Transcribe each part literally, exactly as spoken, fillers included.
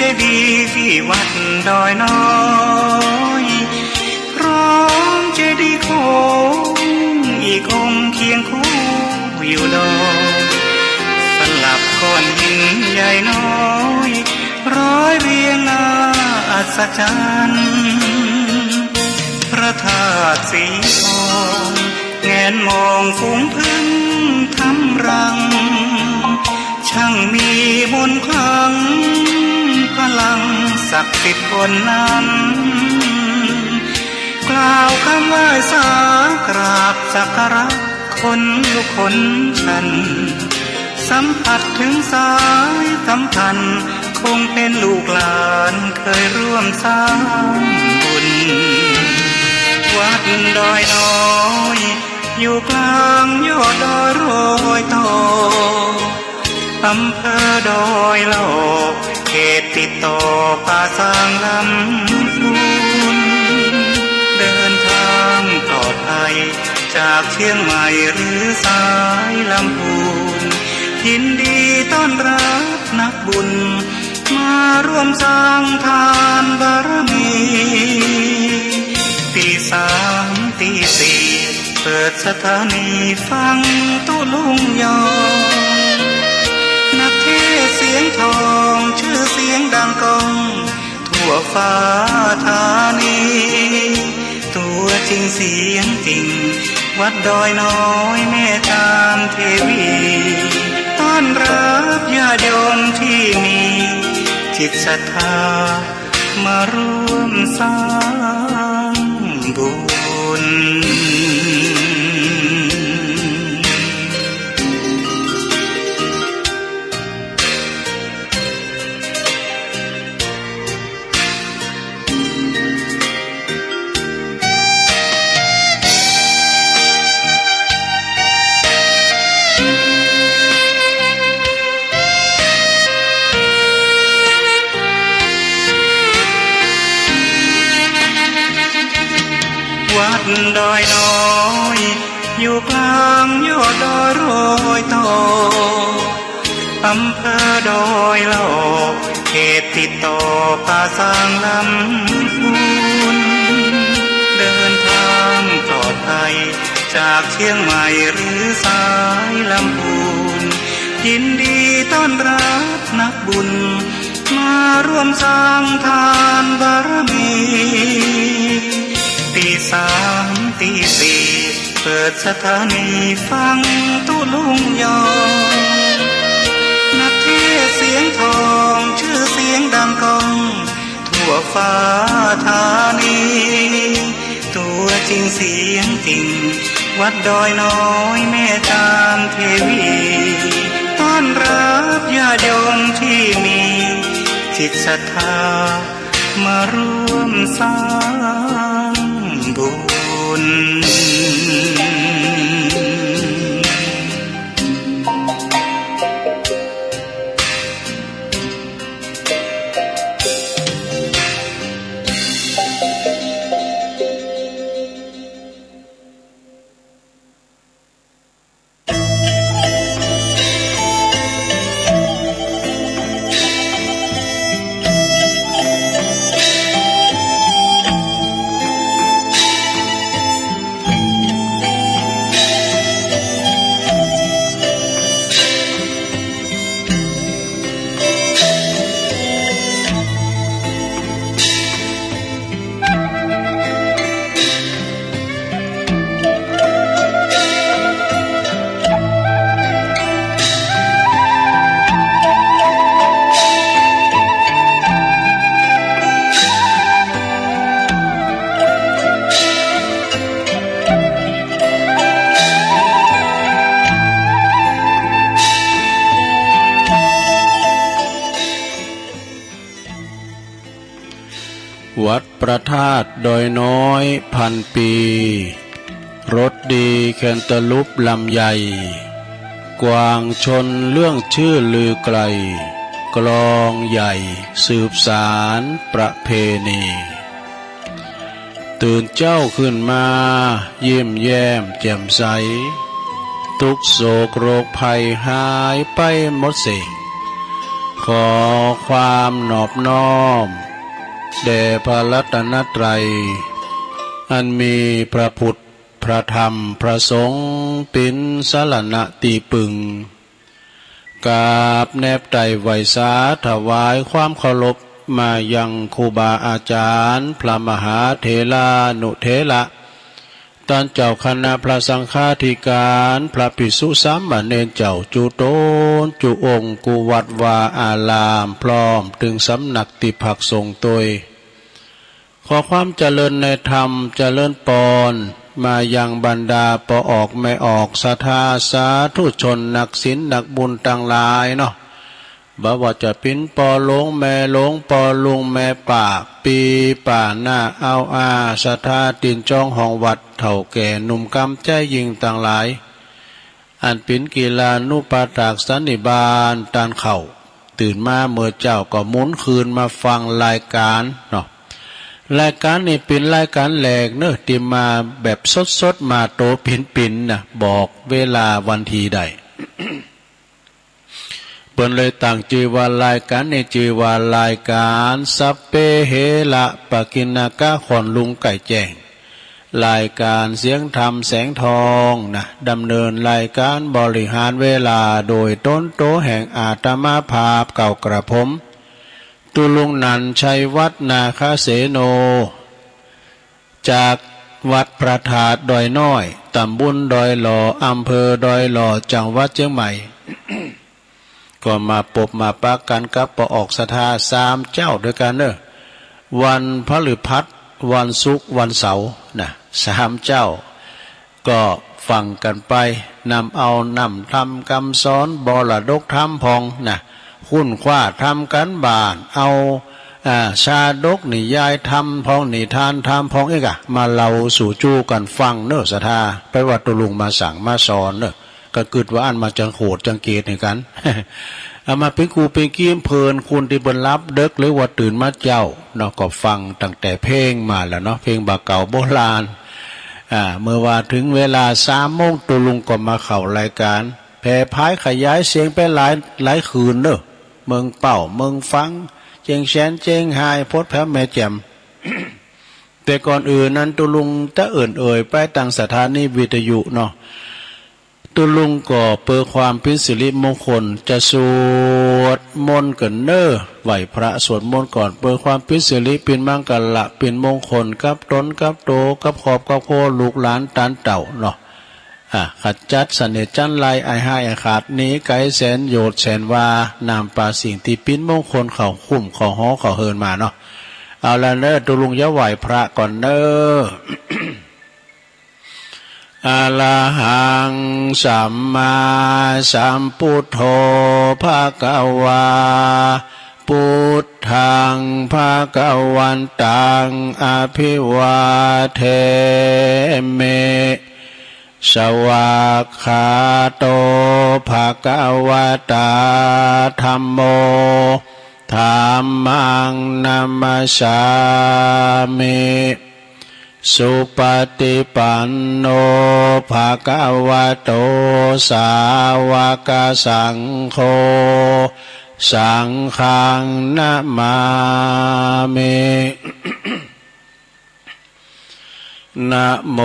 เจดีย์ที่วัดดอยน้อย พร้อมเจดีย์โค้งอีกองค์เคียงคู่อยู่ดอย สลับก้อนหินใหญ่น้อย ร้อยเรียงน่าอัศจรรย์ พระธาตุสีทอง แงนมองฝูงผึ้งทำรัง ช่างมีมนต์ขลัง พลังศักดิ์สิทธิ์บนนั้น กล่าวคำไหว้สากราบสักการะ ขนลุกขนชัน สัมผัสถึงสายสัมพันธ์ คงเป็นลูกหลานเคยร่วมสร้างบุญ วัดดอยน้อย อยู่กลางยอดดอยรอยต่อ อำเภอดอยหล่อ เขตติดต่อป่าซางลำพูน เดินทางปลอดภัย จากเชียงใหม่หรือสายลำพูน ยินดีต้อนรับนักบุญ มาร่วมสร้างทานบารมี ตีสามตีสี่ เปิดสถานีฟังตุ๊ลุงยอง นักเทศน์เสียงทอง ชื่อเสียงดังก้อง ทั่วฟ้าธานี ตัวจริงเสียงจริง วัดดอยน้อยแม่จามเทวี ต้อนรับญาติโยมที่มีจิตศรัทธา มาร่วมสร้างบุญ วัดดอยน้อย อยู่กลางยอดดอยรอยต่อ อำเภอดอยหล่อ เขตติดต่อป่าซางลำพูน เดินทางปลอดภัย จากเชียงใหม่หรือสายลำพูน ยินดีต้อนรับนักบุญ มาร่วมสร้างทานบารมี ตีสามตีสี่ เปิดสถานีฟังตุ๊ลุงยอง นักเทศน์เสียงทอง ชื่อเสียงดังก้อง ทั่วฟ้าธานี ตัวจริงเสียงจริง วัดดอยน้อยแม่จามเทวี ต้อนรับญาติโยมที่มีจิตศรัทธา มาร่วมสร้างบุญ วัดพระธาตุดอยน้อยพันปี รถดีแคนตาลูปลำใหญ่ กวางชนเรื่องชื่อลือไกล กลองใหญ่สืบสานประเพณี ตื่นเจ้าขึ้นมา ยิ้มแย้มแจ่มใส ทุกข์โศกโรคภัยหายไปหมดสิ้น ขอความนอบน้อมแด่พระรัตนตรัย อันมีพระพุทธ พระธรรม พระสงฆ์ เป็นสรณะที่พึ่ง กราบแนบไตร่ไหว้สาถวายความเคารพมายังครูบาอาจารย์ พระมหาเถรานุเถระ ต้านเจ้าคณะพระสังฆาธิการ พระภิกษุสามเณรเจ้าจุ๊ตนจุ๊องค์ กู้วัดวาอาราม พร้อมเถิงสำนักตี้พักสงฆ์ตวย ขอความเจริญในธรรม เจริญปอน มายังบรรดาป้อออกแม่ออก ศรัทธาสาธุชน นักศีลนักบุญตังหลายเนาะ บ่ว่าจะเป๋นป้อหลวงแม่หลวง ป้อลุงแม่ป้า ปี้ป้าน้า อาวอา ศรัทธาติดจองห้องวัด เฒ่าแก่หนุ่มกำใจ๋ยิ่งตังหลาย อันเป๋นกิลานุปัฏฐากสันนิบาตต้านเข่า ตื่นมาเมื่อเจ๊าก็หมุนคืนมาฟังรายการเนาะ รายการนี้เป๋นรายการแรกเนาะ ตี้มาแบบสดๆ มาตั๋วปิ๋นๆ นะ บอกเวลาวันที่ได้ เปิ้นเลยตั้งจื้อว่ารายการนี้จื้อว่ารายการสัพเพเหระปะกิณกะ ค่อนลุงใก้แจ้ง รายการเสียงธรรมแสงทองนะ ดำเนินรายการบริหารเวลาโดยต๋นโตแห่งอาตมาภาพเก่ากระผม ตุ๊ลุงนันท์ ชัยวัฒน์ นาคเสโน จากวัดพระธาตุดอยน้อย ตำบลดอยหล่อ อำเภอดอยหล่อ จังหวัดเจียงใหม่ ก็มาปบมาปะกั๋นกับป้อออกศรัทธาสามเจ้าตวยกั๋นเนาะ วันพฤหัส วันศุกร์ วันเสาร์นะ สามเจ้า ก็ฟังกั๋นไป นำเอาน้ำธรรมกำสอน บรดกธรรมพ่องนะ ค้นคว้าทำก๋านบ้าน เอา อ่า ชาดกนิยายธรรมพ่อง นิทานธรรมพ่อง เอ๊ะกะ มาเล่าสู่จู๊กั๋นฟังเนาะ ศรัทธา ไปว่าตุ๊ลุงมาสั่งมาสอนเนาะ ก็กึ๊ดว่าอั้นมาจังโขดจังเกตหื้อกั๋น เอามาเป๋นคู่เป๋นเกียมเผิน คนตี้เปิ้นหลับเดิ็กหรือว่าตื่นมาเจ๊าเนาะ ก็ฟังตั้งแต่เพลงมาแล้วเนาะ เพลงบ่าเก่าโบราณ อ่า เมื่อว่าเถิงเวลาสามโมง ตุ๊ลุงก็มาเข้ารายการ แผ่ผายขยายเสียงไปหลาย หลายคืนเนาะ เมืองเป้า เมืองฟัง เจียงแสน เจียงฮาย โพธิ์แผว แม่แจ่ม แต่ก่อนอื่นนั้นตุ๊ลุงจะเอิ่นเอ่ยไปตังสถานีวิทยุเนาะ ตุ๊ลุงก็เปื้อความเป๋นสิริมงคล จะสวดมนต์กั๋นเนาะ ไหว้พระสวดมนต์ก่อน เปื้อความเป๋นสิริ เป๋นมังคละ เป๋นมงคล กับต๋น กับโต กับครอบ กับครัว ลูกหลาน ต้านเต้าเนาะ อ่า ขจัดเสน่ห์จั้นไร อันฮ้ายอันขาด หนีไก๋แสนโยชน์แสนวา นำปาสิ่งตี้เป๋นมงคลเข้าคุ้มเข้าหอเข้าเฮือนมาเนาะ เอาละเนาะ ตุ๊ลุงจะไหว้พระก่อนเนาะ อะระหัง สัมมาสัมพุทโธ ภะคะวา พุทธัง ภะคะวันตัง อะภิวาเทมิ สวากขาโต ภะคะวะตา ธัมโม ธัมมัง นะมัสสามิ สุปะฏิปันโน ภะคะวะโต สาวะกะสังโฆ สังฆัง นะมามิ นะโม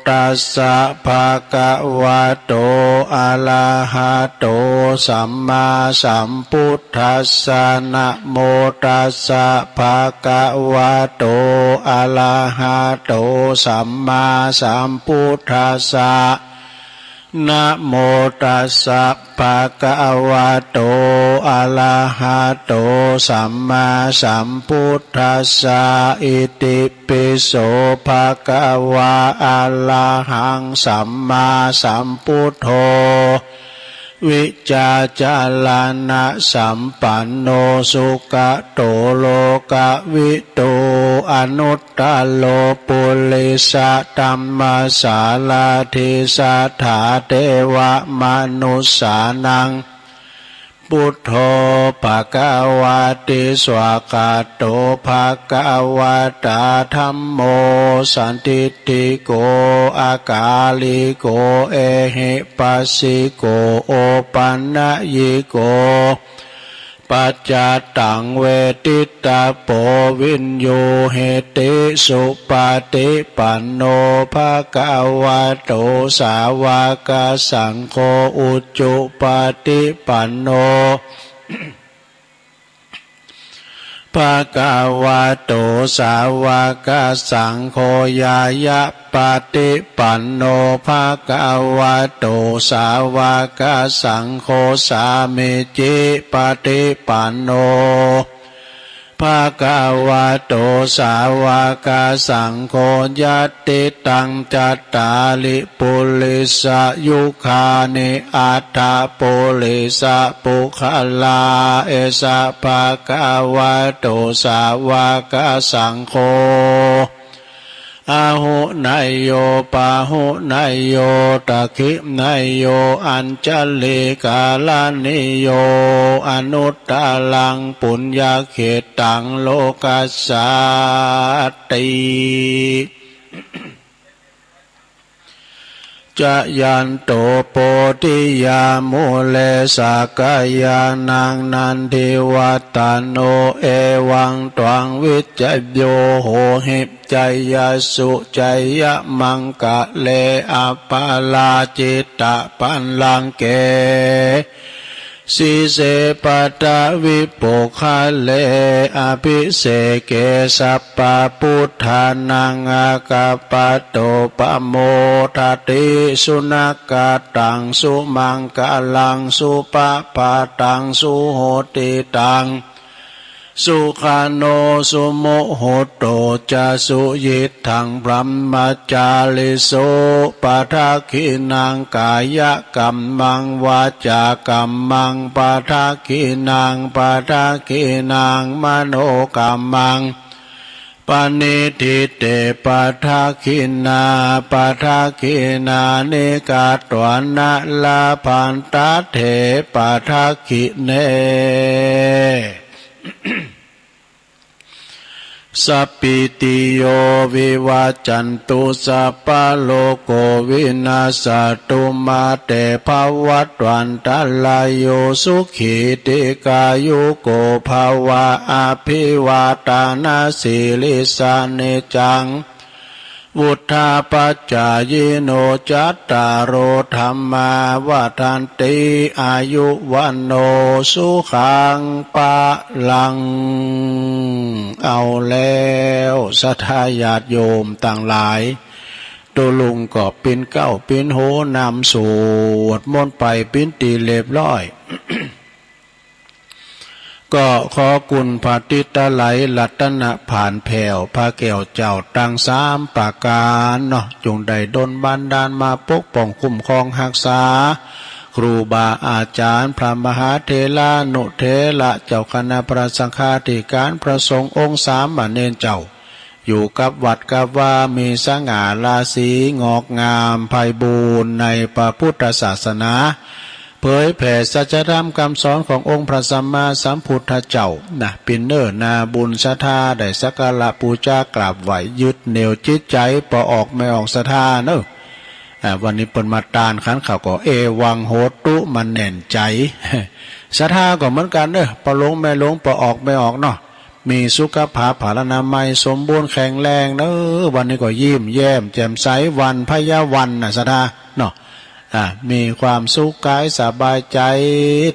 ตัสสะ ภะคะวะโต อะระหะโต สัมมาสัมพุทธัสสะ นะโมตัสสะ ภะคะวะโต อะระหะโต สัมมาสัมพุทธัสสะ นะโมตัสสะ ภะคะวะโต อะระหะโต สัมมาสัมพุทธัสสะ อิติปิโส ภะคะวะ อะระหัง สัมมาสัมพุทโธ วิจจารณสัมปันโน สุขะโต โลกะวิทู อนุตตโร ปุริสะธัมมะสารถิ สัทธาเทวะมนุสสานัง พุทโธ ภะคะวะติ สวากขาโต ภะคะวะตา ธัมโม สันทิฏฐิโก อะกาลิโก เอหิปัสสิโก โอปันนยิโก paccattaṃ veditabbo viññūhīti. Supaṭipanno bhagavato sāvakasaṅgho, ujupaṭipanno bhagavato sāvakasaṅgho, ñāyapaṭipanno bhagavato sāvakasaṅgho, sāmīcipaṭipanno bhagavato sāvakasaṅgho, yadidaṃ cattāri purisayugāni aṭṭha purisapuggalā, esa bhagavato sāvakasaṅgho, āhuneyyo pāhuneyyo dakkhiṇeyyo añjalikaraṇīyo anuttaraṃ puññakkhettaṃ lokassāti. Jayanto bodhiyā mūle sakyānaṃ nandivaḍḍhano, evaṃ tvaṃ vijayo hohi jayassu jayamaṅgale, aparājitapallaṅke sīse paṭhavipokkhare abhiseke sabbabuddhānaṃ aggappatto pamodati. Sunakkhattaṃ sumaṅgalaṃ supabhātaṃ suhuṭṭhitaṃ, sukhaṇo sumuhutto ca suyiṭṭhaṃ brahmacārisu. Padakkhiṇaṃ kāyakammaṃ vācākammaṃ padakkhiṇaṃ, padakkhiṇaṃ manokammaṃ paṇidhī te padakkhiṇā. Padakkhiṇāni katvāna labhantatthe padakkhiṇe. Sabbītiyo vivajjantu, sabbarogo vinassatu, mā te bhavatvantarāyo, sukhī dīghāyuko bhava. Abhivādanasīlissa niccaṃ vuḍḍhāpacāyino, cattāro dhammā vaḍḍhanti, āyu vaṇṇo sukhaṃ balaṃ. เอาแล้ว ศรัทธาญาติโยมตังหลาย ตุ๊ลุงก็ปิ๊นเก๊าปิ๊นโหนำสวดมนต์ไปปิ๊นตี้เรียบร้อย ก็ขอคุณพระติตะไลรัตนผานแผ่วพระแก้วเจ้าตังสามประการเนาะ จงได้ดลบันดาลมาปกป้องคุ้มครองฮักษา ครูบาอาจารย์ พระมหาเถรานุเถระ เจ้าคณะพระสังฆาธิการ พระสงฆ์องค์สามเณรเจ้า อยู่กับวัดกับวา มีสง่าราศี งอกงามไพบูลย์ในพระพุทธศาสนา เผยแผ่สัจธรรมคำสอนขององค์พระสัมมาสัมพุทธเจ้านะ ปิ๊นเน่อนาบุญศรัทธา ได้สักการะปูจากราบไหว้ ยึดเหนี่ยวจิตใจ ปอออกแม่ออกศรัทธาเน่อ อ่า วันนี้เปิ้นมาตานขันเขาก็ เอวังโหตุ มาแน่นใจ ศรัทธาก็เหมือนกันเน่อ ปอหลวงแม่หลวง ปอออกแม่ออกเนาะ มีสุขภาพพลานามัยสมบูรณ์แข็งแรงเน่อ วันนี้ก็ยิ้มแย้มแจ่มใส วันพญาวันนะศรัทธาเนาะ อ่า มีความสุขกายสบายใจ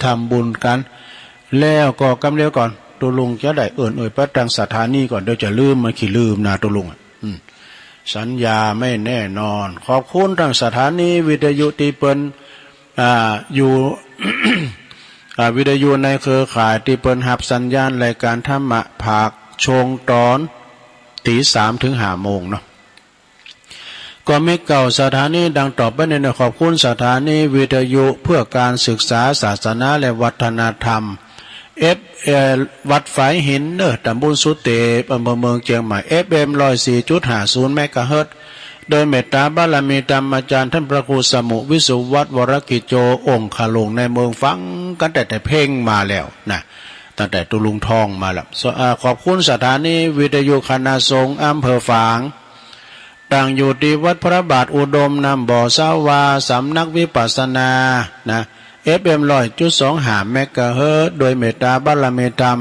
ทำบุญกัน แล้วก็กำเดียวก่อน ตุ๊ลุงจะได้เอิ่นเอ่ยไปตังสถานีก่อน เดี๋ยวจะลืม มันขี้ลืมนะตุ๊ลุงอะ อืม สัญญาไม่แน่นอน ขอบคุณตังสถานีวิทยุตี้เปิ้น อ่า อยู่ อ่า วิทยุในเครือข่ายตี้เปิ้นฮับสัญญาณรายการธรรมะภาคช่วงตอนตีสามถึงห้าโมงเนาะ ก็มีเก้าสถานีดังต่อไปนี้นะ ขอบคุณสถานีวิทยุเพื่อการศึกษาศาสนาและวัฒนธรรม เอฟ เอ่อ วัดฝายหินเน่อ ตำบลสุเตป อำเภอเมืองเชียงใหม่ เอฟเอ็ม ร้อยสี่จุดห้าศูนย์ เมกะเฮิรตซ์ โดยเมตตาบารมีธรรมอาจารย์ท่านพระครูสมุวิสุวัฒน์ วรกิจโจ องคลุงในเมือง ฟังกันแต่แต่เพ็งมาแล้วนะ ตั้งแต่ตุ๊ลุงทองมาแล้ว ส- อ่า ขอบคุณสถานีวิทยุคณะสงฆ์อำเภอฝาง ตั้งอยู่ตี้วัดพระบาทอุดมน้ำบ่อสาวา สำนักวิปัสสนานะ เอฟเอ็ม ร้อยจุดสองห้า เมกะเฮิรตซ์ โดยเมตตาบารมีธรรม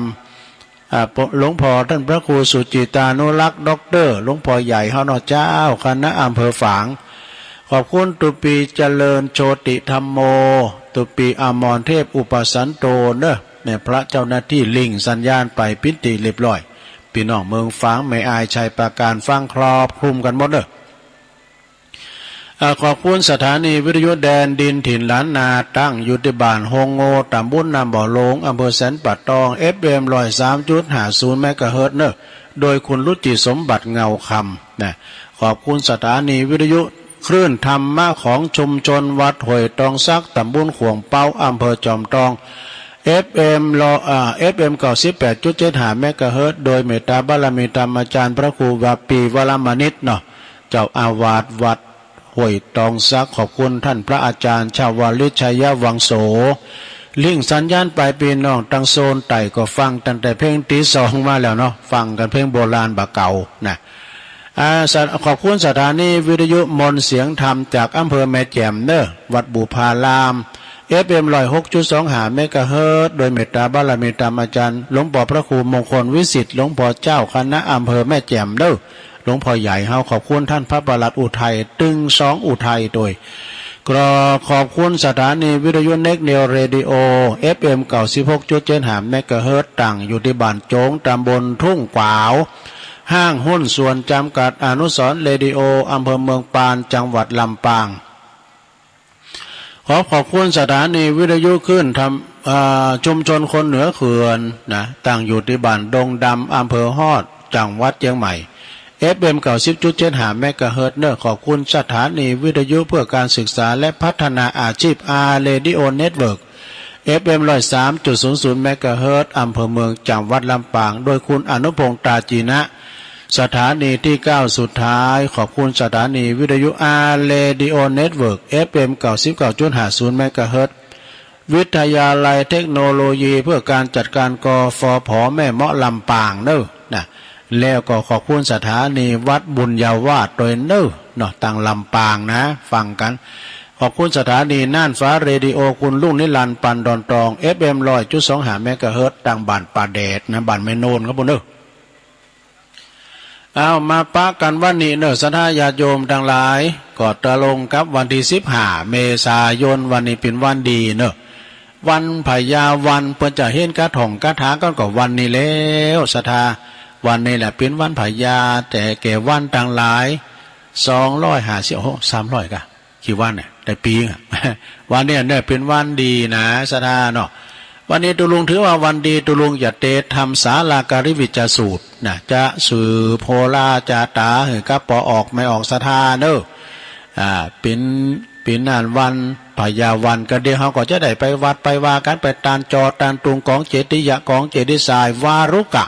อ่า หลวงพ่อท่านพระครูสุจิตานุรักษ์ ด็อกเตอร์ หลวงพ่อใหญ่เฮาเนาะเจ้า คณะอำเภอฝาง ขอบคุณตุปีเจริญโชติธัมโม ตุปีอมรเทพอุปสันโตเนอะ แม่พระเจ้าหน้าที่ลิงก์สัญญาณไปปินตี้เรียบร้อย พี่น้องเมืองฝาง แม่อาย ชัยปราการ ฟังครอบคลุมกันหมดเนอะ อ่า ขอบคุณสถานีวิทยุแดนดินถิ่นล้านนา ตั้งอยู่ที่บ้านโฮงโง ตำบลน้ำบ่อโลง อำเภอแสนป่าตอง เอฟเอ็ม ร้อยสามจุดห้าศูนย์ เมกะเฮิรตซ์เนอะ โดยคุณรุจิสมบัติเงาคำนะ ขอบคุณสถานีวิทยุคลื่นธรรมะของชุมชนวัดห้วยตองสัก ตำบลขวงเปา อำเภอจอมทอง เอฟเอ็ม ร้อย อ่า เอฟเอ็ม เก้าสิบแปดจุดเจ็ดห้า เมกะเฮิรตซ์ โดยเมตตาบารมีธรรมอาจารย์พระครูวาปีวรมณิตเนาะ เจ้าอาวาสวัดห้วยตองสัก ขอบคุณท่านพระอาจารย์ชาวลิตชัยวังโส ลิงก์สัญญาณไป พี่น้องตังโซนใต้ก็ฟังตั้งแต่เพลงตีสองมาแล้วเนาะ ฟังกันเพลงโบราณบ่าเก่านะ อ่า สะ- ขอบคุณสถานีวิทยุมนต์เสียงธรรมจากอำเภอแม่แจ่มเนอะ วัดบุพาราม เอฟเอ็ม ร้อยหกจุดสองห้า เมกะเฮิรตซ์ โดยเมตตาบารมีธรรมอาจารย์หลวงพ่อพระครูมงคลวิสิทธิ์ หลวงพ่อเจ้าคณะอำเภอแม่แจ่มเนอะ หลวงพ่อใหญ่เฮา ขอบคุณท่านพระประหลัดอุทัย ตึงสองอุทัยโดย ก็ขอบคุณสถานีวิทยุเน็กเนวเรดิโอ เอฟเอ็ม เก้าสิบหกจุดเจ็ดห้า เมกะเฮิรตซ์ ตั้งอยู่ที่บ้านโจง ตำบลทุ่งขวาว ห้างหุ้นส่วนจำกัดอนุสรณ์เรดิโอ อำเภอเมืองปาน จังหวัดลำปาง ขอขอบคุณสถานีวิทยุคลื่นธรรม เอ่อ ชุมชนคนเหนือเขื่อนนะ ตั้งอยู่ที่บ้านดงดำ อำเภอฮอด จังหวัดเชียงใหม่ เอฟเอ็ม เก้าสิบจุดเจ็ดห้า เมกะเฮิรตซ์เนอะ ขอบคุณสถานีวิทยุเพื่อการศึกษาและพัฒนาอาชีพ อาร์ Radio Network เอฟเอ็ม ร้อยสามจุดศูนย์ศูนย์ เมกะเฮิรตซ์ อำเภอเมือง จังหวัดลำปาง โดยคุณอนุพงษ์ ตาจีนะ สถานีที่เก้าสุดท้าย ขอบคุณสถานีวิทยุ อาร์ Radio Network เอฟเอ็ม เก้าสิบเก้าจุดห้าศูนย์ เมกะเฮิรตซ์ วิทยาลัยเทคโนโลยีเพื่อการจัดการ กฟผ แม่เมาะ ลำปางเนอะนะ แล้วก็ขอบคุณสถานีวัดบุญญาวาสด้วยเนอะเนาะ ตั้งลำปางนะ ฟังกัน ขอบคุณสถานีน่านฟ้าเรดิโอ คุณลุงนิรันดร์ ปันดอนตอง เอฟเอ็ม ร้อยจุดสองห้า เมกะเฮิรตซ์ ตั้งบ้านป่าแดดนะ บ้านแม่โนนครับผมเนอะ เอามาปะกันวันนี้เนอะ ศรัทธาญาติโยมทั้งหลาย ก็ตรงกับวันที่สิบห้า เมษายน วันนี้เป็นวันดีเนอะ วันพญาวัน เปิ้นจะเห็นกระท่องกระถากันก็วันนี้แล้ว ศรัทธา วันนี้แหละเป็นวันพญา แต่แก่วันทั้งหลาย สองร้อยห้าสิบ โอ้โห สามร้อยกะ กี่วันเนี่ย ได้ปีอ่ะ วันเนี้ยเนี่ยเป็นวันดีนะ ศรัทธาเนาะ วันนี้ตุลุงถือว่าวันดี ตุลุงจะเตรียมทำสาลาการิวิจจสูตรนะ จะสืบโหราจาต๋าหื้อกับปอออกแม่ออก ศรัทธาเนอะ อ่า เป็น เป็นอันวันพญาวัน ก็เดี๋ยวเฮาก็จะได้ไปวัดไปวากัน ไปตานจอตานตุง กองเจติยะ กองเจดีย์ทรายวารุกะ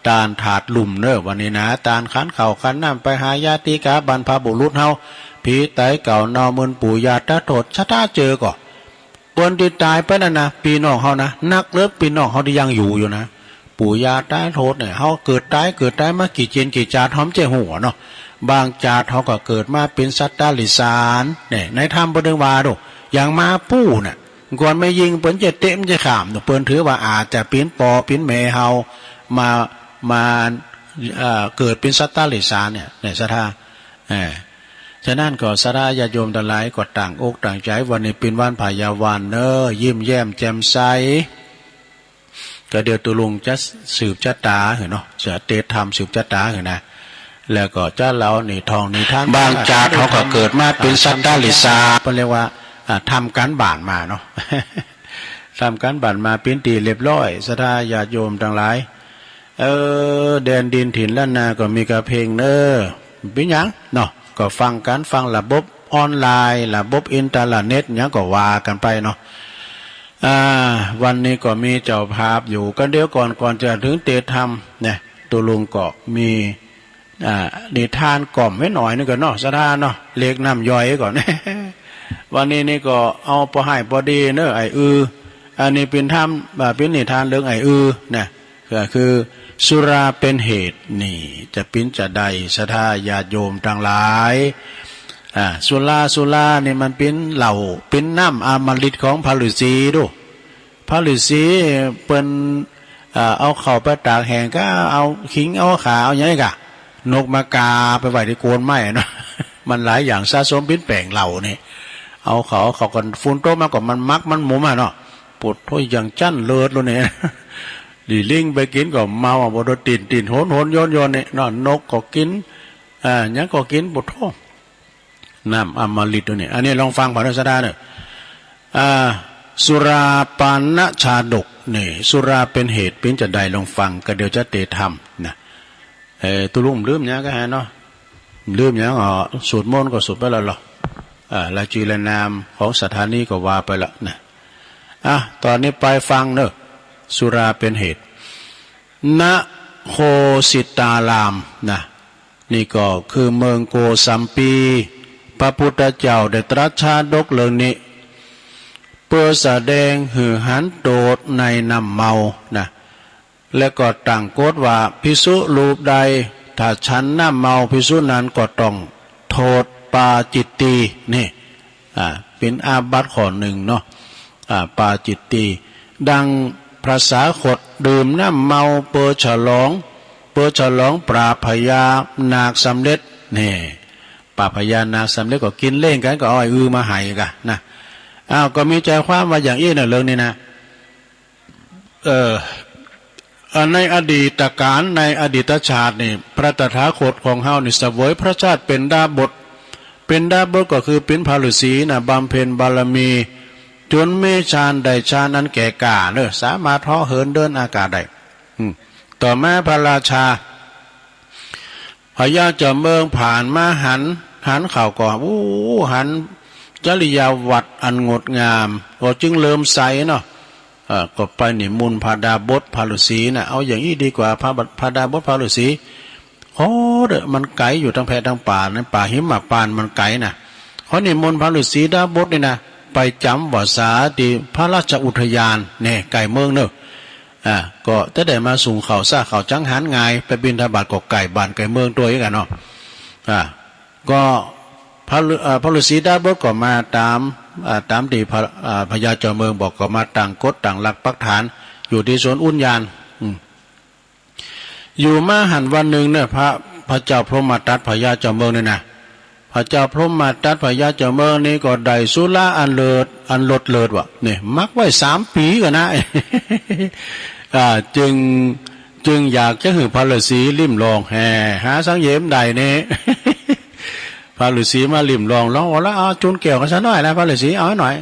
ตานถาดลุ่มเนอะ วันนี้นะ ตานขันข้าวขันน้ำ ไปหาญาติกาบรรพบุรุษเฮา ผีต๋ายเก่าเนา หมื่นปู่ย่าตาทวด ศรัทธาเจอก็ เปิ้นตี้ต๋ายไปนั่นนะ ปี้น้องเฮานะ นักเลิกปี้น้องเฮาตี้ยังอยู่อยู่นะ ปู่ย่าตาทวดเนี่ย เฮาเกิดต๋าย เกิดต๋ายมากี่เจนกี่จาติ เฮาบ่ฮู้เนาะ บางจาติเฮาก็เกิดมาเป๋นสัตว์ตะหลิสารเนี่ย ในธรรมเปิ้นว่าโด อย่างหมาปู้น่ะ ก่อนแม่ญิงเปิ้นจะเตะมันจะข้ามเนาะ เปิ้นถือว่าอาจจะเป๋นปอเป๋นแม่เฮา มา มา เอ่อ เกิดเป๋นสัตว์ตะหลิสารเนี่ย เนี่ย ศรัทธา เออ ฉะนั้นก็ศรัทธาญาติโยมทั้งหลายก็ตั้งอกตั้งใจ วันนี้เป๋นวันพญาวันเนอะ ยิ้มแย้มแจ่มใส ก็เดี๋ยวตุลุงจะสืบชะต๋าหื้อเนาะ จะเตรียมทำสืบชะต๋าหื้อนะ แล้วก็จะเล่านิทองนิทาน บางจาติเฮาก็เกิดมาเป๋นสัตว์ตะหลิสาร เปิ้นเรียกว่า อ่า ทำการบ้านมาเนาะ ทำการบ้านมาเป๋นตี้เรียบร้อย ศรัทธาญาติโยมทั้งหลาย เออ แดนดินถิ่นล้านนาก็มีกะเพลงเนอะ เป๋นหยังเนาะ ก็ฟังกัน ฟังระบบออนไลน์ ระบบอินเทอร์เน็ตหยังก็ว่ากันไปเนาะ อ่า วันนี้ก็มีเจ้าภาพอยู่ ก็เดี๋ยวก่อน ก่อนจะถึงเตรียมทำเนี่ย ตุลุงก็มี อ่า นิทานก่อมไว้หน่อยนึงก่อนเนาะ ศรัทธาเนาะ เรียกน้ำย่อยก่อน วันนี้นี่ก็เอาพอให้พอดีเนอะ ไอ้อือ อันนี้เป๋นธรรม อ่า เป๋นนิทานเรื่องไอ้อือนะ ก็คือสุราเป็นเหตุนี่ จะเป๋นจะใด ศรัทธาญาติโยมทั้งหลาย อ่า สุรา สุรานี่มันเป็นเหล้า เป็นน้ำอมฤตของพระฤาษีดู พระฤาษีเปิ้น อ่า เอาข้าวไปตากแห้งก็เอาขิง เอาข่า เอาหยังกะ นกมากาไปไว้ที่โคนไม้เนาะ มันหลายอย่างสะสมเป็นแป้งเหล้านี่ เอาข้าว เอาข้าวกัน ฝนตกมาก็มันหมัก มันหมมอะเนาะ ปวดท้องอย่างจั้นเลิศเลยนี่ ดีลิงไปกินก็เมาอะ ปวดท้อง ติ่นติ่นโหนโหนโยนโยนนี่เนาะ นกก็กิน อ่า หยังก็กิน ปวดท้อง น้ำอมฤตตัวนี้ อันนี้ลองฟังผ่านศาสดาเนอะ อ่า สุราปานชาดกนี่ สุราเป็นเหตุเป็นจะใด ลองฟังก็เดี๋ยวจะเตะทำนะ เออ ตุลุงลืมหยังก็หาเนาะ ลืมหยัง อ๋อ สวดมนต์ก็สวดไปแล้วเหรอ อ่า รายชื่อรายนามของสถานีก็ว่าไปแล้วนะ อ่ะ ตอนนี้ไปฟังเนอะ สุราเป็นเหตุ นโคสิตารามนะ นี่ก็คือเมืองโกสัมพี พระพุทธเจ้าได้ตรัสชาดกเรื่องนี้ เพื่อแสดงหื้อหันโทษในน้ำเมานะ และก็ตั้งกฎว่าภิกษุรูปใดถ้าฉันน้ำเมาภิกษุนั้นก็ต้องโทษปาจิตตีย์ นี่ อ่า เป็นอาบัติข้อหนึ่งเนาะ อ่า ปาจิตตีย์ ดังพระสาคตดื่มน้ำเมาเพื่อฉลอง เพื่อฉลองปราบพญานาคสำเร็จ นี่ ปราบพญานาคสำเร็จก็กินเล่งกัน ก็เอาไอ้อือมาให้กันนะ อ้าว ก็มีใจความว่าอย่างอี้นะเรื่องนี้นะ เอ่อ อ่า ในอดีตกาล ในอดีตชาตินี่ พระตถาคตของเฮานี่เสวยพระชาติเป็นดาบส เป็นดาบสก็คือเป็นพระฤาษีนะ บำเพ็ญบารมี จนมีฌานได้ฌานอันแก่กล้าเนอะ สามารถเหาะเหินเดินอากาศได้ อืม ต่อมาพระราชา พญาจอมเมืองผ่านมาหัน หันเขาก็ โอ้ หันจริยาวัตรอันงดงาม ก็จึงเลื่อมใสเนาะ เอ่อ ก็ไปนิมนต์พระดาบสพระฤาษีนะ เอาอย่างนี้ดีกว่า พระบัด พระดาบสพระฤาษี โอ้ เด้อ มันไกลอยู่ทั้งแพะทั้งป่า ในป่าหิมพานต์มันไกลนะ ขอนิมนต์พระฤาษีดาบสนี่นะ ไปจำพรรษาที่พระราชอุทยาน แน่ ใกล้เมืองเนอะ อ่า ก็จะได้มาส่งข้าว สร้างข้าวจังหันง่าย ไปบิณฑบาตก็ใกล้บ้านใกล้เมืองตัวเองอะเนาะ อ่า ก็พระฤ- เอ่อ พระฤาษีดาบสก็มาตาม อ่า ตามที่พระ- อ่า พญาจอมเมืองบอก ก็มาตั้งกฎตั้งหลักปักฐานอยู่ที่สวนอุทยาน อืม อยู่มาหันวันหนึ่งเนี่ย พระ- พระเจ้าพรหมทัตพญาจอมเมืองเนี่ยนะ พระเจ้าพรหมทัตพญาจอมเมืองนี่ก็ได้สุราอันเลิศ อันลดเลิศว่ะ นี่ หมักไว้สามปี๋ก่อนนะ อ่า จึง- จึงอยากจะหื้อพระฤาษีลิ้มลอง แฮ่ หาสังเยมได้นี่ พระฤาษีมาลิ้มลอง ลอง เอาละ เอาจุ่นแก้วกันสักหน่อยนะ พระฤาษี เอาให้หน่อย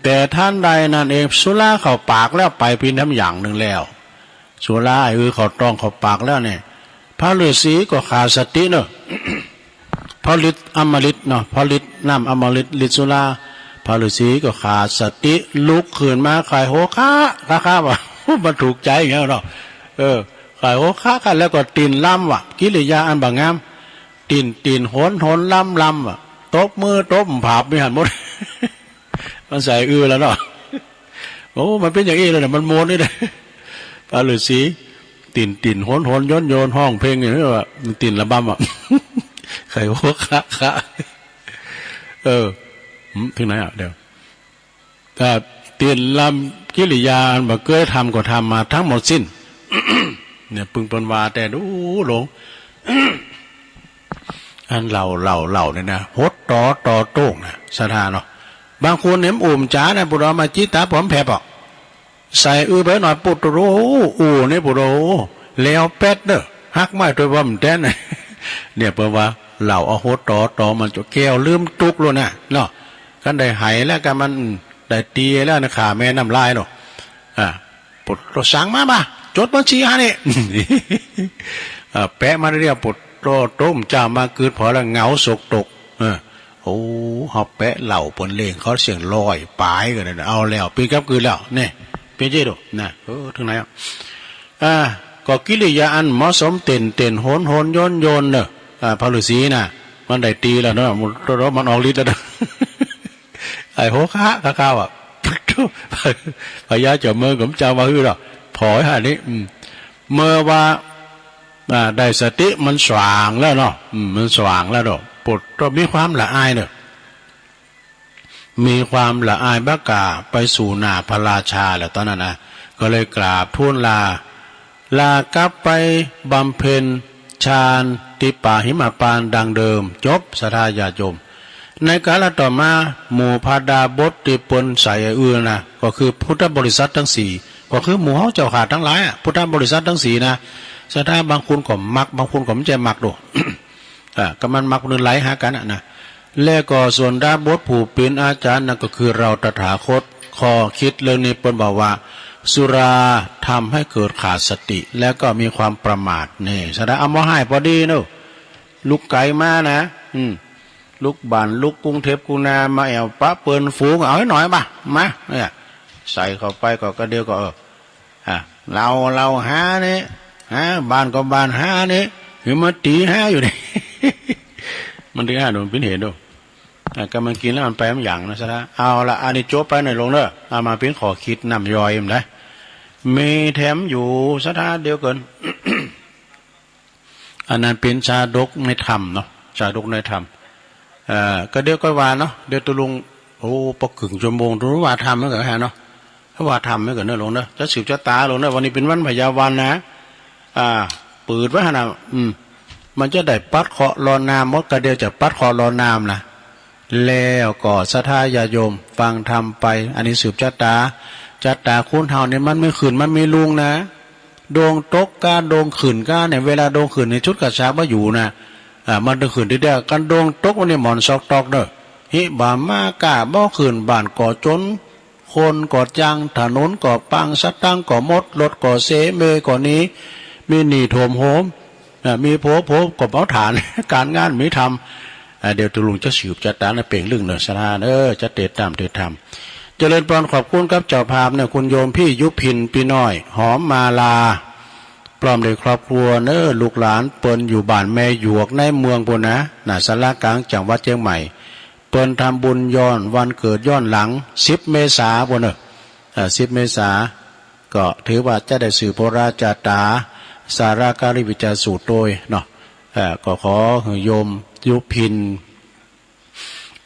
แต่ทันใดนั้นเอง สุราเข้าปากแล้ว ไปผิดน้ำอย่างหนึ่งแล้ว สุราไอ้อือเข้าท้องเข้าปากแล้วเนี่ย พระฤาษีก็ขาดสติเนอะ เพราะฤทธิ์อมฤตเนาะ เพราะฤทธิ์น้ำอมฤต ฤทธิ์สุรา พระฤาษีก็ขาดสติ ลุกขึ้นมา ไข่โฮคะ คะคะว่ะ มันถูกใจอย่างเงี้ยเนาะ เออ ไข่โฮคะคะ แล้วก็ติ่นลำว่ะ กิริยาอันบ่งาม ติ่น- ติ่นโหน- โหนลำ- ลำว่ะ ตบมือตบผาบมีหันหมด มันใส่อือแล้วเนาะ โอ้ มันเป็นอย่างอี้เลยนะ มันโมนนี่นะ พระฤาษี ติ่น- ติ่นโหน- โหน โยน- โยน ฮ้องเพลงอย่างนี้ว่ะ ติ่นละบำอ่ะ ไข่โฮคะคะ เออ หึ ถึงไหนอ่ะ เดี๋ยว แต่ติ่นลำกิริยาอันบ่เกยทำก็ทำมาทั้งหมดสิ้น เนี่ย ปึงเปิ้นว่าแต่ดูหลง อันเหล้า เหล้า เหล้าเนี่ยนะ หดต่อ ต่อโต้งนะ ศรัทธาเนาะ บางคนเนี่ยมันอุ่มจ๋านะ ปุโรมาจิตตาผมแผลบอ่ะ ใส่อือไปหน่อย ปุโร อู้นี่ ปุโร แล้วแป๊ดเด้อ หักไม้ตัวบ่มแตน เนี่ย เปิ้นว่า เหล้าเอาหดต่อ ต่อมันจะแก้วลืมตุกแล้วนะ เนาะ กันได้ไหแล้ว กันมันได้ตีแล้วนะ ขาแม่น้ำลายเนาะ อ่า ปุโรสั่งมา มา จดบัญชีหานี่ อ่า แปะมาเรียบ ปุโร ต้มจ่ามา กึดพอแล้ว เหงาสกตก เออ โอ้ เฮาแปะเหล้าเปิ้นเล่ง เขาเสี่ยงร้อยปายกันนะ เอาแล้ว ปีนกลับคืนแล้ว เนี่ย เป็นจั่งซี้ดู นะ เออ ถึงไหนอ่ะ อ่า ก็กิริยาอันเหมาะสม เต้นเต้น โหนโหน โยนโยน เนอะ อ่า พระฤาษีน่ะ มันได้ตีแล้วเนาะ มัน มันออกฤทธิ์แล้วเนาะ ไอ้โฮคะ คะคะว่ะ พญาเจ้าเมืองก็บ่จักว่าหื้อดอก ผอยหานี่ อืม เมื่อว่า อ่า ได้สติ มันสว่างแล้วเนาะ อืม มันสว่างแล้วเนาะ ปวดก็มีความละอายเนอะ มีความละอายบ้ากาไปสู่หน้าพระราชาแหละตอนนั้นนะ ก็เลยกราบทูลลา ลากลับไปบำเพ็ญฌานที่ป่าหิมพานต์ดังเดิม จบ ศรัทธาญาติโยม ในกาลต่อมา หมู่พระดาบสที่เปิ้นใส่อื่นนะ ก็คือพุทธบริษัททั้งสี่ ก็คือหมู่เฮาเจ้าข้าทั้งหลายอะ พุทธบริษัททั้งสี่นะ ศรัทธาบางคนก็มัก บางคนก็ไม่ใช่มักดู อ่า ก็มันมักมันไหลหากันอะนะ และก็ส่วนดาบสผู้เป็นอาจารย์นั่นก็คือเราตถาคต ข้อคิดเรื่องนี้เปิ้นบอกว่า สุราทำให้เกิดขาดสติ และก็มีความประมาท นี่ ศรัทธาเอามาให้พอดีเนอะ ลุกไกลมานะ อืม ลุกบ้าน ลุกกรุงเทพฯ กรุงเทพฯ มาแอ่วปะเปิ้นฝูง เอาให้หน่อยบ่ะ มา เนี่ย ใส่เข้าไปก็กระเดียวก็ เออ อ่ะ เรา เราหาเนี่ย ฮะ บ้านก็บ้านหาเนี่ย คือมาตีหาอยู่เนี่ย มันตีหาดู มันเป็นเหตุดู อ่ะ ก็มันกินแล้วมันไปมันอย่างนะ ศรัทธา เอาละ อันนี้จบไปหน่อยลงเด้อ เอามาเป็นข้อคิดน้ำย่อยมันได้ มีแถมอยู่ ศรัทธา เดี๋ยวก่อน อันนั้นเป็นชาดกในธรรมเนาะ ชาดกในธรรม เอ่อ ก็เดี๋ยวก็ว่าเนาะ เดี๋ยวตกลง โอ้ พอครึ่งชั่วโมง ตกลงว่าธรรมเหมือนกันฮะเนาะ ถ้าว่าธรรมเหมือนกันเนอะลงเนอะ จะสืบชะตาลงเนอะ วันนี้เป็นวันพญาวันนะ อ่า เปิดไว้หั่นนะ อืม มันจะได้ปัดเคราะห์รอน้ำ มดกระเดียวจะปัดเคราะห์รอน้ำนะ แล้วก็ศรัทธาญาติโยมฟังธรรมไป อันนี้สืบชะตา ชะตาคนเฮาเนี่ยมันไม่ขึ้น มันไม่ลงนะ ดวงตกกาดวงขึ้นกาเนี่ย เวลาดวงขึ้นในชุดกระชากมาอยู่นะ อ่า มันต้องขึ้นทีเดียว กันดวงตกวันนี้หมอนซอกตอกเนอะ หิบามาก้าบ่ขึ้น บ้านก็จน คนก็จัง ถนนก็ปัง สตังค์ก็หมด รถก็เส เมย์ก็หนี มีหนี้ท่วมโฮม อ่า มีผัว ผัวก็เผาถ่าน การงานมีทำ อ่า เดี๋ยวตกลงจะสืบชะตาในเป่งลึ่งเนอะ ศรัทธาเนอะ จะเตะตามเตะทำ เจริญพร ขอบคุณครับเจ้าภาพเนี่ย คุณโยมพี่ยุพิน พี่น้อย หอมมาลา พร้อมด้วยครอบครัวเนอะ ลูกหลานเปิ้นอยู่บ้านแม่หยวกในเมืองพุ้นนะ หน้าศาลากลางจังหวัดเชียงใหม่ เปิ้นทำบุญย้อนวันเกิดย้อนหลัง สิบ เมษาพุ้นเนอะ เอ่อ สิบ เมษา ก็ถือว่าจะได้สืบโหราจาตา สาราการิวิจารสูตรโดยเนาะ เอ่อ ก็ขอให้โยมยุพิน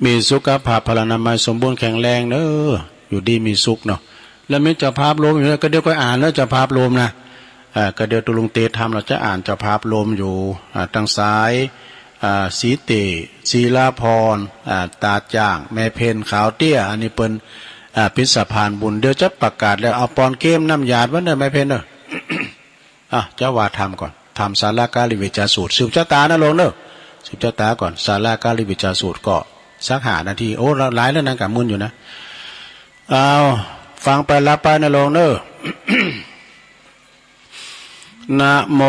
มีสุขภาพพลานามัยสมบูรณ์แข็งแรงเนอะ อยู่ดีมีสุขเนาะ แล้วมีเจ้าภาพโลมอยู่เนี่ย ก็เดี๋ยวก็อ่านเนอะ เจ้าภาพโลมนะ เอ่อ ก็เดี๋ยวตกลงเตะทำ เราจะอ่านเจ้าภาพโลมอยู่ อ่า ทางซ้าย อ่า สีเต ศิลาพร อ่า ตาจ่าง แม่เพน ขาวเตี้ย อันนี้เปิ้น อ่า เป็นสะพานบุญ เดี๋ยวจะประกาศแล้ว เอาปอนเกมน้ำหยาดไว้เนอะ แม่เพนเนอะ อ่ะ จะว่าธรรมก่อน ธรรมสาราการิวิจารสูตร สืบชะตานะลงเนอะ สืบชะตาก่อน สาราการิวิจารสูตรก็สักห้านาที โอ้ หลายแล้วนะ กะมึนอยู่นะ เอา ฟังไปรับไปนะลงเนอะ นะโม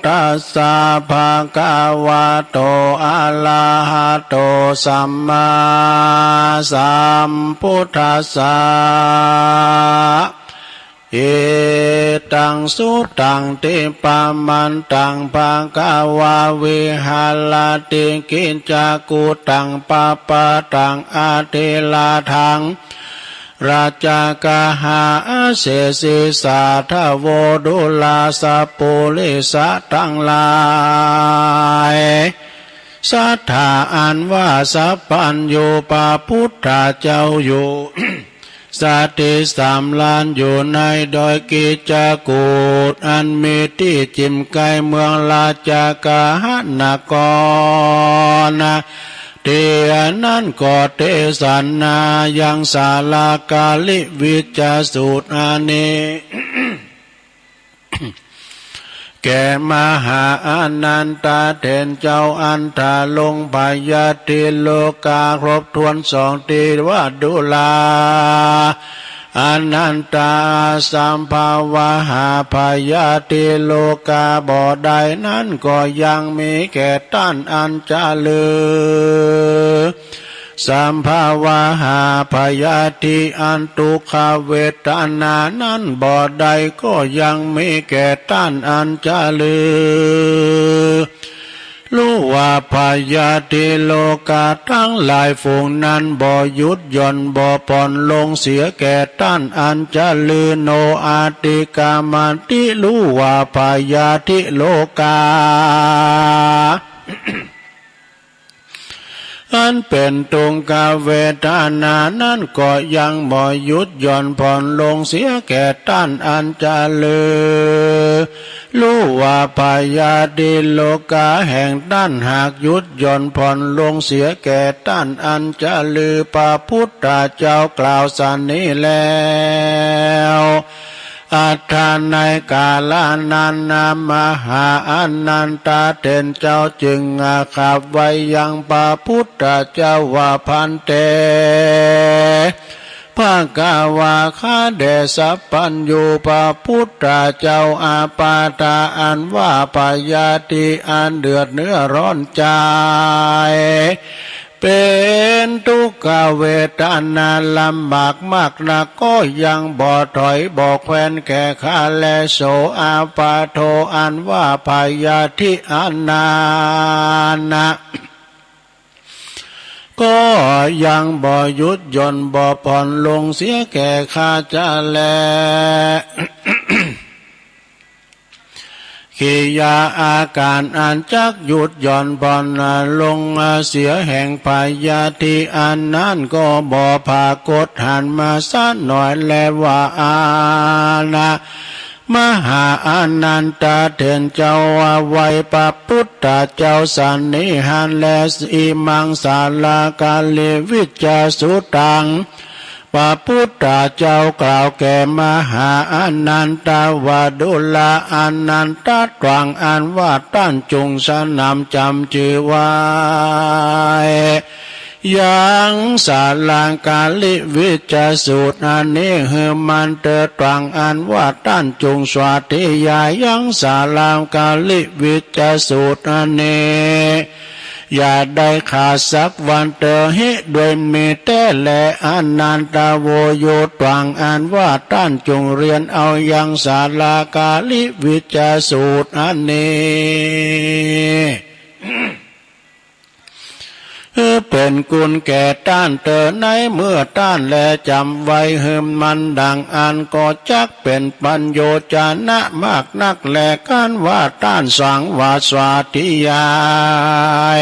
ตัสสะภะคะวะโต อะระหะโต สัมมาสัมพุทธัสสะ เอตัง สุตัง ทิปะมันตัง ภะคะวา วิหะระติ กิจจากุฏัง ปะปะตัง อะทิระถัง รัจจกะหะ อเสสิสาทะโว ดูราสะปุริสะตังหลาย ศรัทธาอันว่าสัพพัญญูพระพุทธเจ้าอยู่ สถิตสำราญอยู่ในดอยกิจจากูฏ อันมีตี้จิ่มใก้เมืองรัจจกะหะนคร ตี้อันนั้นก็เตสนายังสาราการิวิจารสูตรอันนี้ แก่มหาอานันทะเถรเจ้า อันทะลงพยาธิโรคาครบถ้วนสองตี้ว่า ดูราอานันทะ สัมภวาหาพยาธิโรคาบ่ได้นั้นก็ยังมีแก่ต้านอันจะลือ สัมภวาหาพยาธิอันทุกขเวทนานั้นบ่ได้ก็ยังมีแก่ต้านอันจะลือ รู้ว่าพยาธิโรคาตังหลายฝูงนั้นบ่หยุดหย่อนบ่ผ่อนลงเสียแก่ต้านอันจะลือ โนอะติกรรมะติ รู้ว่าพยาธิโรคา อันเป็นทุกขเวทนานั้นก็ยังบ่หยุดหย่อนผ่อนลงเสียแก่ต้านอันจะลือ รู้ว่าพยาธิโรคาแห่งต้านหากหยุดหย่อนผ่อนลงเสียแก่ต้านอันจะลือ พระพุทธเจ้ากล่าวสันนี้แล้ว อัตถาในกาลานั้นนะ มหาอานันทะเถรเจ้าจึงขับไว้ยังพระพุทธเจ้าว่า ภันเต ภะคะวา ข้าแด่สัพพัญญูพระพุทธเจ้า อาพาธา อันว่าพยาธิอันเดือดเนื้อร้อนใจ เป็นทุกขเวทนาลำบากมากนัก ก็ยังบ่ถอยบ่แควนแก่ข้าแล โส อาพาโธ อันว่าพยาธิอันนั้นนะ ก็ยังบ่หยุดหย่อนบ่ผ่อนลงเสียแก่ข้าจะแล กิริยาอาการอันจักหยุดหย่อนผ่อนลงเสียแห่งพยาธิอันนั้นก็บ่ปรากฏหันมาสักหน่อยแล ว่าอานะ มหาอานันทะเถรเจ้าว่า ไหว้พระพุทธเจ้าสันนี้หั้นแล อิมังสาลากาลิวิจจสุตตัง พระพุทธเจ้ากล่าวแก่มหาอานันทะว่า ดูราอานันทะ ตรังอันว่าต้านจุ่งสนามจำจื้อไว้ ยังสาลากาลิวิจจสูตรอันนี้หื้อมันเถิด ตรังอันว่าต้านจุ่งสาธยายยังสาลากาลิวิจจสูตรอันนี้ อย่าได้ขาดสักวันเถิด ด้วยมีแท้แล อานันทะ โว โย ตรังอันว่าต้านจุ่งเรียนเอายังสาลากาลิวิจจสูตรอันนี้ เป็นคุณแก่ต้านเถิด ในเมื่อต้านแลจำไว้หื้อมันดังอั้น ก็จักเป็นประโยชน์จะนะมากนักแล กันว่าต้านสังวาสสาธยาย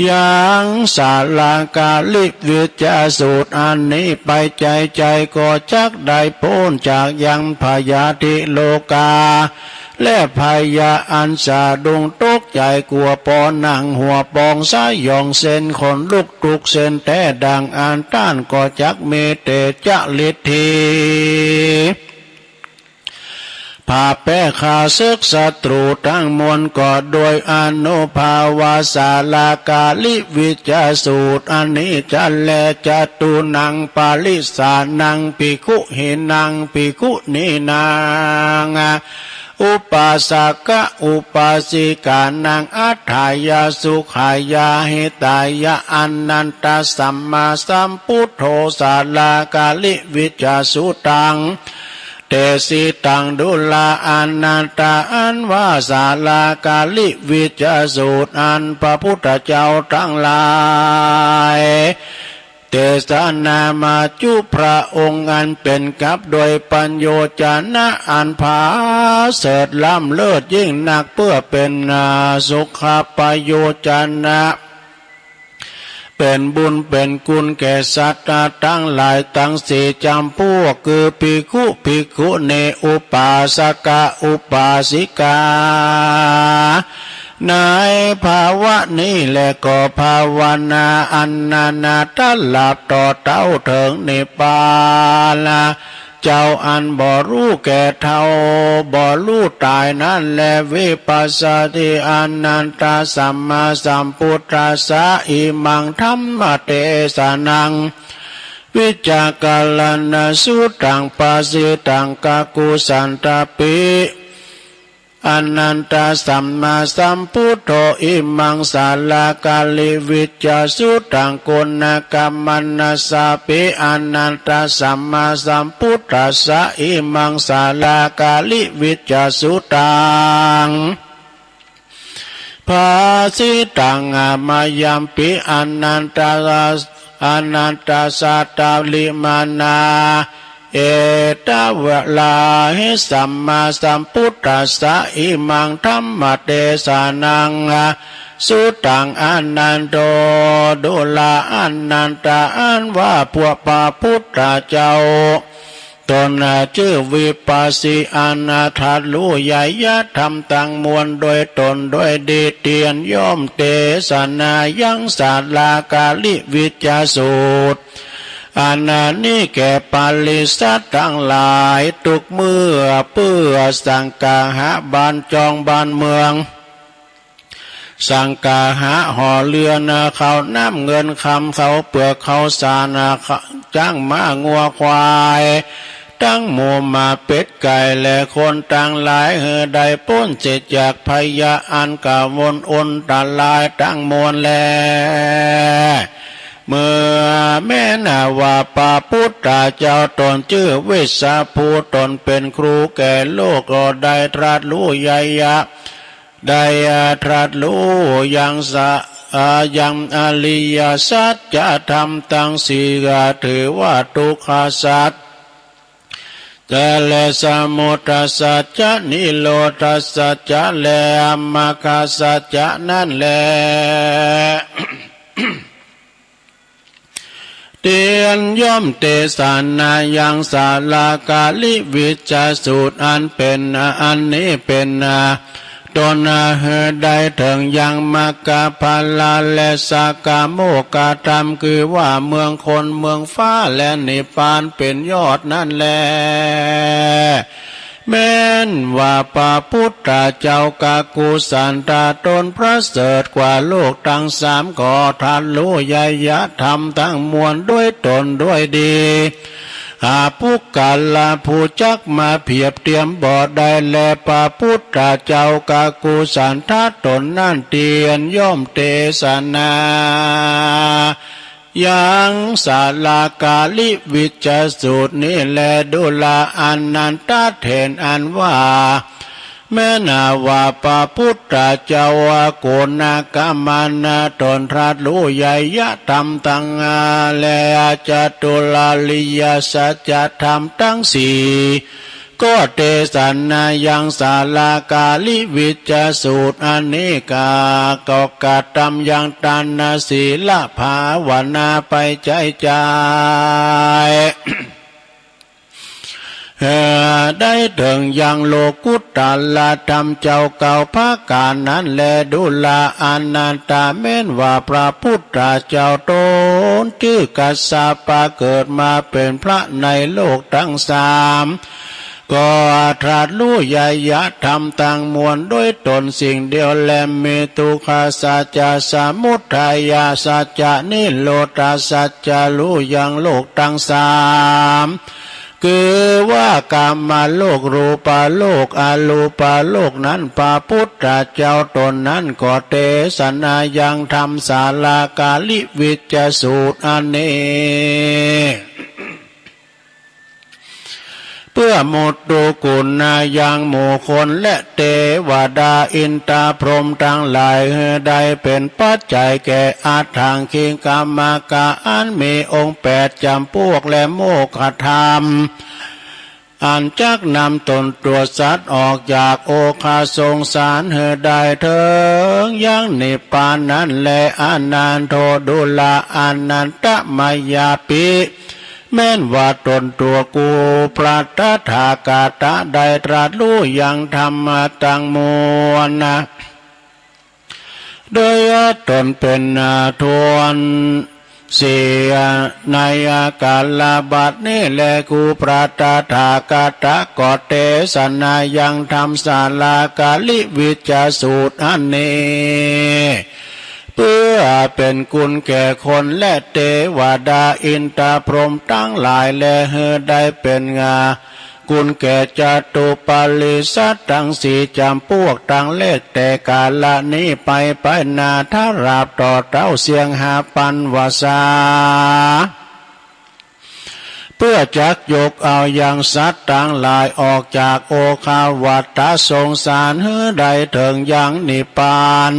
ยังสาลากาลิวิจจสูตรอันนี้ไป ใจ๋ๆ ก็จักได้ป๊นจากยังพยาธิโรคา และพยาอันสะดุ้งตกใจ๋กลัว ปอหนังหัวปองสยอง เส้นขนลุกทุกเส้นแต๊ ดังอั้นต้านก็จักมีเตจาฤทธิ พาแป๊ข้าศึกศัตรูตังมวล ก็โดยอานุภาพสาลากาลิวิจจสูตรอันนี้จะแล จตุนังปริสานัง ภิกขุหินัง ภิกขุณีนัง อุปาสกะอุปาสิกานัง อัฏฐายะสุขายะหิตายะ อานันทะสัมมาสัมพุทโธ สาลากาลิวิจจสุตตัง เตสิตัง ดูราอานันทะ อันว่าสาลากาลิวิจจสูตรอันพระพุทธเจ้าตังหลาย เตสนามาจุ พระองค์อันเป็นกับด้วยประโยชน์จะนะอันผาเสริฐล้ำเลิศยิ่งนัก เพื่อเป็นสุขประโยชน์จะนะ เป็นบุญเป็นคุณแก่สัตว์ตังหลายตังสี่จ๋ำพวก คือภิกขุ ภิกขุณี อุปาสกะ อุปาสิกา ในภาวะนี้แล ก็ภาวนาอันนานาตลอดต่อเต้าเถิงนิพพาน เจ้าอันบ่ฮู้แก่เท่า บ่ฮู้ต๋ายนั้นแล วิปัสสติ อานันทะสัมมาสัมพุทธัสสะ อิมังธัมมเตสนัง วิจจกรณสุตตัง ภาสิตัง กักขุสันตปิ อานันทะสัมมาสัมพุทโธ อิมังสาลากาลิวิจจสุตตัง โกณกัมมนัสสะปิ อานันทะสัมมาสัมพุทธัสสะ อิมังสาลากาลิวิจจสุตตัง ภาสิตัง มะยังปิ อานันทะ อานันทะสัตตาลิมานา เอตวะลาหิ สัมมาสัมพุทธัสสะ อิมังธัมมเตสนัง สุตัง อานันโท ดูราอานันทะ อันว่าพระพุทธเจ้า ตนจื้อวิปัสสี อันตรัสรู้ไยยธรรมทั้งมวลโดยตนโดยดี เตียนย่อมเตสนายังสาลากาลิวิจจสูตร อันนี้แก่ปริษัททั้งหลายทุกเมื่อ เพื่อสังคหะบ้านจองบ้านเมือง สังคหะหอเรือน ข้าวน้ำเงินคำ ข้าวเปลือกข้าวสาร ช้างม้างัวควาย ทั้งหมูหมาเป็ดไก่และคนทั้งหลาย หื้อได้ป๊นเสียจากพยาธิอันกวนอันตรายทั้งมวลแล เมื่อแม้นว่าพระพุทธเจ้าตนจื้อเวสสะภู ตนเป็นครูแก่โลก ก็ได้ตรัสรู้ไยยะ ได้ตรัสรู้ยังสะ ยังอริยสัจธรรมทั้งสี่ ถือว่าทุกขสัจ และสมุทัยสัจจะ นิโรธสัจจะ และมรรคสัจจะนั่นแล เตียนย่อมเตสนายังสาลากาลิวิจจสูตร อันเป็น อันนี้เป็น ต้นหื้อได้เถิงยังมรรคผลและสักกะโมกขธรรม คือว่าเมืองคนเมืองฟ้าและนิพพานเป็นยอดนั่นแล แม้นว่าพระพุทธเจ้ากกุสันทะตนประเสริฐกว่าโลกทั้งสาม ก็ตรัสรู้ไยยธรรมทั้งมวลด้วยตนด้วยดี หาปุคคละผู้จักมาเปรียบเทียมบ่ได้แล พระพุทธเจ้ากกุสันทะตนนั้นเตียนย่อมเตสนา ยังสาลากาลิวิจจสูตรนี้แล ดูราอานันทะ เถนอันว่า แม้นว่าพระพุทธเจ้าโกณกมานตนตรัสรู้ไยยธรรมทั้งหลายและจตุราริยสัจธรรมทั้งสี่ ก็เตสนายังสาลากาลิวิจจสูตร อันนี้กา ก็กระทำยังทานศีลภาวนาไปใช้จ่าย เออ ได้เถิงยังโลกุตตรธรรมเจ้าเก้าประก๋านนั้นแล ดูราอานันทะ แม้นว่าพระพุทธเจ้าตนจื้อกัสสปะ เกิดมาเป็นพระในโลกทั้งสาม ก็ตรัสรู้ไยยธรรมทั้งมวลด้วยตนสิ่งเดียวแล มีทุกขสัจจะ สมุทัยสัจจะ นิโรธสัจจะ รู้ยังโลกทั้งสาม คือว่ากามโลก รูปโลก อรูปโลกนั้น พระพุทธเจ้าตนนั้นก็เตสนายังธรรมสาลากาลิวิจจสูตรอันนี้ เพื่อมุทุกุณายังหมู่คนและเทวดาอินทาพรหมทั้งหลายได้เป็นปัจจัยแก่อัฏฐังคิกามกะอันมีองค์แปดจำพวกและโมกขธรรม อันจักนำตนตัวสัตว์ออกจากโอฆะสงสารหื้อได้เถิงยังนิพพานนั้นแล อานันโท ดูราอานันทะ มายาปิ แม้นว่าตนตัวกูพระตถาคตะได้ตรัสรู้ยังธรรมะตังมวลนะ โดยตนเป็นทวนเสียในกาลบัดนี้แล กูพระตถาคตะก็เตสนายังธรรมสาลากาลิวิจจสูตรอันนี้ เพื่อเป็นคุณแก่คนและเทวดาอินทาพรหมทั้งหลาย และหื้อได้เป็นงา คุณแก่จตุปริษัททั้งสี่จำพวกทั้งเล็กแต่กาลนี้ไป ไปนาถราบต่อเต้าเสียงห้าปันวาสา เพื่อจักยกเอายังสัตว์ทั้งหลายออกจากโอฆะวัฏฏะสงสารหื้อได้เถิงยังนิพพาน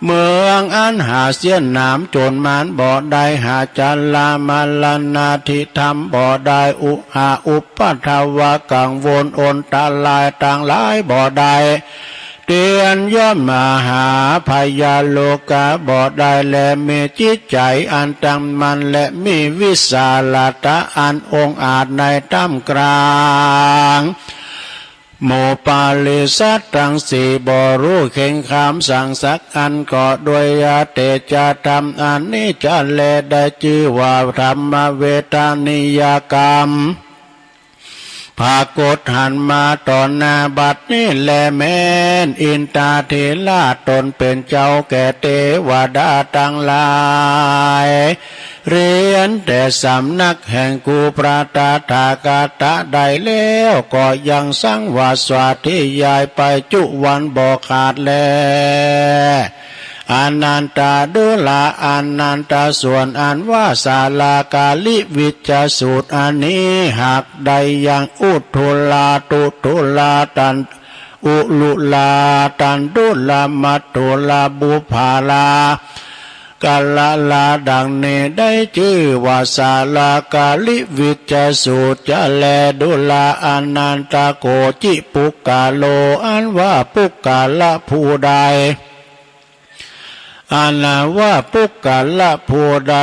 เมืองอันหาเสี้ยนหนามโจรมารบ่ได้ หาชรามรณาธิธรรมบ่ได้ อุหาอุปัทวะกังวลอันตรายทั้งหลายบ่ได้ เตียนย่อมมาหาพยาโลกาบ่ได้ และมีจิตใจอันตั้งมั่น และมีวิสาลตาอันองอาจในท่ามกลาง หมู่ปริษัททั้งสี่ บ่รู้เข่งขามสังสักอันก็ด้วย เตจาธรรมอันนี้จะแลได้ชื่อว่าธรรมเวทนิยกรรม ปรากฏหันมาต่อหน้าบัดนี้แล แม้นอินทาธิราชตนเป็นเจ้าแก่เทวดาทั้งหลาย เรียนแต่สำนักแห่งกูพระตถาคตได้แล้ว ก็ยังสังวาสสาธยายไปจุวันบ่ขาดแล อนันตาดุลา อนันตส่วนอันว่าสาลากาลิวิจสูตรอันนี้ หากได้ยังอุทุลาตุทุลาตัน อุลุลาตันดุลามัตถุลาบุพาลา กาลลาดังนี้ ได้ชื่อว่าสาลากาลิวิจสูตรจะแล ดุลาอนันตโกจิปุคคโล อันว่าปุคคละผู้ใด อันว่าปุคคละผู้ใด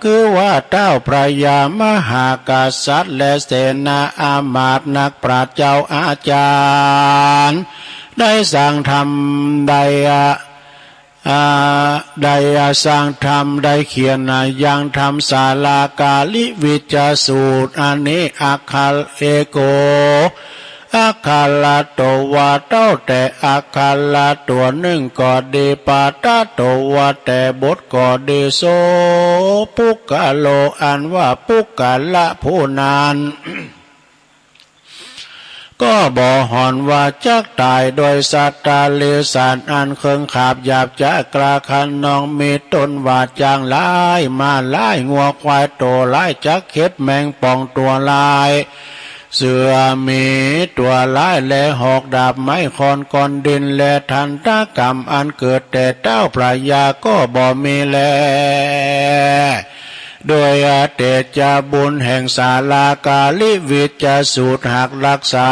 คือว่าเท้าพระยามหากษัตริย์ และเสนาอามาตย์นักปราชญ์เจ้าอาจารย์ ได้สร้างธรรมได้ อ่า ได้สร้างธรรม ได้เขียนยังธรรมสาลากาลิวิจสูตรอันนี้ อัคคะเอโก อัคคละตัวเต้าแต่อัคคละตัวหนึ่งก็ดี ปาทะตัวแต่บทก็ดี โสปุคคโล อันว่าปุคคละผู้นั้น ก็บ่หอนว่าจักต๋ายโดยสัตว์เดรัจฉานอันเคิงขาบหยาบจ๊า กล้าขนอง มีต้นว่าจ๊างหลาย ม้าหลาย งัวควายตั๋วหลาย จักเข็บแมงป่องตั๋วหลาย เสือหมีตั๋วหลาย และหอกดาบไม้ค้อนก้อนดิน และทันตกรรมอันเกิดแต่เท้าพระยาก็บ่มีแล ด้วยเตจาบุญแห่งสาลากาลิวิจสูตรหากรักษา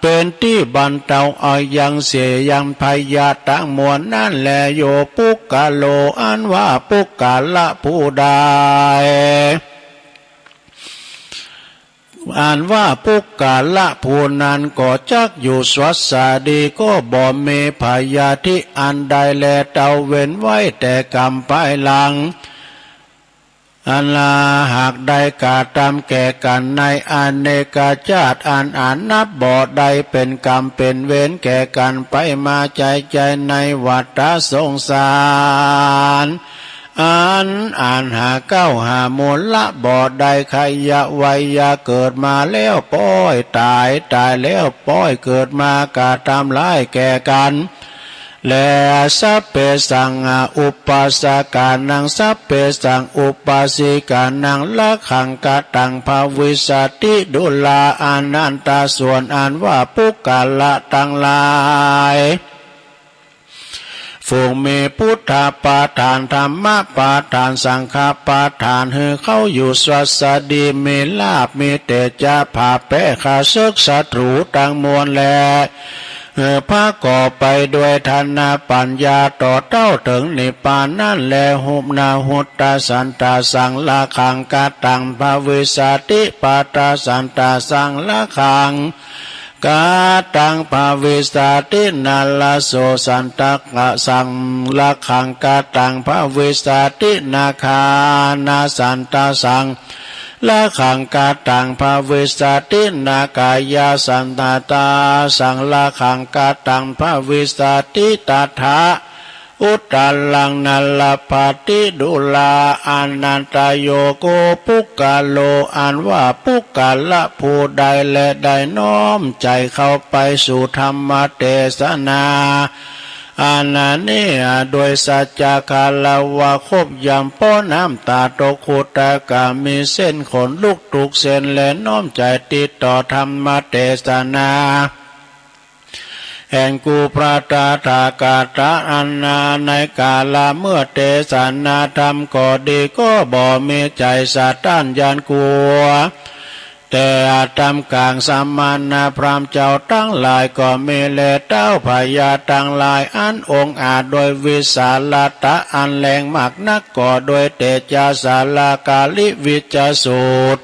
เป็นตี้บรรเทาเอายังเสียยังพยาธิตังมวลนั้นแล โยปุคคโล อันว่าปุคคละผู้ใด อันว่าปุคคละผู้นั้นก็จักอยู่สวัสดี ก็บ่มีพยาธิอันใดแล เต้าเว้นไว้แต่กรรมภายหลัง อันหากได้กระทำแก่กันในอเนกชาติอันอาจนับบ่ได้ เป็นกรรมเป็นเวรแก่กันไปมาใจ้ใจ้ในวัฏสงสาร อันอาจหาเก๊าหามูลละบ่ได้ ขยะวัยยะเกิดมาแล้วป้อยต๋าย ต๋ายแล้วป้อยเกิดมากระทำร้ายแก่กัน และสัพเพสังอุปัสสกานัง สัพเพสังอุปัสสิกานัง รักขังคตังภวิสสติ ดูราอนันตส่วนอันว่าปุคคละตังหลาย ฝูงมีพุทธปาทาน ธรรมปาทาน สังฆปาทาน หื้อเขาอยู่สวัสดี มีลาภ มีเตจา ผ่าแพ้ข้าศึกศัตรูตังมวลแล หื้อพาก่อไปด้วยทานปัญญา ต่อเต้าเถิงนิพพานนั้นแล หุบนาหุตตสันตสัง รักขังคตังภวิสสติ ปัตตสันตสัง รักขัง คตังภวิสสติ นรโสสันตสัง รักขังคตังภวิสสติ นาคานาสันตสัง รักขังคตังภวิสสติ นาคายาสันตสัง รักขังคตังภวิสสติ ตถา อุตตรังนรปาติ ดูราอนันตโยโค ปุคคโล อันว่าปุคคละผู้ใดแล ได้น้อมใจ๋เข้าไปสู่ธรรมเตสนา อันนี้ด้วยสัจจะคารวะ ขบยำเป๋อน้ำต๋าตก คุตตะกะ มีเส้นขนลุกทุกเส้น และน้อมใจ๋ติดต่อธรรมเตสนา แห่งกูพระตถาคตะอันนา ในกาละเมื่อเตสนาธรรมก็ดี ก็บ่มีใจ๋สะต้านหยาดกลัว เต แต่ตามกลางสมณพราหมณ์เจ้าตังหลายก็มีแล เท้าพญาตังหลายอันองอาจโดยวิสาลตะอันแรงมากนัก ก็โดยเตจาสาลากาลิวิจสูตร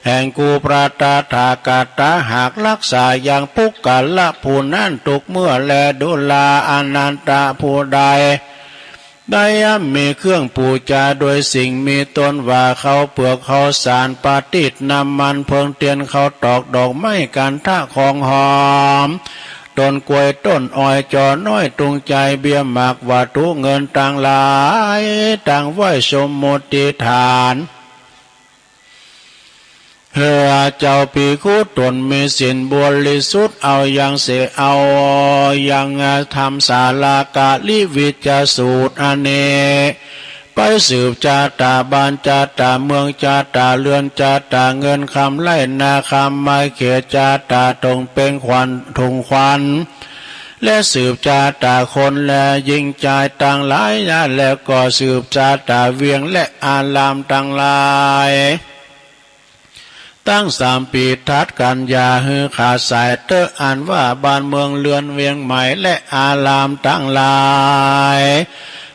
แห่งกู่พระตถาคตะ หากรักษายังปุคคละผู้นั้นทุกเมื่อแล ดูราอานันทะ ผู้ใด ได้ย่อมมีเครื่องปูจาโดยสิ่งมีต้นว่าข้าวเปลือกข้าวสาร ประทีป น้ำมัน เพลิงเทียน ข้าวตอก ดอกไม้ คันธะ ของหอม ต้นกล้วย ต้นอ้อย จอน้อย ตุงไจ เบี้ยหมาก วัตถุเงินตังหลาย ตั้งไว้สมมุติฐาน เฮือเจ้าภิกขุตนมีศีลบริสุทธิ์ เอายังเส เอายังธรรมสาลากาลิวิจสูตรอันนี้ ไปสืบจาตาบ้านจาตาเมืองจาตาเรือนจาตาเงินคำไร่นาคำไม้เขตจาตาตรงเป็นขวัญถุงขวัญ และสืบจาตาคนและหญิงชายตังหลาย แล้วก็สืบจาตาเวียงและอารามตังหลาย ตั้งสามปีทัดกัน อย่าหื้อขาดสายเต๊อะ อันว่าบ้านเมืองเรือนเวียงใหม่และอารามตังหลาย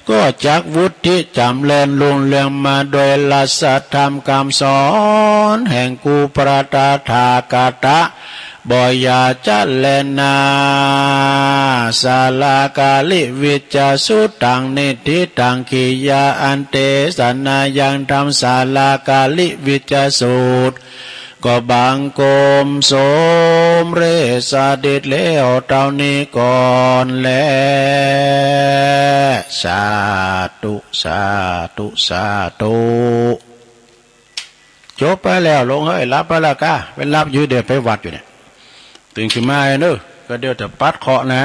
ก็จักวุฒิจ๋ำเริญรุ่งเรืองมาโดยรัศธรรมคำสอนแห่งกู่พระตถาคตะ บ่อย่าจะแลนา สาลากาลิวิจสูตรตัง นิฏฐิตัง กิริยาอันเตสนายังธรรมสาลากาลิวิจสูตร ก็บังคมสมเร็จสถิตแล้วเท่านี้ก่อนแล สาธุ สาธุ สาธุ จบไปแล้ว ลงเฮ้ย หลับไปแล้วกะ ไปหลับอยู่ เดี๋ยวไปวัดอยู่เนี่ย ตื่นขึ้นมาเนอะ ก็เดี๋ยวจะปัดเคราะห์นะ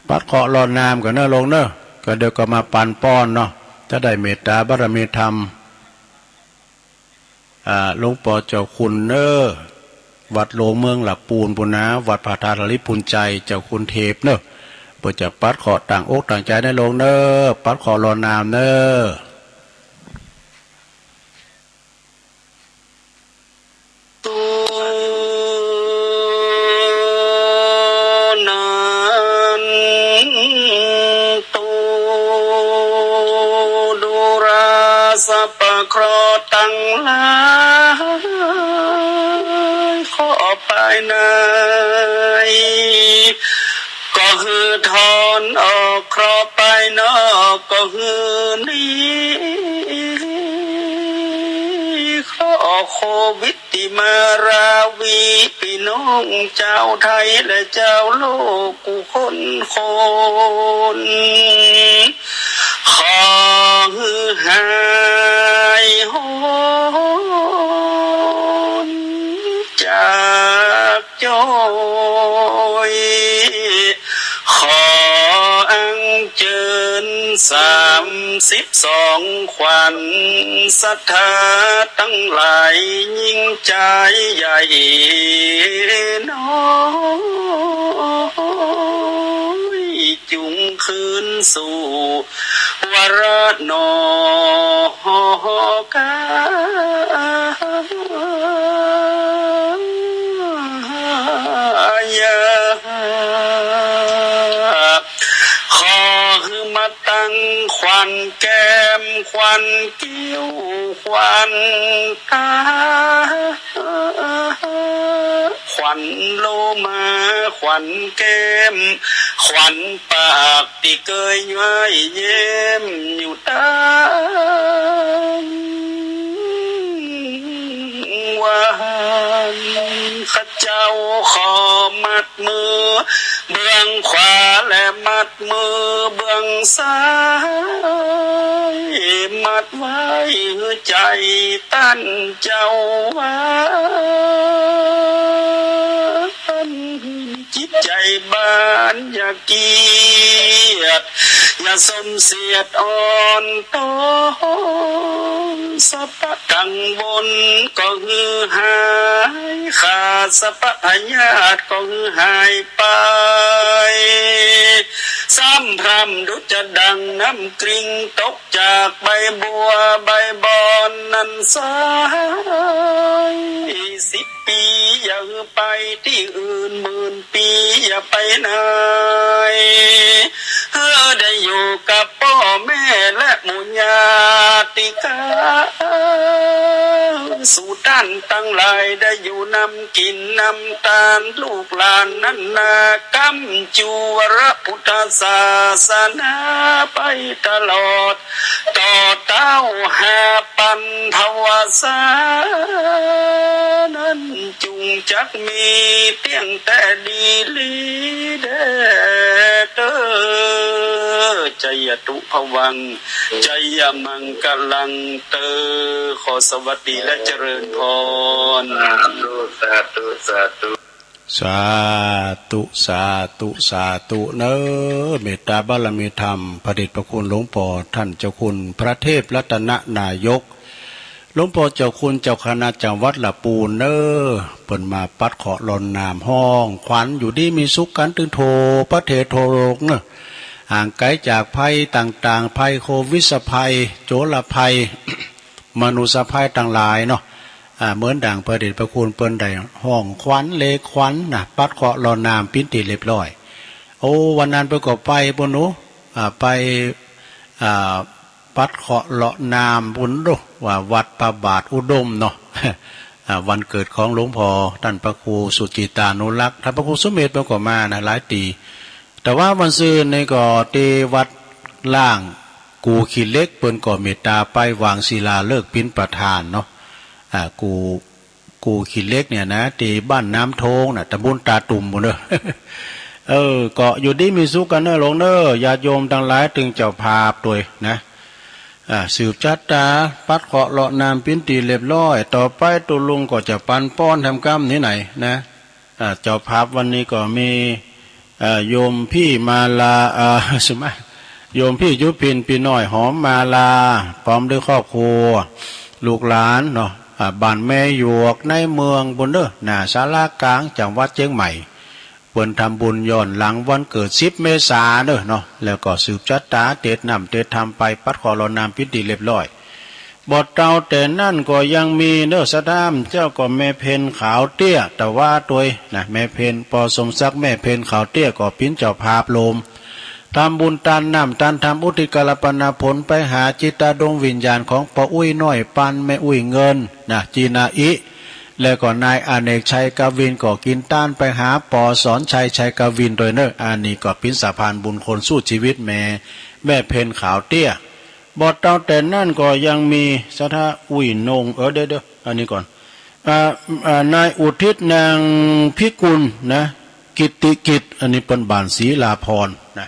ปัดเคราะห์รดน้ำก่อนเนอะ ลงเนอะ ก็เดี๋ยวก็มาปันป้อนเนาะ ถ้าได้เมตตาบารมีธรรม อ่า หลวงป้อเจ้าคุณเนอะ วัดหลวงเมืองหลักปูนปุ้นนะ วัดพระธาตุหริภุญชัย เจ้าคุณเทพเนอะ เปิ้นจะปัดเคราะห์ตั้งอกตั้งใจนะ ลงเนอะ ปัดเคราะห์รดน้ำเนอะ นันตุ ดูราสัพพะเคราะห์ตังหลาย เคราะห์ภายใน ก็หื้อถอนออก เคราะห์ภายนอก ก็หื้อหนี เคราะห์โควิด ที่มาราวี พี่น้องเจ้าไทยและเจ้าโลกกู้คนคน ขอหื้อหายโหนจากโจย ขออัญเจิญสามสิบสองขวัญ ศรัทธาตังหลายยิ่งใจใหญ่น้อย จุ่งคืนสู่วรนอกา ยา ขอหื้อมาตังขวัญแก้ม ขวัญคิ้ว ขวัญตา ขวัญโลมา ขวัญแก้ม ขวัญปาก ตี้เกยย้อยเย้มอยู่ตังวัน ข้าเจ้าขอมัดมือเบื้องขวาและมัดมือเบื้องซ้าย มัดไว้หื้อใจต้านเจ้าว่า จิตใจบานอย่าเกียจ อย่าสมเสียดอ่อนตอง สรรพกังวลก็หื้อหายขาด สรรพพยาธิก็หื้อหายไป สรรพ น้ำดุจดังน้ำกริ่งตกจากใบบัวใบบอนนั้นสาย สิบปีอย่าหือไปที่อื่น หมื่นปีอย่าไปไหน เออ ได้อยู่กับพ่อแม่และหมู่ญาติกา สู่ต้านตังหลายได้อยู่นำกิ๋นนำตาน ลูกหลานนั้นนากำ จูวรพุทธศาสนาไปตลอด ต่อเต้าหาปันทวสานั้น จุงจักมีเตี้ยงแต่ดีลีแด่เตอ จยตุพวัง จยมังกลังเตอ ขอสวัสดีและเจริญพร สาธุ สาธุ สาธุ สาธุ สาธุ สาธุ เนอ เมตตาบารมีธรรม พระเดชพระคุณหลวงพ่อท่านเจ้าคุณพระเทพรัตนนายก หลวงพ่อเจ้าคุณเจ้าคณะจังหวัดละปูนเนอ เปิ้นมาปัดเคราะห์หล่อนหนามฮ้องขวัญอยู่ดีมีสุขกั๋นตึงทั่วประเทศทั่วโลกเนอ ห่างไกลจากภัยต่างๆ ภัยโควิดภัย โจรภัย มนุษยภัยตังหลายเนาะ อ่า เหมือนดั่งพระเดชพระคุณเปิ้นได้ฮ้องขวัญเลขวัญนะ ปัดเคราะห์หล่อนหนามปิ้นตี้เรียบร้อย โอ้ วันนั้นเปิ้นก็ไปปุ้นหนู อ่า ไป อ่า ปัดเคราะห์หล่อนหนามปุ้นดู ว่าวัดพระบาทอุดมเนาะ อ่า วันเกิดของหลวงพ่อท่านพระครูสุจิตานุรักษ์ ท่านพระครูสุเมธเปิ้นก็มานะ หลายตี้ แต่ว่าวันซืนนี่ก็ตี้วัดล้างกู่ขี้เหล็ก เปิ้นก็เมตตาไปวางศิลาฤกษ์ปิ้นประธานเนาะ อ่า กู่ กู่ขี้เหล็กเนี่ยนะ ตี้บ้านน้ำโทงน่ะ ตำบลตาตุ่มปุ้นเนอ เออ ก็อยู่ดีมีสุขกั๋นเนอ หลวงเนอ ญาติโยมตังหลาย ตึงเจ้าภาพตวยนะ อ่า สืบชะตา ปัดเคราะห์หล่อนหนามปิ้นตี้เรียบร้อย ต่อไปตุ๊ลุงก็จะปันป้อนแถมกำนี้ไหนนะ อ่า เจ้าภาพวันนี้ก็มี เอ่อ โยมพี่มาลา เอ่อ สมะ โยมพี่ยุพิน พี่น้อยหอมมาลา พร้อมด้วยครอบครัว ลูกหลานเนาะ อ่า บ้านแม่หยวกในเมืองปุ้นเนอ หน้าศาลากลางจังหวัดเจียงใหม่ เปิ้นทำบุญย้อนหลังวันเกิดสิบเมษาเนอเนาะ แล้วก็สืบชะตา เตรียมน้ำเตรียมธรรมไป ปัดเคราะห์หล่อนหนามปิ้นตี้เรียบร้อย บ่เต้าแต่นั้นก็ยังมีเนอ สถานเจ้าก็แม่เพ็ญขาวเตี้ย ตะวาตวยนะ แม่เพ็ญ ปอสมศักดิ์ แม่เพ็ญขาวเตี้ย ก็ปิ้นเจ้าภาพโลม ทำบุญตานน้ำตานธรรม อุทิศกัลปนาผลไปหาจิตดวงวิญญาณของป้ออุ๊ยน้อย ปันแม่อุ๊ยเงินนะ จีนาอิ แล้วก็นายอเนกชัยกวิน ก็กิ๋นตานไปหาป้อสอนชัยชัยกวินตวยเนอ อันนี้ก็ปิ้นสะพานบุญคนสู้ชีวิตแม่ แม่เพ็ญขาวเตี้ย บ่เต้าแต่นั้นก็ยังมีสถานอุ๊ยนง เออ เดี๋ยวๆ อันนี้ก่อน อ่า อ่า นายอุทิศ นางพิกุลนะ กิตติกิจ อันนี้เปิ้นบ้านศรีลาพรนะ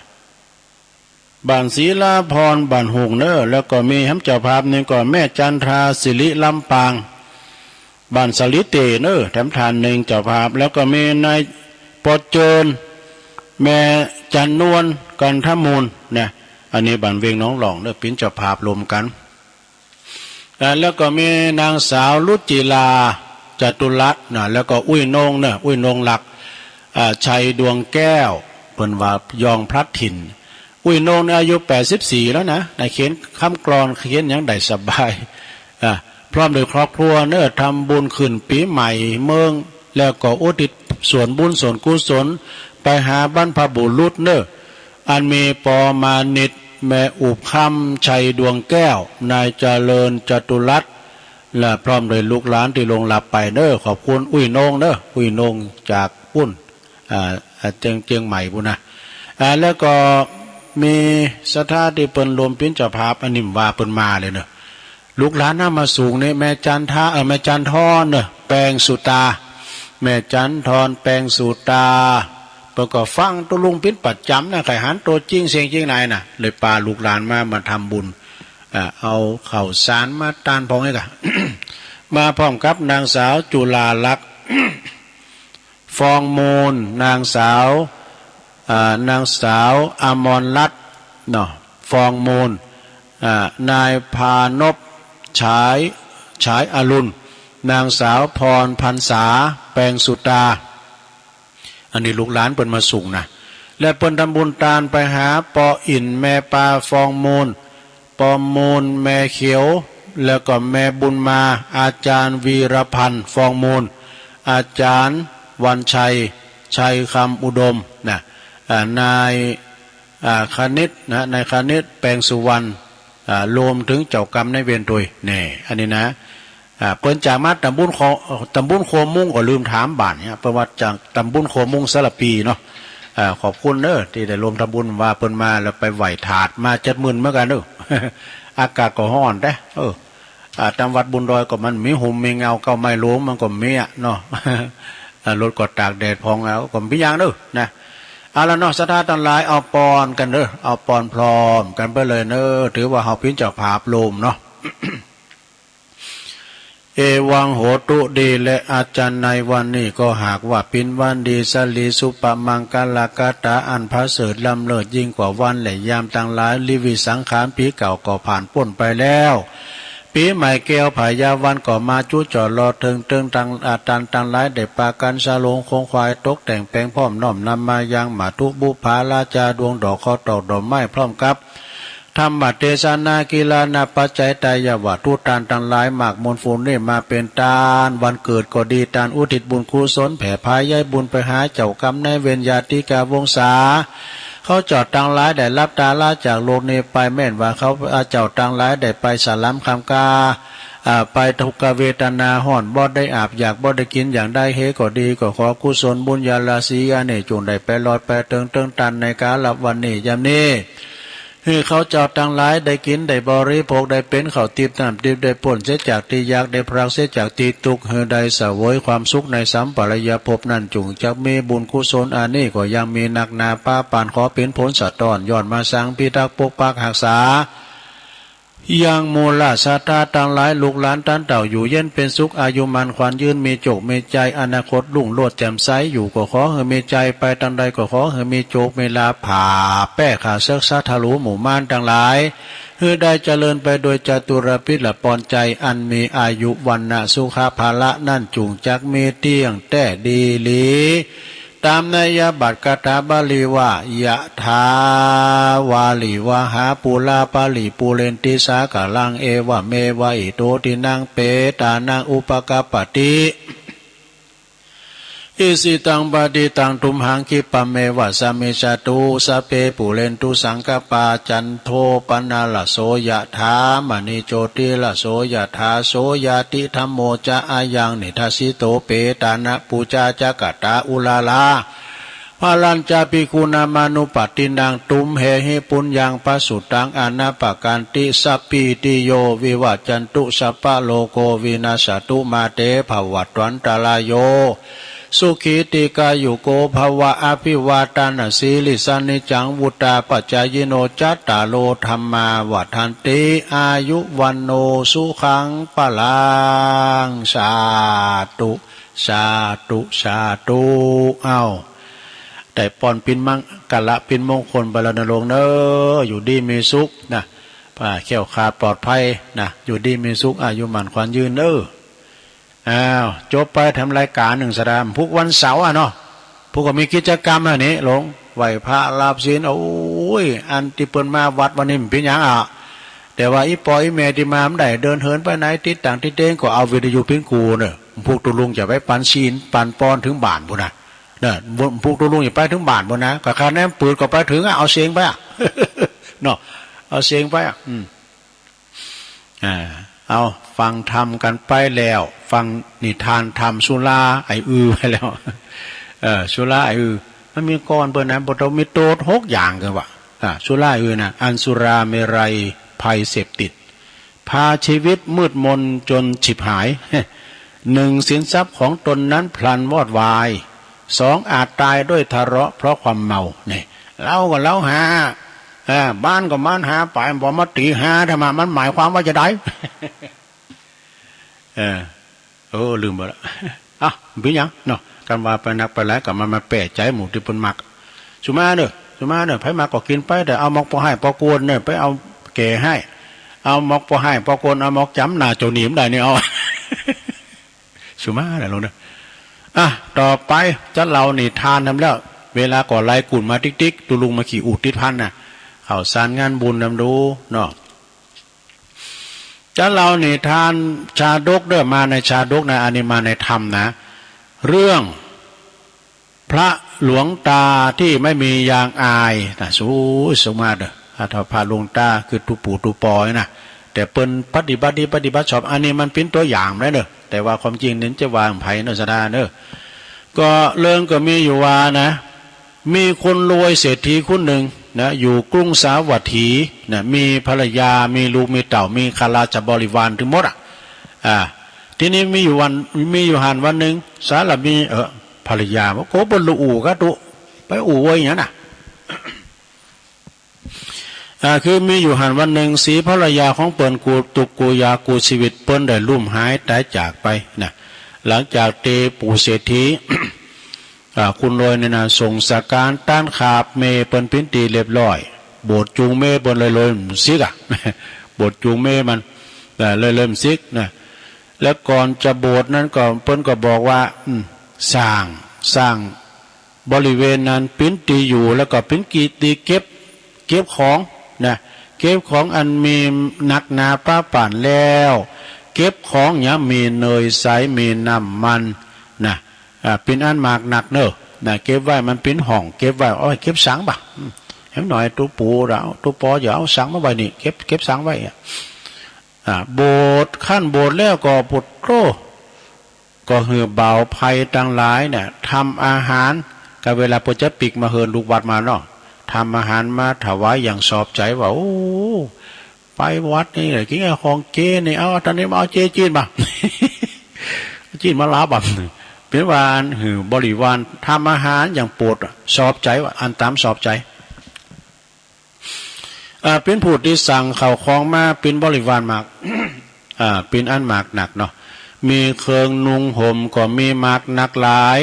บ้านศรีลาพร บ้านหงส์เนอ แล้วก็มีแถมเจ้าภาพนี่ก็แม่จันทรา สิริลำปาง บ้านสาลีเตเนอ แถมท่านหนึ่งเจ้าภาพ แล้วก็มีนายปอเจิญ แม่จันนวล กันทมูลนะ อันนี้บ้านเวียงหนองหล่องเนอ ปิ้นเจ้าภาพรวมกัน อ่า แล้วก็มีนางสาวรุจิลา จตุรัตน์นะ แล้วก็อุ๊ยนงเนอ อุ๊ยนงหลัก อ่า ชัยดวงแก้ว เปิ้นว่ายองพลัดถิ่น อุ๊ยนงเนี่ยอายุแปดสิบสี่แล้วนะ ในเขียนคำกลอนเขียนยังได้สบาย อ่า พร้อมด้วยครอบครัวเนอ ทำบุญขึ้นปีใหม่เมือง แล้วก็อุทิศส่วนบุญส่วนกุศลไปหาบรรพบุรุษเนอ อันมีปอมานิต แม่อุบคำ ชัยดวงแก้ว นายเจริญ จตุรัตน์ และพร้อมด้วยลูกหลานตี้ล่วงลับไปเนอ ขอบคุณอุ๊ยนงเนอ อุ๊ยนงจากปุ้น อ่า อ่า เจียง เจียงใหม่ปุ้นนะ อ่า แล้วก็มีศรัทธาตี้เปิ้นรวมปิ้นเจ้าภาพ อันนี้ว่าเปิ้นมาเลยเนอะ ลูกหลานนำมาสูงนี่ แม่จันทา เอ่อ แม่จันทอนเนอะ แปงสุตา แม่จันทอน แปงสุตา เปิ้นก็ฟังตุ๊ลุงปิ้นประจ๋ำนะ ใค่หันตั๋วจริงเสียงจริงไหนนะ เลยปาลูกหลานมา มาทำบุญ อ่า เอาข้าวสารมาตานพองนี่กะ มาพร้อมกับนางสาวจุฬาลักษณ์ ฟองมูล นางสาว อ่า นางสาวอมรรัตน์ เนาะ ฟองมูล อ่า นายพานพ ฉาย ฉายอรุณ นางสาวพรพรรษา แปงสุตา อันนี้ลูกหลานเปิ้นมาสูงนะ และเปิ้นทำบุญตานไปหาปออิ่นแม่ปาฟองมูล ปอมูลแม่เขียว แล้วก็แม่บุญมา อาจารย์วีรพันธ์ฟองมูล อาจารย์วันชัย ชัยคำอุดมนะ อ่านาย อ่าคณิตนะ นายคณิตแปลงสุวรรณ อ่ารวมถึงเจ้ากรรมนายเวรตวย แน่ อันนี้นะ อ่าเปิ้นจากมาตำบุญโคตำบุญโคมุงก็ลืมถามบ้านเนี่ย เปิ้นว่าจากตำบุญโคมุงสารปีเนาะ อ่าขอบคุณเด้อที่ได้รวมทำบุญ ว่าเปิ้นมาแล้วไปไหว้ถาดมาเจ็ดหมื่นเหมือนกันเด้อ อากาศก็ร้อนแท้ เออ อ่าตามวัดบุญดอยก็มันมีหุมมีเงา เก้าไม้หลวงมันก็มีอะเนาะ อ่ารถก็ตากแดดพองเอาก็มีอย่างเด้อนะ เอาละเนาะ ศรัทธาตังหลาย เอาปอนกันเด้อ เอาปอนพร้อมกันไปเลยเน้อ ถือว่าเฮาปิ้นเจ้าภาพโลมเนาะ เอวังโหตุ ดีและอาจารย์ ในวันนี้ก็หากว่าปิ้นวันดี สลีสุปมังคลกถาอันประเสริฐล้ำเลิศยิ่งกว่าวันและยามตังหลาย ลิวิสังขารปีเก่าก็ผ่านป๊นไปแล้ว ปีใหม่แก้วผายาวันก็มาจุจอดรอเทิงเทิงตังอาจารย์ตังหลายได้ปากันสะโลงคงควายตกแต่งแปลงพร้อมน้อมนำมายังมาทุบุพาราจาดวงดอกคอตอกดอกไม้พร้อมกับ ธรรมเทศนากีฬานาปัจจัยไตยวัตถุทานตังหลายมากมวลฟูนนี้มาเป็นตานวันเกิดก็ดี ตานอุทิศบุญกุศลแผ่พายายบุญไปหาเจ้ากรรมนายเวรญาติกาวงศา เขาเจ้าตังหลายได้ลับตาลาจากโลกนี้ไป แม่นว่าเขาเจ้าตังหลายได้ไปสลามคำกา อ่าไปทุกขเวทนาฮ้อนบ่ได้อาบอยากบ่ได้กินอย่างใดเฮก็ดี ก็ขอกุศลบุญญาราศีอันนี้จงได้ไปลอยไปเติงเติงตันในกาลวันนี้ยามนี้ หื้อเขาเจ้าตังหลายได้กินได้บริโภค ได้เป็นข้าวทิพย์น้ำทิพย์ ได้ป๊นเสียจากตี้ยาก ได้พรากเสียจากตี้ตุ๊กข์ หื้อได้เสวยความสุขในสัมปรายภพนั้น จุ่งจักมีบุญกุศลอันนี้ก็ยังมีนักหนาปาปานขอเป็นผลสะท้อน ย้อนมาสังพิทักษ์ปกปักฮักษา ยังหมู่ราชศรัทธาตังหลาย ลูกหลานต้านเต้าอยู่เย็นเป็นสุข อายุหมั้นขวัญยืน มีโจคมีชัย อนาคตรุ่งโรจน์แจ่มใส อยู่ก็ขอหื้อมีชัย ไปตางใดก็ขอหื้อมีโจคมีลาภ ผ่าแป้ขาเสิกสาทะลุหมู่มารตังหลาย หื้อได้เจริญไปโดยจตุรพิธละปอนชัย อันมีอายุวรรณะสุขะพละนั้นจุ่งจักมีเตี้ยงแต๊ดีหลี ตามนัยยะบาทคาถาบาลีว่า ยะถาวาริวหาปูราปาริปูเรนติสาคารัง เอวะเมวะอิโตทินังเปตานังอุปกัปปติ อิสิตังปฏิตังตุมหังคิปะเมวะสะมิชฌะตุ สัพเพปูเรนตุสังกัปปา จันโทปะนะระโส ยะถามะณิโจติระโส ยะถา โสยะติธัมโมจะ อะยังนิทัสสิโต เปตานะปูจาจะกะตาอุรารา พะลัญจะภิกขุนามานุปัสสินัง ตุมเหหิปุญญังปะสุตัง อะนะปะกันติ สัพพีติโยวิวัจจันตุ สัพพะโรโควินัสสะตุ มาเตภะวัตวันตะราโย สุขีติกายุโกภะวะ อะภิวาทะนะสีลิสสะ นิจจังวุฑฒาปะจายิโน จัตตาโรธัมมาวัฑฒันติ อายุวัณโณสุขังพะลัง สาธุ สาธุ สาธุ เอ้า ได้ปอนปินมังกะละปินมงคลไปแล้วนะโลงเน้อ อยู่ดีมีสุขนะ อ่า แคล้วคลาดปลอดภัยนะ อยู่ดีมีสุข อายุหมั้นขวัญยืนเน้อ อ้าว จบไปทำรายการหนึ่งสะดาม พุกวันเสาร์อะเนาะ พุกก็มีกิจกรรมอะนี่ หลง ไหว้พระรับศีล โอ้ย อันตี้เปิ้นมาวัดวันนี้มันเป็นหยังอะ แต่ว่าอีปออีแม่ตี้มามันได้เดินเหินไปไหน ติดต่างติดเตงก็เอาวิทยุปิ้นกูเนอะ พุกตุลุงจะไปปันศีลปันปอนถึงบ้านพุ้นนะ เนอะ พุกตุลุงจะไปถึงบ้านพุ้นนะ ก็คะแนนปืดก็ไปถึงอะ เอาเสียงไปอะ เนาะ เอาเสียงไปอะ อืม อ่า เอาฟังธรรมกันไปแล้ว ฟังนิทานธรรมสุราไอ้อือไปแล้ว เออ สุราไอ้อือ มันมีก่อนเปิ้นนะ บ่ต้องมีโตษหกอย่างกันว่ะ อ่า สุราไอ้อือนะ อันสุราเมรัยภัยเสพติด พาชีวิตมืดมนจนฉิบหาย หนึ่ง สินทรัพย์ของตนนั้นพลันวอดวาย สอง อาจตายด้วยทะเลาะเพราะความเมา นี่ เหล้าก็เหล้าหา เออ บ้านก็บ้านหา ไปบ่มาตีหา ธรรมะมันหมายความว่าจะใด เออ โอ้ ลืมไปละ อ่ะ บ่เป็นหยังเนาะ กันว่าไปนักไปหลายก็มา มาแปะใจหมู่ตี้เปิ้นมัก สุมาเด้อ สุมาเด้อ ไผมักก็กินไป แต่เอาหมอกปอไห้ปอกวนเด้อ ไปเอาแก่ไห้ เอาหมอกปอไห้ปอกวน เอาหมอกจ๋ำหน้าเจ้าหนี้มันได้นี่เอา สุมาเด้อ ลงเด้อ อ่ะ ต่อไปจะเล่านิทานทำแล้ว เวลาก็ไล่กุนมาติ๊กๆ ตุลุงมาขี่อูฐติดพันน่ะ เขาสารงานบุญนำดูเนาะ จะเล่านิทานชาดกเด้อ มาในชาดกนะ อันนี้มาในธรรมนะ เรื่องพระหลวงตาที่ไม่มียางอายนะ สูงสุดมากเด้อ ถ้าพระหลวงตาคือตุ๊ปู่ตุ๊ปอนะ แต่เปิ้นปฏิบัติดีปฏิบัติชอบ อันนี้มันเป็นตัวอย่างได้เด้อ แต่ว่าความจริงนี่จะว่าของไผเนาะ สดาเนาะ ก็เรื่องก็มีอยู่ว่านะ มีคนรวยเศรษฐีคนหนึ่งนะ อยู่กรุงสาวัตถีนะ มีภรรยา มีลูก มีเต้า มีข้าราชบริวารทั้งหมดอ่ะ อ่า ทีนี้มีอยู่วัน มีอยู่หันวันหนึ่ง สามี เออ ภรรยาบอก โกเปิ้นละอู่กะตุ ไปอู่เว้ยอย่างนั้นน่ะ อ่า คือมีอยู่หันวันหนึ่ง สีภรรยาของเปิ้นกู้ตุ๊กกู้ยากกู้ชีวิต เปิ้นได้ลุ่มหายต๋ายจากไปนะ หลังจากเต๋ปู่เศรษฐี อ่า คนรวยนี่นะ ส่งสการต้านขาบเมย์เปิ้นเป๋นตี้เรียบร้อย โบสถ์จูงเมย์เปิ้นเลยเลยบ่สิกอ่ะ โบสถ์จูงเมย์มัน อ่า เลยเลยบ่สิกนะ แล้วก่อนจะโบสถ์นั้นก็ เปิ้นก็บอกว่า อืม สร้าง สร้าง บริเวณนั้นเป๋นตี้อยู่ แล้วก็เป๋นตี้เก็บ เก็บของนะ เก็บของอันมีหนักหนาปะป่านแล้ว เก็บของอย่างมีเนยใส มีน้ำมันนะ อ่า เป๋นอันมากนักเนอะนะ เก็บไว้มันเป๋นห้อง เก็บไว้ เอาไว้เก็บสังบ่ะ อืม เห็นหน่อย ตุ๊ปู่เฮา ตุ๊ปอเฮาเอาสังมาไว้นี่ เก็บ เก็บสังไว้อ่ะ อ่า โบสถ์ ขั้นโบสถ์แล้วก็ โผดโธ่ ก็หื้อบ่าวไพร่ตังหลายเนี่ย ทำอาหาร ก็เวลาเปิ้นจะปิ๊กมาเฮือนลูกวัดมาเนาะ ทำอาหารมาถวายอย่างชอบใจ๋ว่า โอ้ ไปวัดนี่เลย กิ๋นของเจนี่ เอา ต๋อนนี้มาเอาเจจีนบ่ะ จีนมาลาวบ่ะ เป๋นว่าหื้อบริวารทำอาหารอย่างโปรดชอบใจ๋ว่า อันต๋ามชอบใจ๋ อ่า เป๋นผู้ตี้สั่งข้าวของมาเป๋นบริวารมาก อ่า เป๋นอันมากนักเนาะ มีเครื่องนุ่งห่มก็มีมากนักหลาย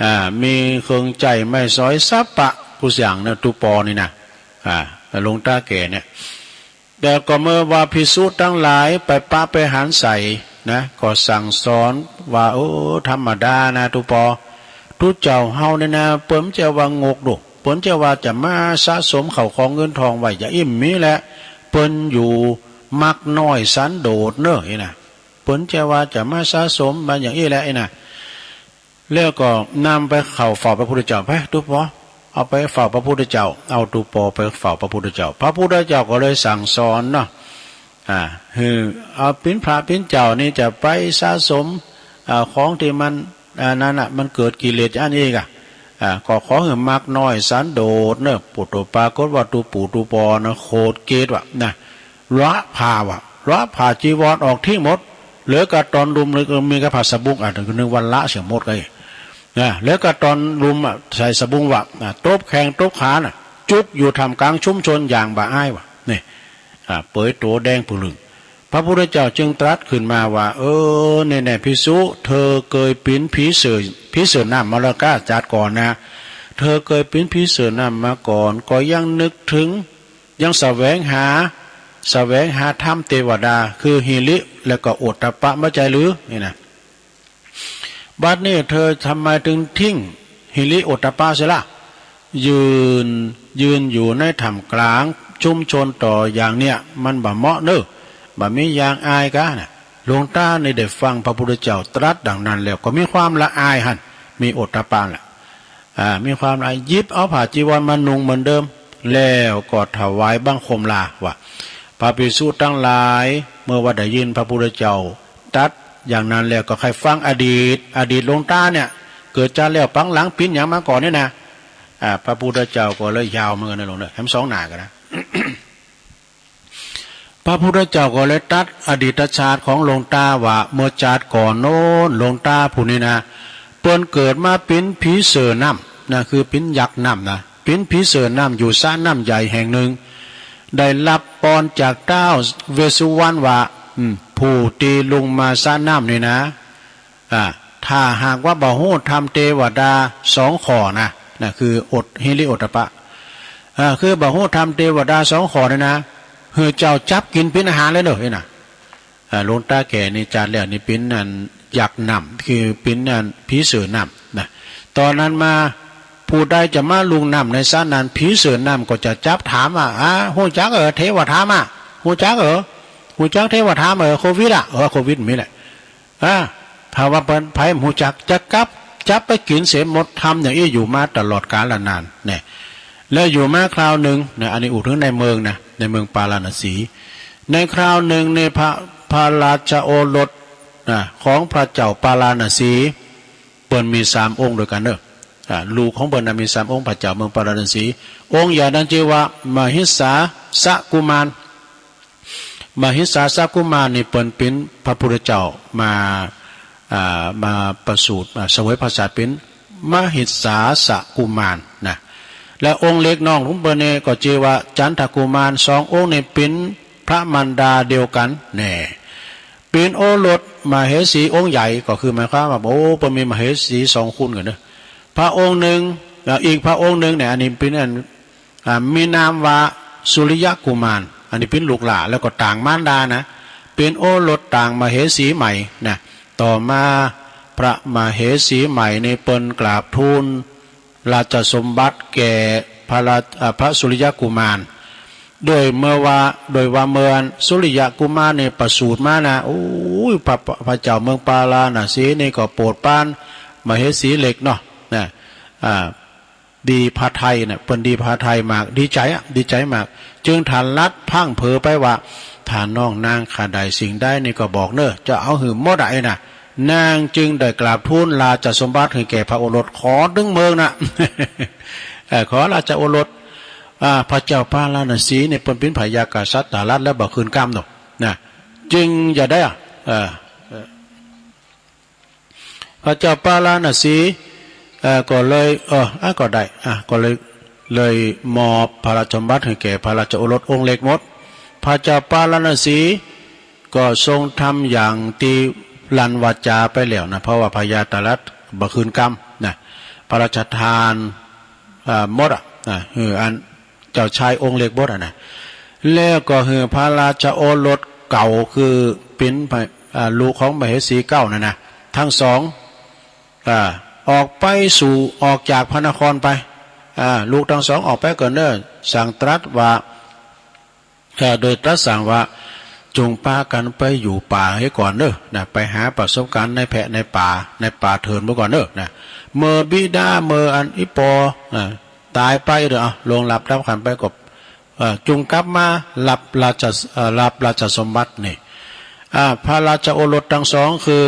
อ่า มีเครื่องใจ๊ไม้สอยสัพพะกู้อย่างเนาะ ตุ๊ปอนี่นะ อ่า หลวงต๋าแก่เนี่ย แต่ก็เมื่อว่าภิกษุตังหลายไปปะไปหันใส่นะ ก็สั่งสอนว่า โอ้ ธรรมดานะตุ๊ปอ ตุ๊เจ้าเฮาเนี่ยนะ เปิ้นบ่ใจ้ว่างกดุ เปิ้นบ่ใจ้ว่าจะมาสะสมข้าวของเงินทองไว้อย่างอี้ บ่มีแหละ เปิ้นอยู่มักน้อยสันโดษเนอะ นี่นะ เปิ้นบ่ใจ้ว่าจะมาสะสมมาอย่างอี้แหละ นี่นะ แล้วก็นำไปเข้าเฝ้าพระพุทธเจ้า ไปตุ๊ปอ เอาไปเฝ้าพระพุทธเจ้า เอาตุ๊ปอไปเฝ้าพระพุทธเจ้า พระพุทธเจ้าก็เลยสั่งสอนเนาะ อ่า คือเอาเป๋นพระเป๋นเจ้านี่จะไปสะสม อ่า ของตี้มัน อ่า นั่นน่ะ มันเกิดกิเลสอันอี้ก่ะ อ่า ก็ขอหื้อมักน้อยสันโดษเนอะ โผดโธ่ ปรากฏว่าตุ๊ปู่ตุ๊ปอนะ โขดเกลียดว่ะนะ ละผ้าว่ะ ละผ้าจีวรออกทิ้งหมด เหลือก็ตอนลุ่ม เหลือก็มีก็ผ้าสะบุ้ง อ่ะ นึกว่าละเสียหมดก็อีก นะ เหลือก็ตอนลุ่มอ่ะ ใส่สะบุ้งว่ะ อ่ะ ตบแข้งตบขาน่ะ จุกอยู่ท่ามกลางชุมชนอย่างบ่อายว่ะ นี่ อ่ะ เปยตั๋วแดงผึ่งลึง พระพุทธเจ้าจึงตรัสขึ้นมาว่า เออ แน่ๆ ภิกษุ เธอเคยเป๋นผีเสื้อ ผีเสื้อน้ำมาแล้วก้า จาติก่อนนะ เธอเคยเป๋นผีเสื้อน้ำมาก่อน ก็ยังนึกถึง ยังแสวงหา แสวงหาธรรมเทวดา คือหิริ แล้วก็โอตตัปปะ บ่ใจ้หรือ นี่นะ บัดนี้เธอทำไมถึงทิ้งหิริโอตตัปปะเสียล่ะ ยืน ยืนอยู่ในท่ามกลางชุมชนต่ออย่างเนี่ย มันบ่เหมาะเนอะ บ่มีอย่างอายก้านะ หลวงต๋านี่ได้ฟังพระพุทธเจ้าตรัสดังนั้นแล้ว ก็มีความละอายหั้น มีโอตตัปปะแหละ อ่า มีความละอาย หยิบเอาผ้าจีวรมานุ่งเหมือนเดิม แล้วก็ถวายบังคมลาว่า พระภิกษุตังหลาย เมื่อว่าได้ยินพระพุทธเจ้าตรัสอย่างนั้นแล้ว ก็ใค่ฟังอดีต อดีตหลวงต๋าเนี่ย เกิดจาติแล้วปางหลังเป๋นหยังมาก่อนนี่นะ อ่า พระพุทธเจ้าก็เลยยาวเหมือนกันนะหลวงเนอะ แถมสองหน้ากันนะ พระพุทธเจ้าก็เลยตรัสอดีตชาติของหลวงต๋าว่า เมื่อจาติก่อนโน้น หลวงต๋าผู้นี้นะ เปิ้นเกิดมาเป๋นผีเสื้อน้ำนะ คือเป๋นยักษ์น้ำนะ เป๋นผีเสื้อน้ำอยู่สระน้ำใหญ่แห่งหนึ่ง ได้รับปอนจากท้าวเวสสุวรรณว่า อืม ผู้ตี้ลุงมาสระน้ำนี่นะ อ่า ถ้าหากว่าบ่ฮู้ธรรมเทวดาสองข้อนะ นะ คือโอต หิริโอตตัปปะ อ่า คือบ่ฮู้ธรรมเทวดาสองข้อนี่นะ หื้อเจ้าจับกิ๋นเป๋นอาหารเลยเนอะ นี่นะ อ่า หลวงต๋าแก่นี่จาติแล้วนี่เป๋นอันยักษ์น้ำ คือเป๋นอันผีเสื้อน้ำนะ ต๋อนนั้นมา ผู้ใดจะมาลุ่งน้ำในสระนั้น ผีเสื้อน้ำก็จะจับถามว่า อ่า ฮู้จักเออ เทวธรรมอ่ะ ฮู้จักเออ ฮู้จักเทวธรรมเออ โควิดอ่ะ เออ โควิดมีแหละ อ่า ถ้าว่าเปิ้นไผฮู้จักจะกลับ จับไปกินเสียหมด ทำอย่างอี้อยู่มาตลอดกาลนานเนี่ย แล้วอยู่มาคราวหนึ่งนะ อันนี้อู้ถึงในเมืองนะ ในเมืองปาราณสี ในคราวหนึ่งในพระ พระราชโอรสนะ ของพระเจ้าปาราณสี เปิ้นมีสามองค์ด้วยกันเนอะ อ่า ลูกของเปิ้นนะมีสามองค์ พระเจ้าเมืองปาราณสี องค์ใหญ่นั้นชื่อว่ามหิสสาสกุมาร มหิสสาสกุมารนี่เปิ้นเป็นพระพุทธเจ้ามา อ่า มาประสูติ อ่า เสวยพระชาติเป็นมหิสสาสกุมารนะ และองค์เล็กน้องของเปิ้นนี่ก็ชื่อว่าจันทกุมาร สององค์นี่เป็นพระมารดาเดียวกันแน่ เป็นโอรสมเหสีองค์ใหญ่ ก็คือหมายความว่า โอ้ เปิ้นมีมเหสีสองคนกันเนอะ พระองค์หนึ่ง อ่า อีกพระองค์หนึ่งเนี่ย อันนี้เป็นอัน อ่า มีนามว่าสุริยกุมาร อันนี้เป็นลูกหล้าน แล้วก็ต่างมารดานะ เป็นโอรสต่างมเหสีใหม่นะ ต่อมาพระมเหสีใหม่นี่เปิ้นกราบทูลราชสมบัติแก่พระราช อ่า พระสุริยกุมาร โดยเมื่อว่า โดยว่าเมื่อสุริยกุมารนี่ประสูติมานะ โอ้ย พระ พระเจ้าเมืองปาราณสีนี่ก็โปรดปรานมเหสีเล็กเนาะนะ อ่า ดีพระทัยนะ เปิ้นดีพระทัยมาก ดีใจอะ ดีใจมาก จึงถนัดพลั้งเผลอไปว่า ถ้าน้องนางข้าได้สิ่งใดนี่ก็บอกเนอะ จะเอาหื้อหมดอะไอ้นะ นางจึงได้กราบทูลราชสมบัติให้แก่พระโอรส ขอตึงเมืองนะ เอ่อ ขอราชโอรส อ่า พระเจ้าปาราณสีเนี่ยเปิ้นเป็นพญากษัตริย์ตาลัดแล้วบ่คืนกำเนาะนะ จึงจะได้อะ เอ่อ เอ่อ พระเจ้าปาราณสี เอ่อ ก็เลย เออ อ่ะ ก็ได้ อ่ะ ก็เลย เลยมอบพระราชสมบัติให้แก่พระราชโอรสองค์เล็กหมด พระเจ้าปาราณสีก็ทรงทำอย่างที่ลั่นวาจาไปแล้วนะ เพราะว่าพญาตาลัดบ่คืนกำนะ พระราชทาน อ่า หมดอะนะ เออ อันเจ้าชายองค์เล็กหมดอะนะ แล้วก็หื้อพระราชโอรสเก่า คือเป็นพระ อ่า ลูกของมเหสีเก่านั่นนะ ทั้งสอง อ่า ออกไปสู่ ออกจากพระนครไป อ่า ลูกทั้งสองออกไปก่อนเนอะ สั่งตรัสว่า เอ่อ โดยตรัสสั่งว่า จงปากันไปอยู่ป่าให้ก่อนเนอะนะ ไปหาประสบการณ์ในแพะในป่า ในป่าเถินไปก่อนเนอะนะ เมื่อบิดา เมื่ออันอีปอ อ่า ตายไปเด้อ เอา ล่วงลับดับขันธ์ไปก็ เอ่อ จงกลับมารับราช เอ่อ รับราชสมบัตินี่ อ่า พระราชโอรสทั้งสองคือ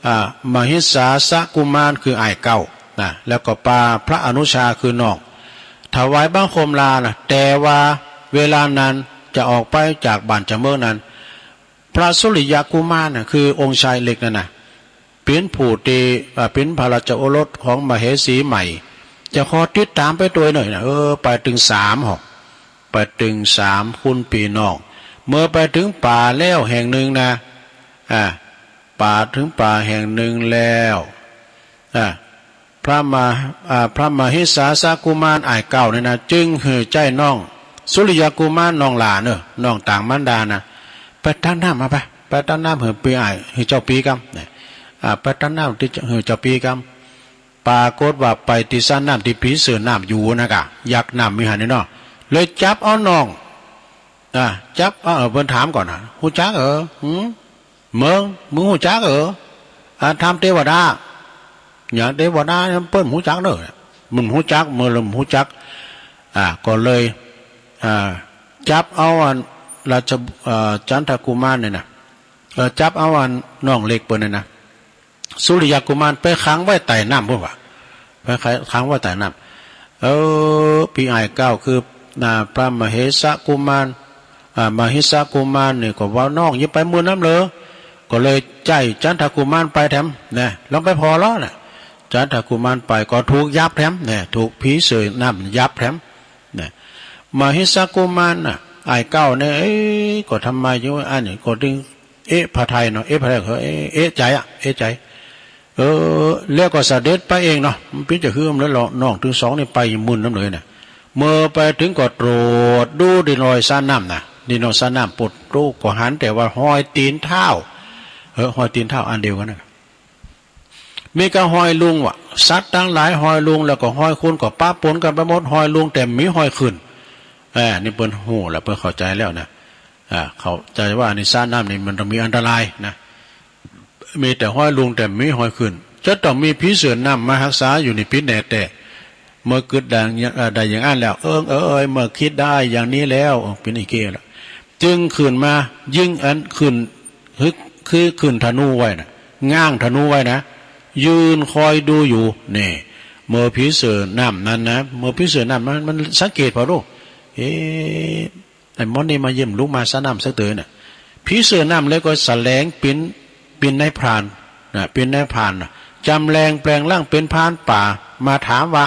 อ่า มหิสสาสกุมารคืออ้ายเก่านะ แล้วก็ปาพระอนุชาคือน้อง ถวายบังคมลานะ แต่ว่าเวลานั้นจะออกไปจากบ้านจากเมืองนั้น พระสุริยกุมารนะ คือองค์ชายเล็กนั่นนะ เป็นผู้ที่ อ่า เป็นพระราชโอรสของมเหสีใหม่ จะขอติดตามไปด้วยหน่อยนะ เออ ไปตึงสามหอก ไปตึงสามคนพี่น้อง เมื่อไปถึงป่าแล้วแห่งหนึ่งนะ อ่า ป่า ถึงป่าแห่งหนึ่งแล้ว อ่า พระมห- อ่า พระมหิสสาสกุมารอ้ายเก่านี่นะ จึงหื้อใจ๊น้องสุริยกุมารน้องหล้านเนอะ น้องต่างมารดานะ ไปตักน้ำมาไป ไปตักน้ำหื้อปี้อ้าย หื้อเจ้าปี้กำนะ อ่า ไปตักน้ำตี้หื้อเจ้าปี้กำ ปรากฏว่าไปตี้สระน้ำตี้ผีเสื้อน้ำอยู่นะกะ ยักษ์น้ำมีหันนี่เนาะ เลยจับเอาน้อง อ่า จับ เออ เปิ้นถามก่อนนะ ฮู้จักเออ หืม เมือง มึงฮู้จักเออ อ่า ถามเทวดา อย่างเทวดาเปิ้นฮู้จักเนอะ มันฮู้จัก เมืองเลยฮู้จัก อ่า ก็เลย อ่า จับเอาอันราช เอ่อ จันทกุมารเนี่ยนะ เออ จับเอาอันน้องเล็กเปิ้นเนี่ยนะ สุริยกุมารไปขังไว้ใต้น้ำพุ้นว่ะ ไปขังไว้ใต้น้ำ เออ ปี้อ้ายเก่าคือ อ่า พระมเหสกุมาร อ่า มหิสสกุมารนี่ก็ว่าน้องอย่าไปเมืองน้ำเลย ก็เลยใจ๊จันทกุมารไปแถมนะ ลองไปผ่อลอนะ จันทกุมารไปก็ถูกยับแถมนะ ถูกผีเสื้อน้ำยับแถมนะ มหิสสกุมารน่ะ อ้ายเก่าเนี่ย เอ๊ะ ก็ทำไมอยู่ อันนี้ก็ตึง เอ๊ะ พระทัยเนาะ เอ๊ะ พระทัย เอ๊ะ เอ๊ะใจ๋อะ เอ๊ะใจ๋ เออ แล้วก็เสด็จไปเองเนาะ มันเป็นจะหื้อมันแล้วเนาะ น้องตึงสองนี่ไปหมื่นน้ำเลยนะ เมื่อไปถึงก็ตรวจดูตี้รอยสระน้ำนะ ตี้รอยสระน้ำ ปวดดูก็หันแต่ว่าฮอยตี๋นเท้า เออ ฮอยตี๋นเท้าอันเดียวกันนะ มีกะฮอยลุงว่ะ สัตว์ทั้งหลายห้อยลุง แล้วก็ห้อยคนก็ปะปนกันไปหมด ห้อยลุงแต่มีห้อยขึ้น เออ นี่เปิ้นฮู้แล้ว เปิ้นเข้าใจแล้วนะ อ่า เข้าใจว่าในสระน้ำนี่มันต้องมีอันตรายนะ มีแต่ห้อยลุงแต่มีห้อยขึ้น จะต้องมีผีเสื้อน้ำมาฮักษาอยู่ในปิดแน่แต่ เมื่อคิดได้อย่างเอ่อได้อย่างอั้นแล้ว เอิงเอย เมื่อคิดได้อย่างนี้แล้ว เออ เป็นอีกเกแล้ว จึงขึ้นมายิงอันขึ้น คือ คือขึ้นธนูไว้นะ ง้างธนูไว้นะ ยืนคอยดูอยู่ นี่ เมื่อผีเสื้อน้ำนั้นนะ เมื่อผีเสื้อน้ำมัน มันสังเกตพอดู เอ๊ะ ไอ้หมอนี่มาเยี่ยมลุงมาสระน้ำสักเต๋อน่ะ ผีเสื้อน้ำเลยก็แสดงเป็น เป็นนายพรานนะ เป็นนายพรานนะ จำแรงแปลงร่างเป็นพรานป่า มาถามว่า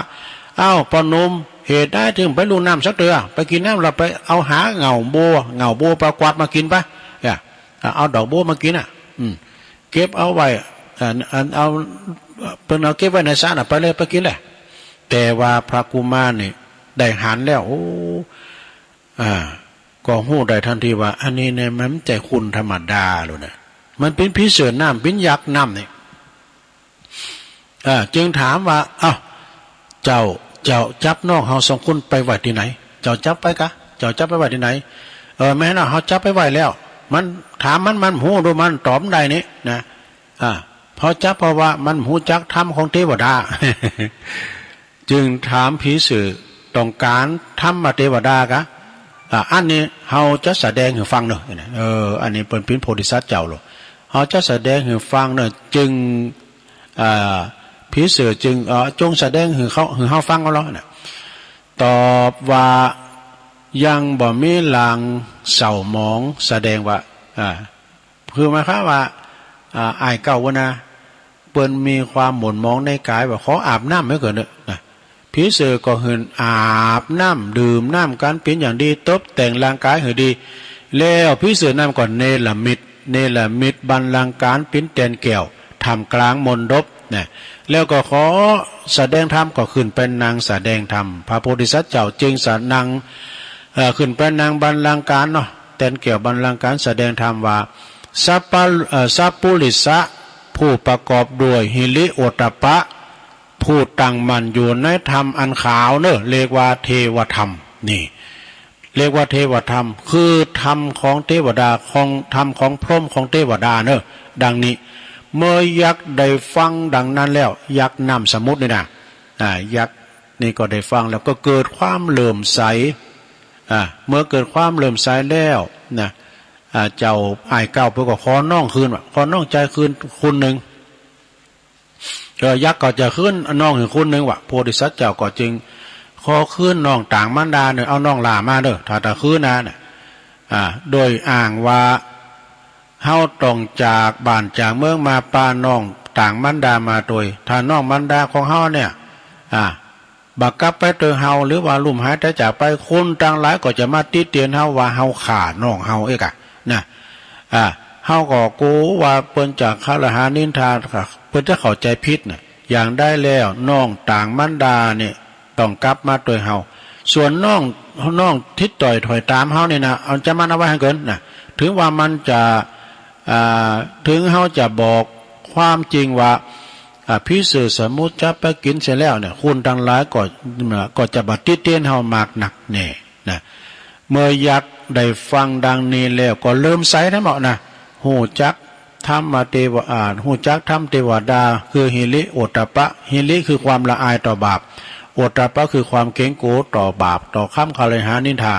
อ้าว ป้อหนุ่ม เหตุใดถึงไปลุ่มน้ำสักเต๋อ ไปกินน้ำ เราไปเอาหาเหง้าบัว เหง้าบัวไปกวาดมากินไป อ่ะ เอาดอกบัวมากินอ่ะ อืม เก็บเอาไว้ อ่า อันเอา เปิ้นเอาเก็บไว้ในสระน่ะ ไปเลย ไปกินเลย แต่ว่าพระกุมารนี่ได้หันแล้ว โอ้ อ่า ก็ฮู้ได้ทันทีว่า อันนี้เนี่ยมันบ่ใจ้คนธรรมดาแล้วนะ มันเป็นผีเสื้อน้ำ เป็นยักษ์น้ำนี่ อ่า จึงถามว่า เอ้า เจ้า เจ้าจับน้องเฮาสองคนไปไว้ตี้ไหน เจ้าจับไปกะ เจ้าจับไปไว้ตี้ไหน เออ แม่นเนาะ เฮาจับไปไว้แล้ว มันถามมัน มันบ่ฮู้ดู มันตอบบ่ได้นี่นะ อ่า เพราะจับ เพราะว่ามันบ่ฮู้จักธรรมของเทวดา จึงถามผีเสื้อ ต้องการธรรมเทวดากะ อ่า อันนี้เฮาจะแสดงหื้อฟังเนาะ เออ อันนี้เปิ้นเป็นโพธิสัตว์เจ้าโลด เฮาจะแสดงหื้อฟังเนาะ จึง อ่า ผีเสื้อจึง เอ่อ จงแสดงหื้อเขา หื้อเฮาฟังเอาเนาะ ตอบว่า ยังบ่มีลางเศร้าหมอง แสดงว่า อ่า คือหมายความว่า อ่า อ้ายเก่าหั้นนะ เปิ้นมีความหม่นหมองในกาย ว่าขออาบน้ำหื้อเกินเถอะนะ ผีเสื้อก็หื้ออาบน้ำ ดื่มน้ำกันเป็นอย่างดี ตบแต่งร่างกายหื้อดี แล้วผีเสื้อน้ำก็เนรมิต เนรมิตบัลลังก์ก๋านเป็นแตนแก้ว ท่ามกลางมณฑปนะ แล้วก็ขอแสดงธรรม ก็ขึ้นไปนั่งแสดงธรรม พระโพธิสัตว์เจ้าจึงสะ นั่ง เอ่อ ขึ้นไปนั่งบัลลังก์ก๋านเนาะ แตนแก้วบัลลังก์ก๋าน แสดงธรรมว่า สัพพะ เอ่อ สัพปุริสะ ผู้ประกอบด้วยหิริโอตตัปปะ ผู้ตั้งมั่นอยู่ในธรรมอันขาวเนอะ เรียกว่าเทวธรรม นี่ เรียกว่าเทวธรรม คือธรรมของเทวดา ของ ธรรมของพรหมของเทวดาเนอะ ดังนี้ เมื่อยักษ์ได้ฟังดังนั้นแล้ว ยักษ์น้ำสมุทรนี่นะ อ่า ยักษ์นี่ก็ได้ฟังแล้วก็เกิดความเลื่อมใส อ่า เมื่อเกิดความเลื่อมใสแล้วนะ อ่า เจ้าอ้ายเก่าเปิ้นก็ขอน้องคืนว่ะ ขอน้องจายคืนคนหนึ่ง เออ ยักษ์ก็จะคืนน้องหื้อคนหนึ่งว่ะ โพธิสัตว์เจ้าก็จึงขอคืนน้องต่างมารดาเนอะ เอาน้องหล้ามาเนอะ ถ้าจะคืนนะเนี่ย อ่า โดยอ้างว่า เฮาต้องจากบ้านจากเมืองมา ปาน้องต่างมารดามาตวย ถ้าน้องมารดาของเฮาเนี่ย อ่า บ่กลับไปตวยเฮา หรือว่าลุ่มหายตายจากไป คนตังหลายก็จะมาติเตียนเฮาว่าเฮาฆ่าน้องเฮาเอกอะนะ อ่า เฮาก็กั๋วว่าเปิ้นจะครหานินทา เปิ้นจะเข้าใจ๋ผิดน่ะ อย่างใดแล้วน้องต่างมารดาเนี่ยต้องกลับมาตวยเฮา ส่วนน้อง น้องติดต่อยถอยต๋ามเฮานี่นะ เอาจามันเอาไว้หื้อเกินนะ ถึงว่ามันจะ อ่า ถึงเฮาจะบอกความจริงว่า อ่า ผีเสื้อสมุทรจะไปกิ๋นเสียแล้วเนี่ย คนตังหลายก็ ก็จะบ่ติเตียนเฮามากนักแน่นะ เมื่อยักษ์ได้ฟังดังนี้แล้วก็เลื่อมใสนะเหมาะนะ ฮู้จักธรรมเทว อ่า ฮู้จักธรรมเทวดา คือหิริโอตตัปปะ หิริคือความละอายต่อบาป โอตตัปปะคือความเกรงกลัวต่อบาป ต่อคำครหานินทา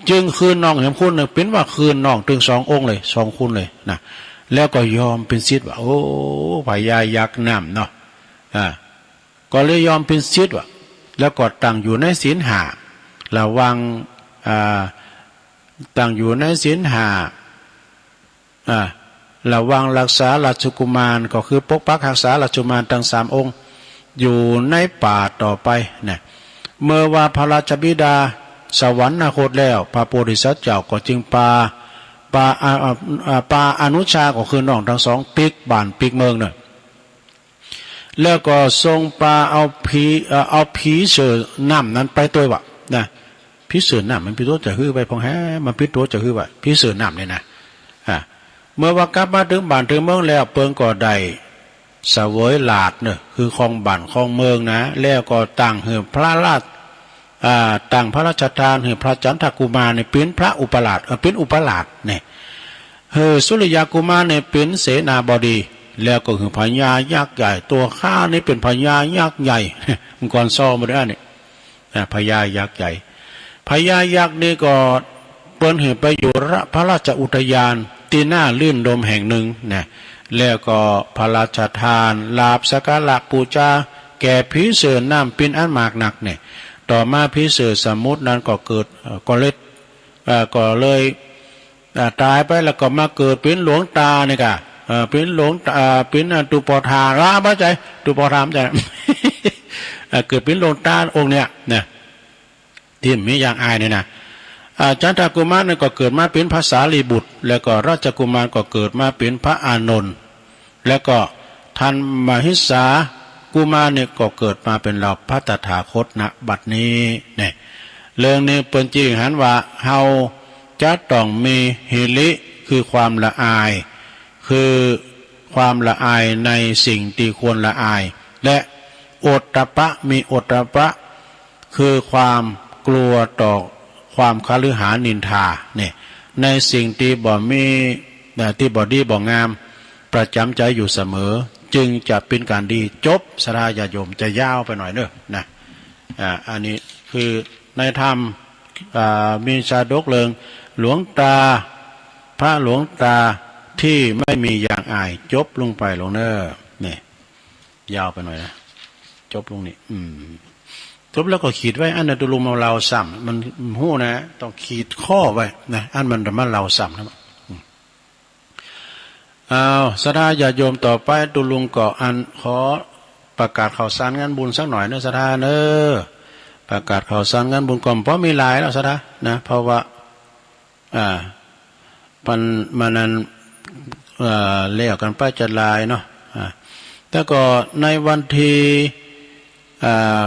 จึงคืนน้องหื้อคนหนึ่ง เป๋นว่าคืนน้องตึงสององค์เลย สองคนเลยนะ แล้วก็ยอมเป๋นศิษย์ว่ะ โอ้ พญายักษ์น้ำเนาะ อ่า ก็เลยยอมเป๋นศิษย์ว่ะ แล้วก็ตั้งอยู่ในศีลห้า ระวัง อ่า ตั้งอยู่ในศีลห้า อ่า ระวังรักษาราชกุมาร ก็คือปกปักฮักษาราชกุมารตึงสามองค์ อยู่ในป่าต่อไปนะ เมื่อว่าพระราชบิดาสวรรคตแล้ว พระโพธิสัตว์เจ้าก็จึงปา ปา อ่า อ่า อ่า ปาอนุชา ก็คือน้องตึงสอง ปิ๊กบ้านปิ๊กเมืองเนอะ แล้วก็ทรงปาเอาผี เอ่อ เอาผีเสื้อน้ำนั้นไปตวยว่ะนะ ผีเสื้อน้ำมันเป๋นตั๋วจะหื้อไว้พ่องแฮะ มันเป๋นตั๋วจะหื้อว่ะ ผีเสื้อน้ำเนี่ยนะ อ่า เมื่อว่ากลับมาตึงบ้านตึงเมืองแล้ว เปิ้นก็ได้ เสวยราชย์เนี่ย คือครองบ้านครองเมืองนะ แล้วก็ตั้งหื้อพระราช อ่า ตั้งพระราชทานหื้อพระจันทกุมารเนี่ย เป็นพระอุปราช เออ เป็นอุปราชเนี่ย หื้อสุริยกุมารเนี่ยเป็นเสนาบดี แล้วก็หื้อพญายักษ์ใหญ่ ตัวข้านี่เป็นพญายักษ์ใหญ่ มังกรซอมาด้วยอันนี้ อ่า พญายักษ์ใหญ่ พญายักษ์นี่ก็เปิ้นหื้อไปอยู่ระ พระราชอุทยานที่น่ารื่นรมย์แห่งหนึ่งนะ แล้วก็พระราชทานลาภสักการะปูจาแก่ผีเสื้อน้ำปิงอันมากนักเนี่ย ต่อมาผีเสื้อสมุทรนั้นก็เกิด เอ่อ ก็เลย เอ่อ ก็เลย อ่า ตายไปแล้วก็มาเกิดเป็นหลวงตาเนี่ยกะ เอ่อ เป็นหลวงตา อ่า เป็น อ่า ตุปอทาน อ่า บ่ใจ้ ตุปอทานบ่ใจ้ อ่า เกิดเป็นหลวงตาองค์เนี่ยนะ ที่มีอย่างอายเนี่ยนะ อ่า จันทกุมารเนี่ยก็เกิดมาเป็นพระสารีบุตร แล้วก็ราชกุมารก็เกิดมาเป็นพระอานนท์ แล้วก็ท่านมหิสสากุมารเนี่ยก็เกิดมาเป็นเหล่าพระตถาคต ณ บัดนี้เนี่ย เรื่องนี้เปิ้นจึงหันว่า เฮาจะต้องมีหิริ คือความละอาย คือความละอายในสิ่งที่ควรละอาย และโอตตัปปะ มีโอตตัปปะ คือความกลัวต่อความคฤหานินทาเนี่ย ในสิ่งที่บ่มี เอ่อ ที่บ่ดีบ่งาม ประจำใจอยู่เสมอ จึงจะเป็นการดี จบ ศรัทธาญาติโยม จะยาวไปหน่อยเนอะนะ อ่า อันนี้คือในธรรม อ่า มีชาดกเรื่องหลวงตา พระหลวงตาที่ไม่มีอย่างอาย จบลงไปลงเนอะ นี่ ยาวไปหน่อยนะ จบลงนี่ อืม จบแล้วก็ขีดไว้ อันนั้นตุลุงมาเล่าซ้ำ มัน มันฮู้นะ ต้องขีดข้อไว้นะ อันมันจะมาเล่าซ้ำนะ อืม อ้าว ศรัทธาญาติโยม ต่อไปตุลุงก็อันขอประกาศข่าวสารงานบุญสักหน่อยเนอะ ศรัทธาเนอะ ประกาศข่าวสารงานบุญก็บ่มีหลายแล้ว ศรัทธานะ เพราะว่า อ่า ปันมานั้น เอ่อ แล้วกันไปจะหลายเนาะ อ่า แล้วก็ในวันที่ อ่า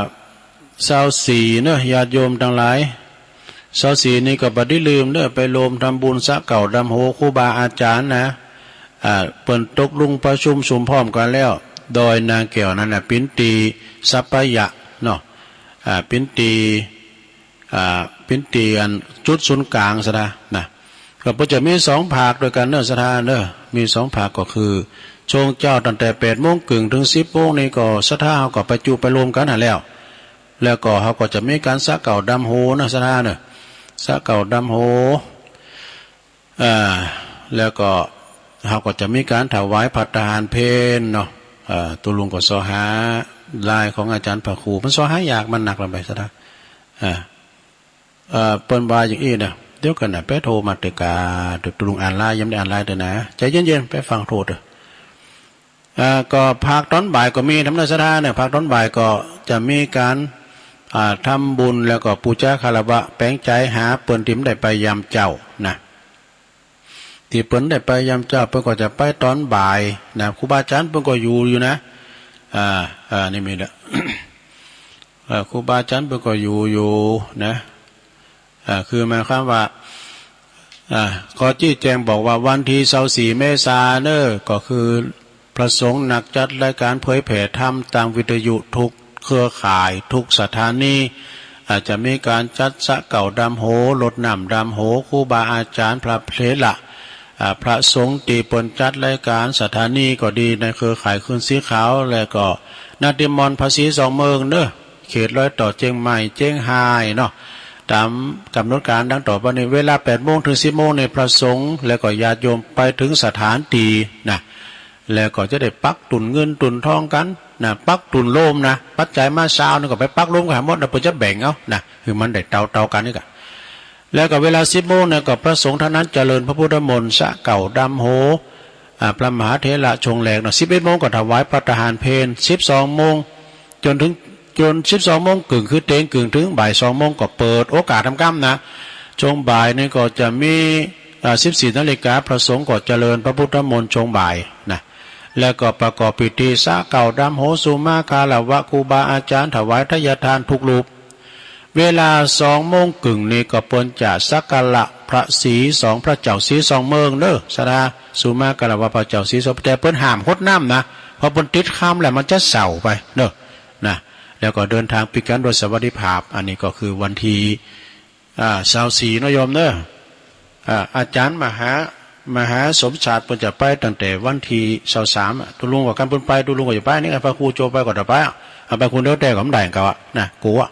ซาวสี่เนอะ ญาติโยมทั้งหลาย ซาวสี่นี่ก็บ่ได้ลืมเนอะ ไปรวมทำบุญสระเก่าดำหัวครูบาอาจารย์นะ อ่า เปิ้นตกลงประชุมสุมพร้อมกันแล้ว ดอยนางแก้วนั่นน่ะ เป๋นตี้สัปปายะเนาะ อ่า เป๋นตี้ อ่า เป๋นตี้อันจุดศูนย์กลางซะนะ นะ ก็เปิ้นจะมีสองภาคด้วยกันเนอะ ศรัทธาเนอะ มีสองภาคก็คือ ช่วงเช้าตั้งแต่แปดโมงครึ่งถึงสิบโมงนี่ก็ ศรัทธาเฮาก็ไปจุไปรวมกันหั้นแล้ว แล้วก็เฮาก็จะมีการสระเก่าดำหัวนะ ศรัทธาเนอะ สระเก่าดำหัว อ่า แล้วก็เฮาก็จะมีการถวายภัตตาหารเพลเนาะ อ่า ตุลุงก็ซอหาไลน์ของอาจารย์พระครู มันซอหายาก มันหนักลงไป ศรัทธา อ่า เอ่อ เปิ้นว่าอย่างอี้นะ เดี๋ยวก่อนนะ ไปโทรมาเตอะกา เดี๋ยวตุลุงอ่านไลน์ ยังไม่ได้อ่านไลน์เลยนะ ใจเย็นๆ ไปฟังโทรเถอะ อ่า ก็ภาคตอนบ่ายก็มีธรรมเนอะ ศรัทธาเนอะ ภาคตอนบ่ายก็จะมีการ อ่า ทำบุญแล้วก็ปูจาคารวะ แป๋งใจ๋หาเปิ้นตี้บ่ได้ไปยามเจ๊านะ ตี้เปิ้นได้ไปยามเจ๊า เปิ้นก็จะไปตอนบ่ายนะ ครูบาอาจารย์เปิ้นก็อยู่อยู่นะ อ่า อ่า นี่มีละ เอ่อ ครูบาอาจารย์เปิ้นก็อยู่อยู่นะ อ่า คือหมายความว่า อ่า ขอชี้แจ๋งบอกว่าวันตี้ซาวสี่เมษาเนอะ ก็คือพระสงฆ์นักจัดรายการเผยแผ่ธรรมตางวิทยุทุกเครือข่ายทุกสถานี อาจจะมีการจัดสระเก่าดำหัว รดน้ำดำหัวครูบาอาจารย์พระเถระ อ่า พระสงฆ์ตี้เปิ้นจัดรายการสถานีก็ดี ในเครือข่ายคลื่นสีขาว แล้วก็นาฏยมนต์พระศรีสองเมืองเนอะ เขตรอยต่อเจียงใหม่เจียงฮายเนาะ ตามกำหนดการดังต่อไปนี้ เวลาแปดโมงถึงสิบโมงนี่ พระสงฆ์แล้วก็ญาติโยมไปถึงสถานตี้นะ แล้วก็จะได้ปักตุนเงินตุนทองกันนะ ปักตุนโฮมนะ ปัจจัยมาเช้านี่ก็ไปปักโฮมกันหมดนะ เปิ้นจะแบ่งเอานะ คือมันได้เต้าๆ กันนี่กะ แล้วก็เวลาสิบโมงเนี่ยก็พระสงฆ์ท่านนั้นเจริญพระพุทธมนต์สระเก่าดำหัว อ่า พระมหาเถระชงแรกเนาะ สิบเอ็ดโมงก็ถวายภัตตาหารเพล สิบสองโมง จนถึง จนสิบสองโมงครึ่ง คือเต็งครึ่งถึงบ่ายสองโมงก็เปิดโอกาสทำกรรมนะ ช่วงบ่ายนี่ก็จะมี อ่า สิบสี่นาฬิกา พระสงฆ์ก็เจริญพระพุทธมนต์ช่วงบ่ายนะ แล้วก็ประกอบพิธีสระเก่าดำหัว สุมาคารวะครูบาอาจารย์ ถวายทายทานทุกรูป เวลาสองโมงครึ่งนี่ก็เปิ้นจะสักการะพระศรีสอง พระเจ้าศรีสองเมืองเนอะ ศรัทธา สุมาคารวะพระเจ้าศรีสอง แต่เปิ้นห้ามหดน้ำนะ พอเปิ้นติดค่ำแล้วมันจะเศร้าไปเนอะ นะ แล้วก็เดินทางปิดกันโดยสวัสดิภาพ อันนี้ก็คือวันที่ อ่า ซาวสี่เนอะโยมเนอะ อ่า อาจารย์มหา มหาสมชาติเปิ้นจะไปตั้งแต่วันที่ซาวสามอะ ตุลุงก็กำเปิ้นไป ตุลุงก็จะไป นี่ไง พระครูโจไปก็จะไปอะ เอาไปคนเดียวแต่ก็ไม่ได้ก็อะ นะ กลัว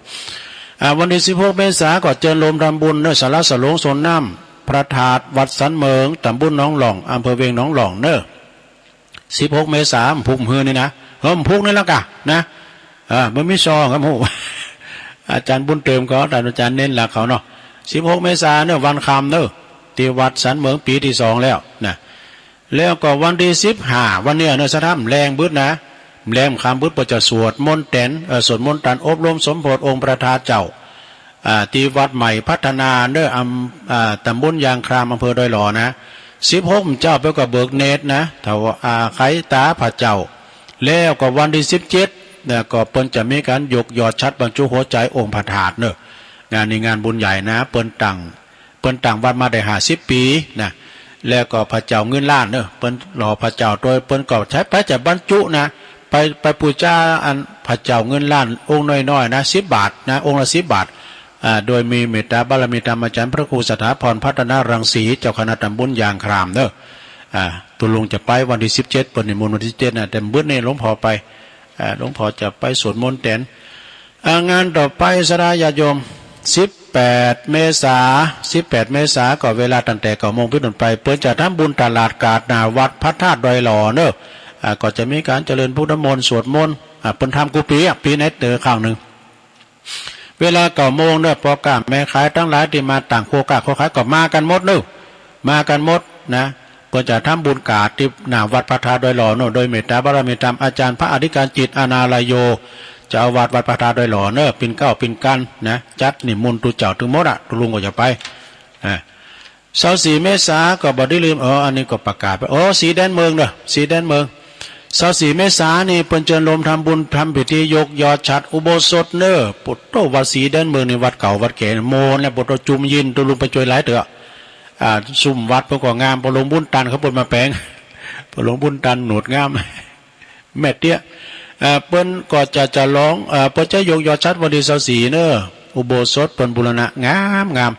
อ่า วันที่สิบหกเมษาก็เจิญโลมทำบุญเนอะ ศาลาสโลงโซนน้ำ พระธาตุวัดสันเมิง ตำบลหนองหล่อง อำเภอเวียงหนองหล่องเนอะ สิบหกเมษา พุกมื้อนี่นะ เออ พุกนี่ละกะ นะ เออ มันมีซองครับ ฮู้ อาจารย์บุญเติมเขา ท่านอาจารย์เน้นหลักเขาเนาะ สิบหกเมษาเนอะ วันคำเนอะ ที่วัดสันเมิงปีที่สองแล้วนะ แล้วก็วันที่สิบห้า วันเนี้ยเนอะ สะท้ำแรงบึดนะ แรงคำบึด เปิ้นจะสวดมนต์แตน เออ สวดมนต์แตนอบรมสมโภชองค์พระธาตุเจ้า อ่า ที่วัดใหม่พัฒนาเนอะ อำ อ่า ตำบลยางคราม อำเภอดอยหล่อนะ สิบหกเจ้าเปิ้นก็เบิกเนตรนะ ถ้าว่า อ่า ใครตาพระเจ้า แล้วก็วันที่สิบเจ็ดนะ ก็เปิ้นจะมีการยกยอดฉัตรบรรจุหัวใจองค์พระธาตุเนอะ งานนี้งานบุญใหญ่นะ เปิ้นตั้ง เปิ้นตั้งวัดมาได้ห้าสิบปีนะ แล้วก็พระเจ้าเงินล้านเนอะ เปิ้นหล่อพระเจ้าโดย เปิ้นก็ใช้ไปจะบรรจุนะ ไป ไปปูชาอันพระเจ้าเงินล้านองค์น้อยๆนะ สิบบาทนะ องค์ละสิบบาท อ่า โดยมีเมตตาบารมีธรรมอาจารย์พระครูสถาพรพัฒนรังสี เจ้าคณะตำบลยางครามเนอะ อ่า ตุลุงจะไปวันที่สิบเจ็ด เปิ้นนิมนต์วันที่สิบเจ็ดนะ แต่มื้อนี้หลวงพ่อไป อ่า หลวงพ่อจะไปสวดมนต์แตน อ่า งานต่อไปศรัทธาญาติโยม สิบแปดเมษา สิบแปดเมษาก็เวลาตั้งแต่เก้าโมงเป็นต้นไป เปิ้นจะทำบุญตลาดกาดหน้าวัดพระธาตุดอยหล่อเนอะ อ่า ก็จะมีการเจริญพุทธมนต์สวดมนต์ อ่า เปิ้นทำกู้ปีอะ ปีไหนเต๋อครั้งหนึ่ง เวลาเก้าโมงเนอะ พ่อค้าแม่ขายทั้งหลายที่มาตั้งครัวค้าครัวขายก็มากันหมดเนอะ มากันหมดนะ เปิ้นจะทำบุญกาดที่หน้าวัดพระธาตุดอยหล่อเนอะ โดยเมตตาบารมีธรรมอาจารย์พระอธิการจิต อาณาลโย เจ้าอาวาสวัดพระธาตุดอยหล่อเนอะ ปิ่นเกล้าปิ่นกันนะ จัดนิมนต์ตุ๊เจ้าตึงหมดอะ ตุ๊ลุงก็จะไป อ่า ซาวสี่เมษาก็บ่ได้ลืม เออ อันนี้ก็ประกาศไป โอ้ สีแดนเมืองเนอะ สีแดนเมือง ซาวสี่เมษานี่เปิ้นเจิญโลมทำบุญทำพิธียกยอดฉัตรอุโบสถเนอะ ปุตโต วัดสีแดนเมืองนี่วัดเก่าวัดแก่โมนแล้ว ปุตโต จุมยิน ตุ๊ลุงไปช่วยหลายเตื้อ อ่า ซุ่มวัดเปิ้นก็งาม พอหลวงบุญตันเขาเปิ้นมาแปลง พอหลวงบุญตันหนวดงาม แม่เตี้ย เอ่อ เปิ้นก็จะ จะร้อง เอ่อ เปิ้นจะยกยอดฉัตรวันที่ซาวสี่เนอะ อุโบสถเปิ้นบูรณะงามงาม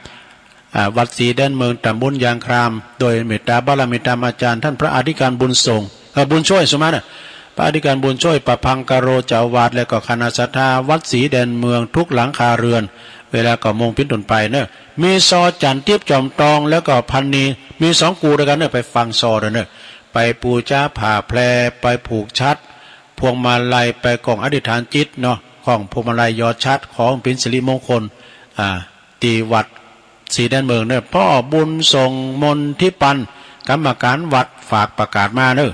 อ่า วัดสีแดนเมือง ตำบลยางคราม โดยเมตตาบารมีธรรมอาจารย์ท่านพระอธิการบุญส่ง เอ่อ บุญช่วย สุมาเนอะ พระอธิการบุญช่วย ประภังกโร เจ้าอาวาส และก็คณะศรัทธาวัดสีแดนเมืองทุกหลังคาเรือน เวลาเก้าโมงเป็นต้นไปเนอะ มีซอจันทร์ ติ๊บจอมตอง แล้วก็พันนี มีสองกู่ด้วยกันเนอะ ไปฟังซอด้วยเนอะ ไปปูชาผ้าแพร ไปผูกฉัตร พวงมาลัย ไปกล่องอธิษฐานจิตเนาะ กล่องพวงมาลัยยอดฉัตร ขอให้เป็นสิริมงคล อ่า ที่วัดสีแดนเมืองเนอะ พ่อบุญส่งมนทิปัน กรรมการวัดฝากประกาศมาเนอะ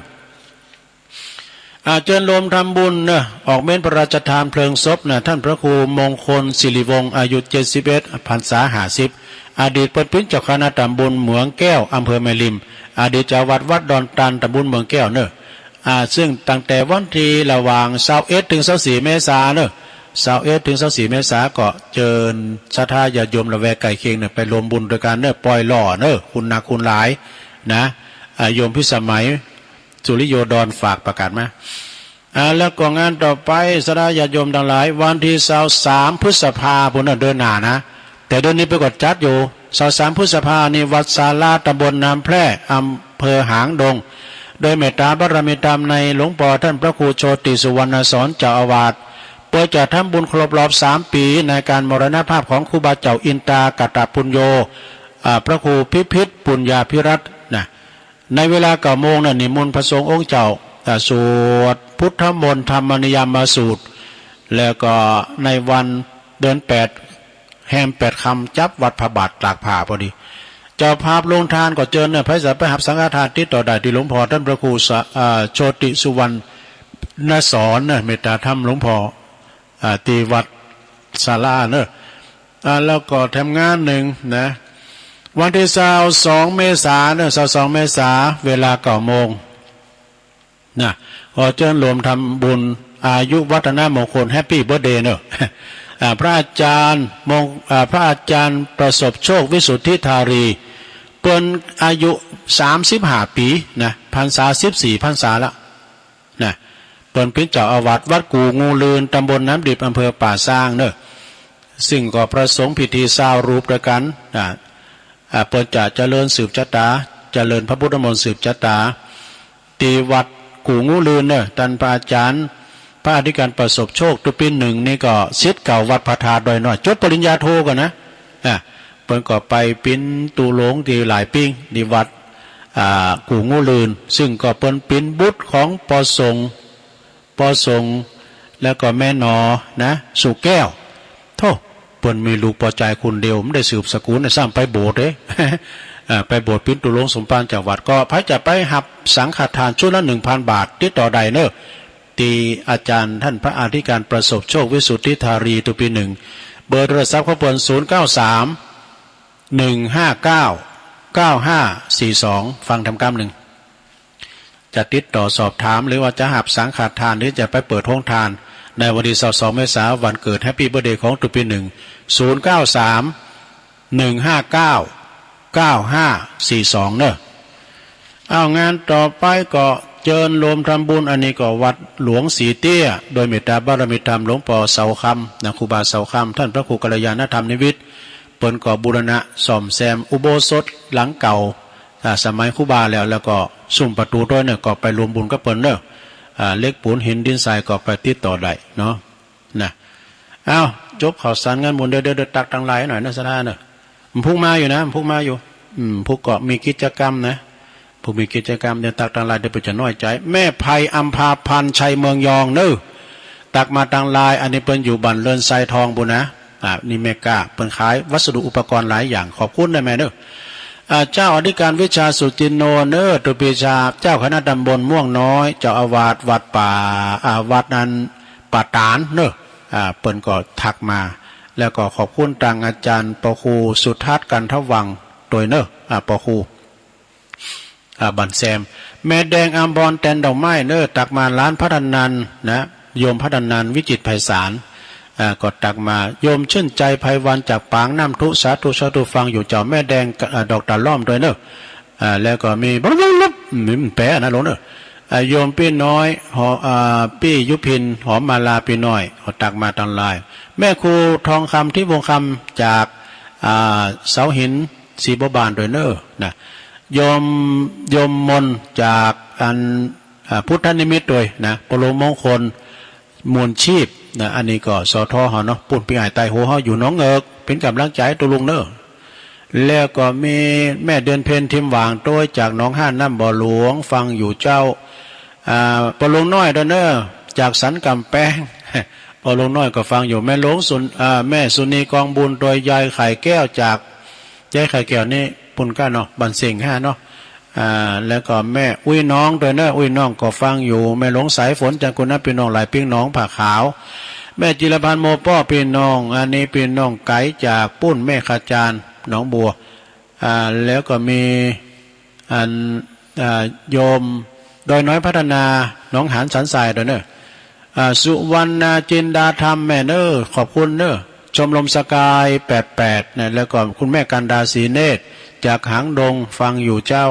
อ่า เจิญโลมทำบุญเนอะ ออกเม้นพระราชทานเพลิงศพนะ ท่านพระครูมงคลสิริวงศ์ อายุเจ็ดสิบเอ็ด พรรษาห้าสิบ อดีตเปิ้นปิ้นเจ้าคณะตำบลเหมืองแก้ว อำเภอแม่ริม อดีตเจ้าวัดวัดดอนตัน ตำบลเหมืองแก้วเนอะ อ่า ซึ่งตั้งแต่วันที่ระหว่างซาวเอ็ดถึงซาวสี่เมษาเนอะ ซาวเอ็ดถึงซาวสี่เมษาก็เจิญศรัทธาญาติโยมละแวกใกล้เคียงเนอะ ไปร่วมบุญด้วยกันเนอะ ปล่อยหล่อเนอะ คุณหนักคุณหลายนะ อ่า โยมพิสมัย สุริโยดรฝากประกาศมา อ่า แล้วก็งานต่อไปศรัทธาญาติโยมทั้งหลาย วันที่ซาวสามพฤษภาพุ้นเนอะ เดือนหน้านะ แต่เดือนนี้เปิ้นก็จัดอยู่ ซาวสามพฤษภานี่วัดศาลาตำบลน้ำแพร่ อำเภอหางดง โดยเมตตาบารมีธรรมในหลวงพ่อท่านพระครูโชติสุวรรณสอนเจ้าอาวาส เพื่อจะทำบุญครบรอบสามปีในการมรณภาพของครูบาเจ้าอินตากตปุญโญ อ่า พระครูพิพิธปุญญาภิรัตน์นะ ในเวลาเก้าโมงนั้นนิมนต์พระสงฆ์องค์เจ้า อ่า สวดพุทธมนต์ธรรมนิยามสูตร แล้วก็ในวันเดือนแปด แฮมแปดค่ำจับวัดพระบาทตากผ้าพอดี เจ้าภาพโรงทานก็เจิญเนอะ ไผสะไปหับสังฆทานติดต่อได้ที่หลวงพ่อท่านพระครูสะ อ่า โชติสุวรรณสอนเนอะ เมตตาธรรมหลวงพ่อ อ่า ที่วัดศาลาเนอะ อ่า แล้วก็แถมงานหนึ่งนะ วันที่ซาวสองเมษาเนอะ ซาวสองเมษา เวลาเก้าโมงนะ ขอเจิญรวมทำบุญอายุวัฒนมงคล แฮปปี้เบิร์ธเดย์เนอะ อ่า พระอาจารย์มง อ่า พระอาจารย์ประสบโชควิสุทธิธารี เปิ้นอายุสามสิบห้าปีนะ พรรษาสิบสี่พรรษาละ นะ เปิ้นเป๋นเจ้าอาวาสวัดกู่งูเลื่อน ตำบลน้ำดิบ อำเภอป่าซางเนอะ ซึ่งก็พระสงฆ์พิธีซาวรูปด้วยกัน อ่า อ่า เปิ้นจะเจริญสืบชะตา เจริญพระพุทธมนต์สืบชะตา ที่วัดกู่งูเลื่อนเนอะ ต้านพระอาจารย์ พระอธิการประสบโชค ตุ๊ปีหนึ่งนี่ก็ศิษย์เก่าวัดพระธาตุดอยน้อย จบปริญญาโทก่อนนะ อ่ะ เปิ้นก็ไปเป๋นตุ๊ลงที่หลายปี๋ ที่วัด อ่า กู่งูเลื่อน ซึ่งก็เปิ้นเป๋นบุตรของปอสง ปอสง แล้วก็แม่หนอนะ สุแก้ว โธ่ เปิ้นมีลูกปอจายคนเดียว บ่ได้สืบสกุลนะ ซ้ำไปโบสถ์เด้ อ่า ไปโบสถ์เป๋นตุ๊ลงสมภารจากวัด ก็ใผจะไปหับสังฆทานชุดละหนึ่งพันบาท ติดต่อได้เนอะ ที่อาจารย์ต้านพระอธิการประสบโชค วิสุทธิธารี ตุ๊ปีหนึ่ง เบอร์โทรศัพท์ของเปิ้น ศูนย์เก้าสาม หนึ่งห้าเก้า เก้าห้าสี่สอง ฟังทำกำนึ่ง จะติดต่อสอบถามหรือว่าจะหับสังฆทาน หรือจะไปเปิดโฮงทาน ในวันที่ซาวสองเมษา วันเกิด Happy Birthday ของตุ๊ปีหนึ่ง ศูนย์เก้าสาม หนึ่งห้าเก้า เก้าห้าสี่สอง เนอะ เอา งานต่อไปก็เจิญรวมทำบุญ อันนี้ก็วัดหลวงสีเตี้ย โดยเมตตาบารมีธรรมหลวงปอเสาคำนะ ครูบาเสาคำ ต้านพระครูกัลยาณธรรมนิวิทย์ เปิ้นก็บูรณะซ่อมแซมอุโบสถหลังเก่า อ่า สมัยครูบาแล้ว แล้วก็ซุ่มประตูด้วยเนอะ ก็ไปรวมบุญกับเปิ้นเนอะ อ่า เหล็กปูนหินดินทรายก็ไปติดต่อได้เนาะ นะ เอา จบข่าวสารงานบุญ เดี๋ยว เดี๋ยว เดี๋ยวตักตังไลน์หน่อยนะ สถาเนอะ มันพุกมาอยู่นะ มันพุกมาอยู่ อืม พุกก็มีกิจกรรมนะ พุกมีกิจกรรม เดี๋ยวตักตังไลน์ เดี๋ยวเปิ้นจะน้อยใจ แม่ไพอัมพาพันธ์ ชัยเมืองยองเนอะ ตักมาตังไลน์ อันนี้เปิ้นอยู่บ้านเรินทรายทองปู้นนะ อ่า นี่แม่ก้า เปิ้นขายวัสดุอุปกรณ์หลายอย่าง ขอบคุณนะแม่เนอะ อ่า เจ้าอธิการวิชาสุจินโนเนอะ ตุ๊ปีชา เจ้าคณะตำบลม่วงน้อย เจ้าอาวาสวัดป่า อ่า วัดนั้นป่าตานเนอะ อ่า เปิ้นก็ทักมา แล้วก็ขอบคุณตังอาจารย์ปอครูสุทัศน์กันทวังค์ตวยเนอะ อ่า ปอครู อ่า บ้านแซม แม่แดงอมรแตนดอกไม้เนอะ ตักมา หลานพัฒนันนะ โยมพัฒนัน วิจิตรไพศาล อ่า ก็ตักมา โยมชื่นใจไพวันจากปางน้ำทุ สาธุ สาธุ ฟังอยู่เจ้า แม่แดง อ่า ดอกตาล้อมตวยเนอะ อ่า แล้วก็มี มีแปะนะหลวงเนอะ อ่า โยมปี้น้อย หอ อ่า ปี้ยุพิน หอมมาลาปี้น้อย ก็ตักมาตังไลน์ แม่ครูทองคำ ทิพย์วงศ์คำ จาก อ่า เสาหิน ศรีบัวบานตวยเนอะ นะ โยม โยมมนต์จากอัน อ่า พุทธนิมิตตวยนะ ปอหลวงมงคล มูลชีพนะ อันนี้ก็ สท เฮาเนาะ ปู้นปี้อ้ายตายโหงเฮาอยู่หนองเอิก เป๋นกำลังใจ๋ตุ๊ลุงเนอะ แล้วก็มีแม่เดือนเพ็ญ ทิมหว่างตวย จากหนองฮานน้ำบ่อหลวง ฟังอยู่เจ้า อ่า ปอหลวงน้อยตวยเนอะ จากสันกำแปง ปอหลวงน้อยก็ฟังอยู่ แม่หลวงสุน อ่า แม่สุนีกองบุญตวย ยายไข่แก้วจาก ยายไข่แก้วนี่ปู้นก้าเนาะ บ้านเสงห้าเนาะ อ่า แล้วก็แม่อุ้ยน้องตวยเนอะ อุ้ยน้องก็ฟังอยู่ แม่หลวงสายฝน จันทร์กุลนะ ปี้น้องหลายปิ้ง หนองผาขาว แม่จิรพันธ์ โมป้อ ปี้น้อง อันนี้ปี้น้องไก๋จากปู้น แม่ขจาร หนองบัว อ่า แล้วก็มีอัน อ่า โยมดอยน้อยพัฒนา หนองหานสันทรายตวยเนอะ อ่า สุวรรณาจินดาธรรม แม่เนอะ ขอบคุณเนอะ ชมรมสกายแปดแปดนะ แล้วก็คุณแม่กันดา ศรีเนตร จากหางดง ฟังอยู่เจ้า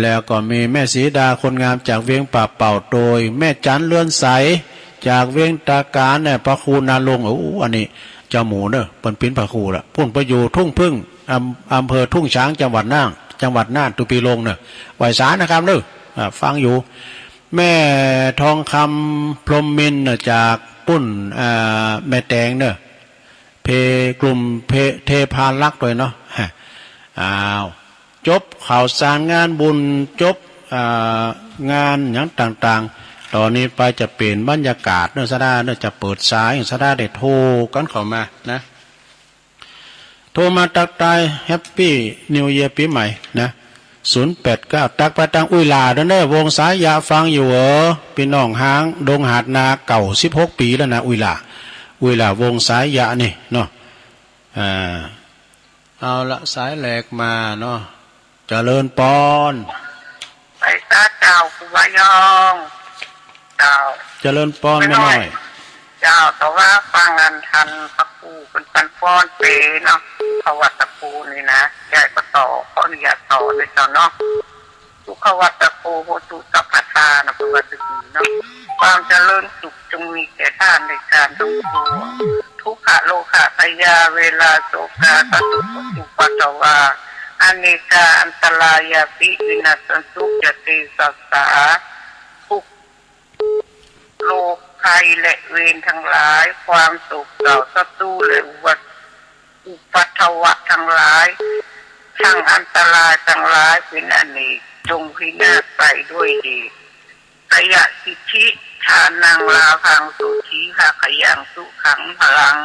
แล้วก็มีแม่ศรีดา คนงาม จากเวียงป่าเป่าตวย แม่จันเรือนใส จากเวียงตาการเนี่ย พระครูนาลง โอ้ อันนี้เจ้าหมู่เนอะ เปิ้นเป๋นพระครูละ ปู้นไปอยู่ทุ่งผึ้ง อำ อำเภอทุ่งช้าง จังหวัดน่าน จังหวัดน่าน ตุ๊ปีลงเนอะ ไหว้สานะครับเนอะ อ่า ฟังอยู่ แม่ทองคำ พรหมมินทร์เนอะ จากปู้น อ่า แม่แตงเนอะ เพ กลุ่มเพ เทพารักษ์ตวยเนาะ อ้าว จบข่าวสารงานบุญ จบ อ่า งานหยังต่างๆ ต่อนี้ไปจะเป๋นบรรยากาศเนอะ สดาเนอะ จะเปิดสาย สดาได้โทรกั๋นเข้ามานะ โทรมาตักตาย Happy New Year ปี๋ใหม่นะ ศูนย์แปดเก้า ตักไปตังอุ้ยหล่าเนอะ วงสายยะ ฟังอยู่เหรอ ปี้น้องหางดงหาดนา เก้าสิบหกปี๋แล้วนะ อุ้ยหล่า อุ้ยหล่า วงสายยะนี่เนาะ อ่า เอาละ สายแรกมาเนาะ เจริญปอน ไหว้สาเจ้าครูบายอง เจ้า เจริญปอนแม่น้อย เจ้า แต่ว่าฟังอันทันพระครูเปิ้นปันปอนเป๋เนาะ เพราะว่าตะปูนี่นะ ยายก็ต่อ ขออนุญาตต่อเลยเจ้าเนาะ สุขวัตโตโหตุสัพพทานะ ภาวะตุสีเนาะ ความเจริญสุขจงมีแก่ท่านในการทั้งปวง ทุกขโรคพยาเวราโศกาปทุกขโศกปัตตวา อเนกาอันตรายาปิวินัสสันตุจเตสัสสา ทุกข์ โรคภัยและเวรทั้งหลาย ความโศกเศร้าศัตรูและอุบัติ อุปัทวะทั้งหลาย ทั้งอันตรายทั้งหลายเป็นอเนก จงพินาศไปด้วยเดช ขยะสิทธิทานังลาภังโสธีภาคยังสุขังพลัง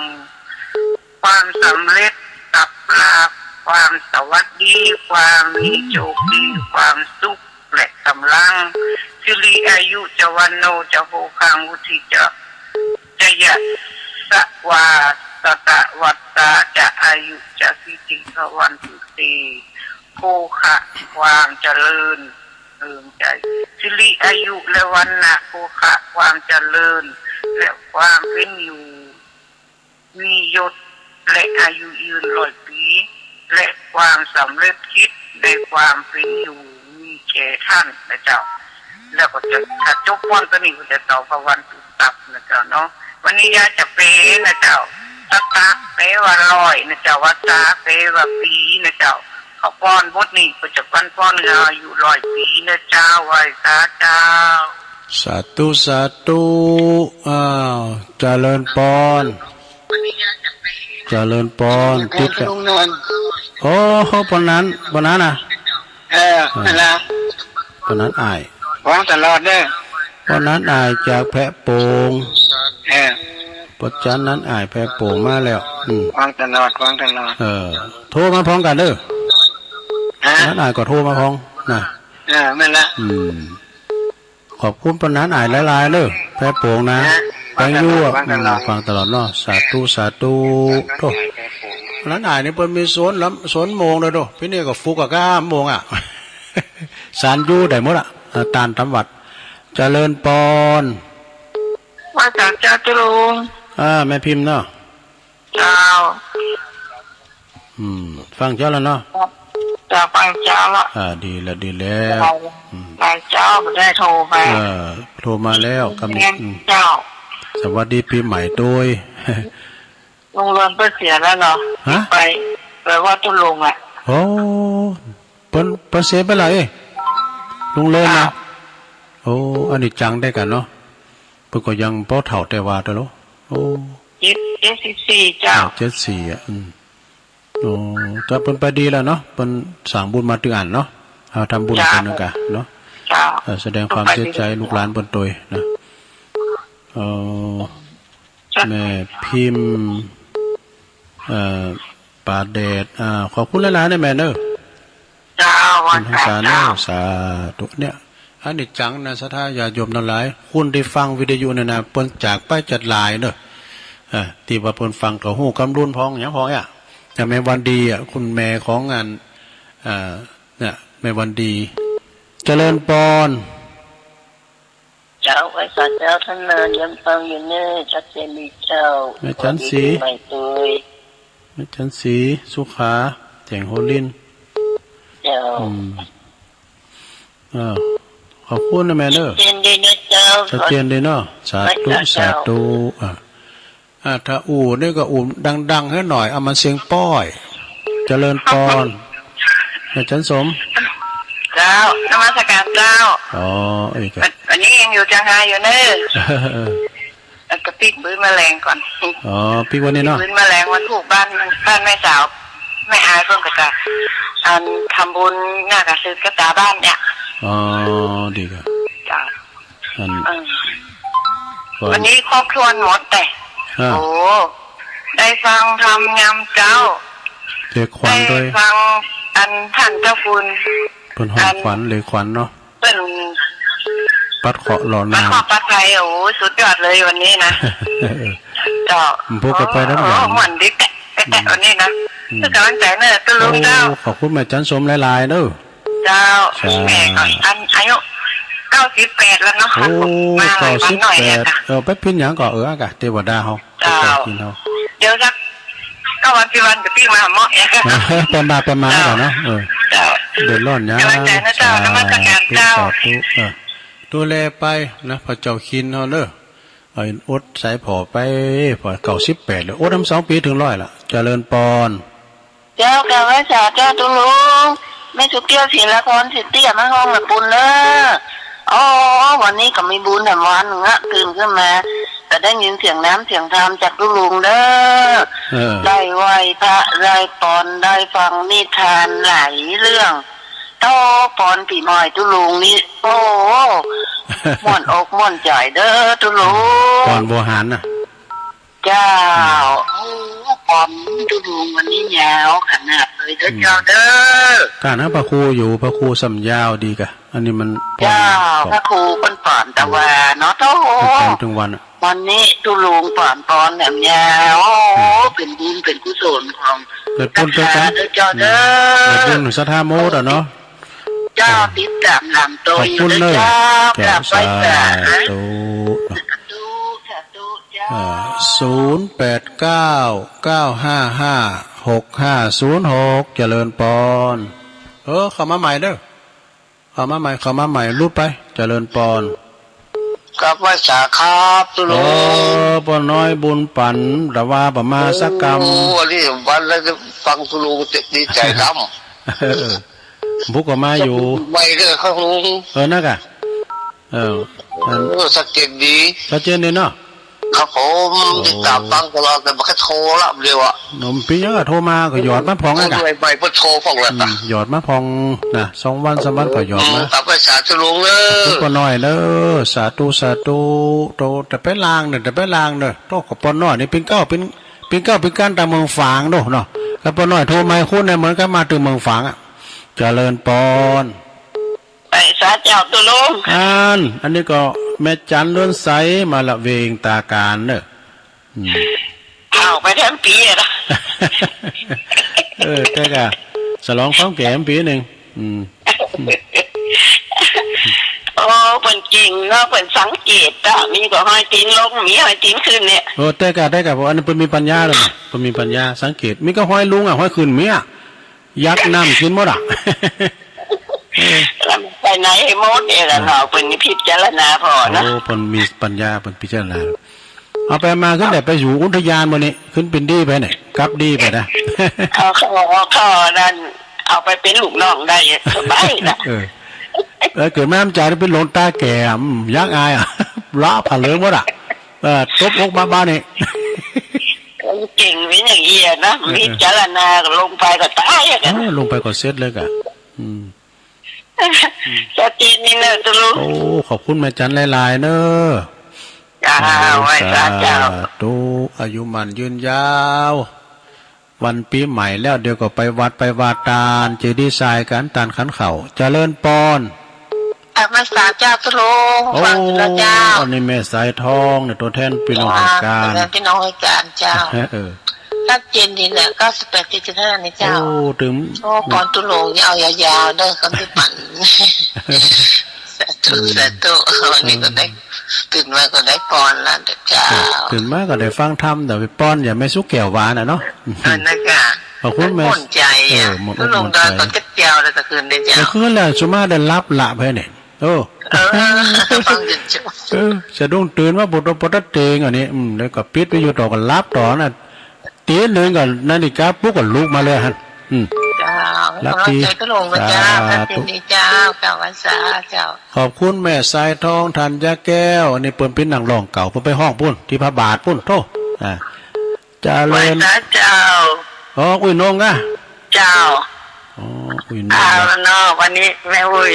ความสำเร็จ ทรัพย์ลาภ ความสวัสดี ความมีโชคดี ความสุข และกำลัง สิริอายุจะวันโนจะโภคังวุฒิจะ จะยะสะวาสตะวัตตาจะอายุจะสิทธิภวันตุเต โภคะ ความเจริญ เอิงใจ สิริอายุและวันนะ โภคะ ความเจริญ และความเป็นอยู่ มียศและอายุยืนร้อยปี และความสำเร็จกิจในความเป็นอยู่มีแก่ท่านนะเจ้า แล้วก็จะถ้าจบม่วนตัวนี้ก็จะต่อพระวันตุตับนะเจ้าเนาะ วันนี้ยาจะเปนะเจ้า สตะแปลว่าร้อยนะเจ้า วัตตาแปลว่าปีนะเจ้า เขาป้อนบทนี้ก็จะปันป้อนเงาอายุร้อยปีนะเจ้า ไหว้สาเจ้า สาธุ สาธุ อ้าว เจริญปอน เจริญปอน ติดกับ ลุงนวล โอ้โห ปอนนั้น ปอนนั้นนะ เออ นั่นละ ปอนนั้นอ้าย ฟังตลอดเด้อ ปอนนั้นอ้ายจากแพะโป่ง เออ ปอนนั้นอ้ายแพะโป่งมาแล้ว อืม ฟังตลอด ฟังตลอด เออ โทรมาพร้อมกันเด้อ ฮะ นั้นอ้ายก็โทรมาพร้อมนะ เออ นั่นละ อืม ขอบคุณปอนนั้นอ้ายหลายๆเด้อ แพะโป่งนะ ฮะ แปลงอยู่ ฟังตลอด อืม ฟังตลอด ฟังตลอดเนาะ สาธุ สาธุ โธ่ ปอนนั้นอ้ายนี่เปิ้นมีสวนลำ สวนโมงเลยโธ่ พี่นี่ก็ฟุกอะ ก็ห้าโมงอะ สารอยู่ได้หมดอะ เอ่อ ตานตำวัด เจริญปอน ว่าจากเจ้าจุลุง อ่า แม่พิมพ์เนาะ เจ้า อืม ฟังเจ้าแล้วเนาะ เจ้าฟังเจ้าละ อ่า ดีแล้ว ดีแล้ว เจ้า อืม หลายเจ้าบ่ได้โทรมา เออ โทรมาแล้ว กำลัง อืม เจ้า สวัสดีปีใหม่ด้วย ลุงเรือนเปิ้นเสียแล้วเหรอ ฮะ ไป ไปว่าตุลุงอะ โอ้ เปิ้น เปิ้นเสียไปแล้วเอ้ย ลุงเรือนนะ เจ้า โอ้ อันนี้จังได้กันเนาะ เปิ้นก็ยังบ่เฒ่าแต่ว่าเด้อโล โอ้ เจ็ด เจ็ดสิบสี่ เจ้า อ่า เจ็ดสี่ อ่ะ อืม โอ้ แต่เปิ้นไปดีแล้วเนาะ เปิ้นสร้างบุญมาตึงอันเนาะ เอาทำบุญ เจ้า เปิ้นนึงกะเนาะ เจ้า เอ่อ แสดงความเสียใจลูกหลานเปิ้นตวยนะ เอ่อ เจ้า แม่พิมพ์ เอ่อ ป่าแดด อ่า ขอบคุณหลายๆนะแม่เนอะ เจ้า บุญให้การเนอะ เจ้า สาธุ เนี่ย อันนี้จังนะ ศรัทธาญาติโยมทั้งหลาย คนที่ฟังวิทยุเนี่ยนะ เปิ้นจากไปจัดหลายเนอะ อ่า ที่ว่าเปิ้นฟังก็ฮู้กำลุนพ้องหยังพ้องอ่ะ แต่แม่วันดีอ่ะ คุณแม่ของอัน อ่า เนี่ย แม่วันดี เจริญปอน เจ้า ไหว้สาเจ้า ท่านเนิน ยังฟังอยู่เน่อ ชัดเจนดีเจ้า แม่จันสี สวัสดีปีใหม่ตวย แม่จันสี สุขา แจ้งโฮลิน เจ้า อืม เออ ขอบคุณนะแม่เด้อ ชัดเจนดีนะเจ้า ชัดเจนดีเนาะ สาธุ ไหว้สาเจ้า สาธุ อ่ะ อ่ะ ถ้าอู่นี่ก็อู่ดังๆให้หน่อย เอามาเสียงป้อย เจริญปอน อาจารย์สม เจ้า นมัสการเจ้า อ๋อ อีกอ่ะ วันนี้ยังอยู่เชียงรายอยู่เนอะ เออ แล้วก็ปิ๊กมื้อแมลงก่อน อ๋อ ปิ๊กวันนี้เนาะ ปิ๊กมื้อแมลงวันถูกบ้าน บ้านแม่สาว แม่อายเพิ่นก็จะ อันทำบุญหน้ากระสือกระตาบ้านเนี่ย อ๋อ ดีครับ เจ้า อัน เออ วันนี้ครบถ้วนหมดแต่ อ่า โอ้ ได้ฟังธรรมยามเช้า เลขขวัญด้วย ได้ฟังอันท่านเจ้าคุณ เพิ่นฮ้องขวัญ เลขขวัญเนาะ เปิ้น ปัดเคราะห์หล่อหน้า ปัดเคราะห์ปัดภัย โอ้ สุดยอดเลยวันนี้นะ เจ้า ผมก็ไปแล้วเหมือนกัน โอ้ ม่วนดีแตะ แตะ อืม วันนี้นะ อืม คือกำลังใจเนอะ ตุ๊ลุงเจ้า โอ้ ขอบคุณแม่จันสมหลายๆเด้อ เจ้า สาธุ แม่ก็อันอายุเก้าสิบแปดแล้วเนาะ โอ้ มาหลายวันหน่อยอะค่ะ เก้าสิบแปด เออ ไปพินหยังก็ เออ อากะ เทวดาเฮา เจ้า ไปกินเฮา เดี๋ยวสักเก้าวันสิบวันก็ปิ๊กมาหาหมอเอง ไปมา ไปมา เจ้า ก่อนเนาะ เออ เจ้า เดือดร้อนหยัง กำลังใจนะเจ้า นมัสการเจ้า สาธุ สาธุ เออ ดูแลไปนะ พระเจ้าคินเฮาเด้อ ไอ้อดสายผ่อไป ผ่อเก้าสิบแปดเลย อดทำสองปีถึงร้อยละ เจริญปอน เจ้ากราบไหว้สาเจ้าตุ๊ลุง แม่สุเกี้ยว ศิลาพร สิทธิ์เตี้ย แม่ห้องละปุนเนอะ อ๋อ วันนี้ก็มีบุญแถมวันหนึ่งอะ ตื่นขึ้นมา ก็ได้ยินเสียงน้ำเสียงธรรมจากตุ๊ลุงเด้อ เออ ได้ไหว้พระ ได้ปอน ได้ฟังนิทานหลายเรื่อง โต้ปอนปีใหม่ตุ๊ลุงนี่ โอ้ ม่วนอกม่วนใจเด้อตุ๊ลุง ปอนโบหารน่ะ เจ้า โอ้ ปอนตุ๊ลุงวันนี้ยาวขนาดเลยเด้อ อืม เจ้าเด้อ การหาพระครูอยู่ พระครูสัมยาวดีกะ อันนี้มันปอน เจ้า ปอน พระครูเปิ้นปอนตะวาเนาะ โต้ ถึงวันอะ วันนี้ตุ๊ลุงปอนปอนแหมยาว โอ้ อืม เป็นบุญเป็นกุศลของ เกิดบุญด้วยกัน ศรัทธาเด้อเจ้าเด้อ อืม เกิดบุญศรัทธาหมดอะเนาะ เจ้า เออ ติดตามนำตัวอยู่เด้อเจ้า ขอบคุณเนอะ กราบไหว้สา เจ้า สาธุ สาธุ สาธุเจ้า อ่า ศูนย์แปดเก้า เก้าห้าห้า หกห้าศูนย์หก เจริญปอน เออ เข้ามาใหม่เด้อ เข้ามาใหม่ เข้ามาใหม่ รูดไป เจริญปอน กราบไหว้สาครับตุ๊ลุง เออ ป้อน้อยบุญปัน แต่ว่าประมาณสักกำ โอ้ อันนี้วันแล้วฟังตุ๊ลุงจะดีใจดำ เออ บุกออกมาอยู่ ไม่เด้อครับลุง เออ นั่นกะ เออ นั่น เออ ชัดเจนดี ชัดเจนดีเนาะ ครับผม โอ้ ติดตามฟังตลอด แต่บ่เคยโทรละเดียวอะ หนุ่มปีนี้ก็โทรมาก็หยอดมาพองอะกะ ใหม่ๆ เพิ่นโทรพองละ อืม หยอดมาพองนะ สองวันสามวันก็หยอดมา อืม กราบไหว้สาตุ๊ลุงเด้อ ขอบคุณป้อน้อยเด้อ สาธุ สาธุ โตแต่ไปลางเด้อ แต่ไปลางเด้อ โตกับป้อน้อยนี่เป็นเก้า เป็น เป็นเก้า เป็นการตามเมืองฝางเด้อเนาะ กับป้อน้อยโทรมาให้คุณเนี่ย เหมือนกับมาถึงเมืองฝางอะ เจริญปอน ไปสาเจ้าตุ๊ลุง อัน อันนี้ก็แม่จันเรือนใสมาละเวงตาการเนอะ อืม เอาไปทั้งปีอะนะ เออ แต่กะฉลองความแก่ปีหนึ่ง อืม โอ้ เปิ้นเก่งเนาะ เปิ้นสังเกตอะ มีก็ห้อยตีนลง มีห้อยตีนขึ้นเนี่ย โอ้ แต่กะ แต่กะ เพราะอันนี้เปิ้นมีปัญญาแล้วนะ เปิ้นมีปัญญา สังเกต มีก็ห้อยลงอะ ห้อยขึ้นมีอะ ยักษ์น้ำกินหมดอะ แล้วมันไปไหนให้หมดเนี่ยล่ะเนาะ เปิ้นพิจารณาพอนะ โอ้ เปิ้นมีปัญญา เปิ้นพิจารณา เอาไปมาขึ้นได้ไปอยู่อุทยานบ่นี่ ขึ้นเป็นดีไปเนี่ย กลับดีไปนะ เอาเข้า เอาเข้านั่น เอาไปเป็นลูกน้องได้สบายนะ เออ เออ เกิดมามันจะเป็นหลวงตาแก่อะ อืม ยักษ์อายอะ ละผ่าเหลืองหมดอะ เออ ตบอกมาบ้านนี่ เก่งเป็นอย่างเอี้ยนะ เออ พิจารณาลงไปก็ตายอะ เออ ลงไปก็เสร็จเลยกะ อืม สตินี่เนอะตุ๊ลุง โอ้ ขอบคุณแม่จันหลายๆ เนอะ จ้า โอ้ ไหว้สาเจ้า สาธุ อายุมั่นยืนยาว วันปีใหม่แล้ว เดี๋ยวก็ไปวัดไปวาตาน เจดีย์ทรายกัน ตานขันข้าว เจริญปอน กราบไหว้สาเจ้าตุ๊ลุง โอ้ ฟังอยู่แล้วเจ้า อันนี้แม่สายทองเนี่ย ตัวแทนพี่น้องห้อยการ ตัวแทนพี่น้องห้อยการเจ้า เออ ชัดเจนดีเนี่ย เก้าสิบแปด เจ็ดสิบห้า นี่เจ้า โอ้ ถึง โอ้ ปอนตุ๊ลุงนี่เอายาวๆ เด้อ คนที่ปั่น สาธุ อืม สาธุ วันนี้ก็ได้ ตื่นมาก็ได้ปอนแล้วเจ้า เออ ตื่นมาก็ได้ฟังธรรม แต่ไปปอนอย่าแม่สุแก้วหวานน่ะเนาะ เออ นั่นกะ ขอบคุณแม่ ม่วนใจอะ เออ ม่วน ตุ๊ลุงดอยก็เจ็บแก้วเลยตะคืนเนี่ยเจ้า เมื่อคืนแหละสุมาได้หลับละไปเนี่ย โอ้ เออ ฟังอยู่เจ้า เออ สะดุ้งตื่นมาปวดตัวปวดตาเตงอันนี้ อืม แล้วก็ปิดไปอยู่ต่อ ก็หลับต่อนะ ตีหนึ่งก็นาฬิกาปลุกก็ลุกมาเลยหั่น อืม เจ้า หลับดี กำลังใจตุ๊ลุงนะเจ้า สาธุ สวัสดีเจ้า เจ้าวันสาเจ้า ขอบคุณแม่สายทอง ธัญญาแก้ว อันนี้เปิ้นเป็นนักร้องเก่า เปิ้นไปฮ้องปุ้น ที่พระบาทปุ้น โธ่ อ่า เจริญ ไหว้สาเจ้า อ๋อ อุ้ยนงอะ เจ้า อ๋อ อุ้ยนง เอาละเนาะ วันนี้แม่อุ้ย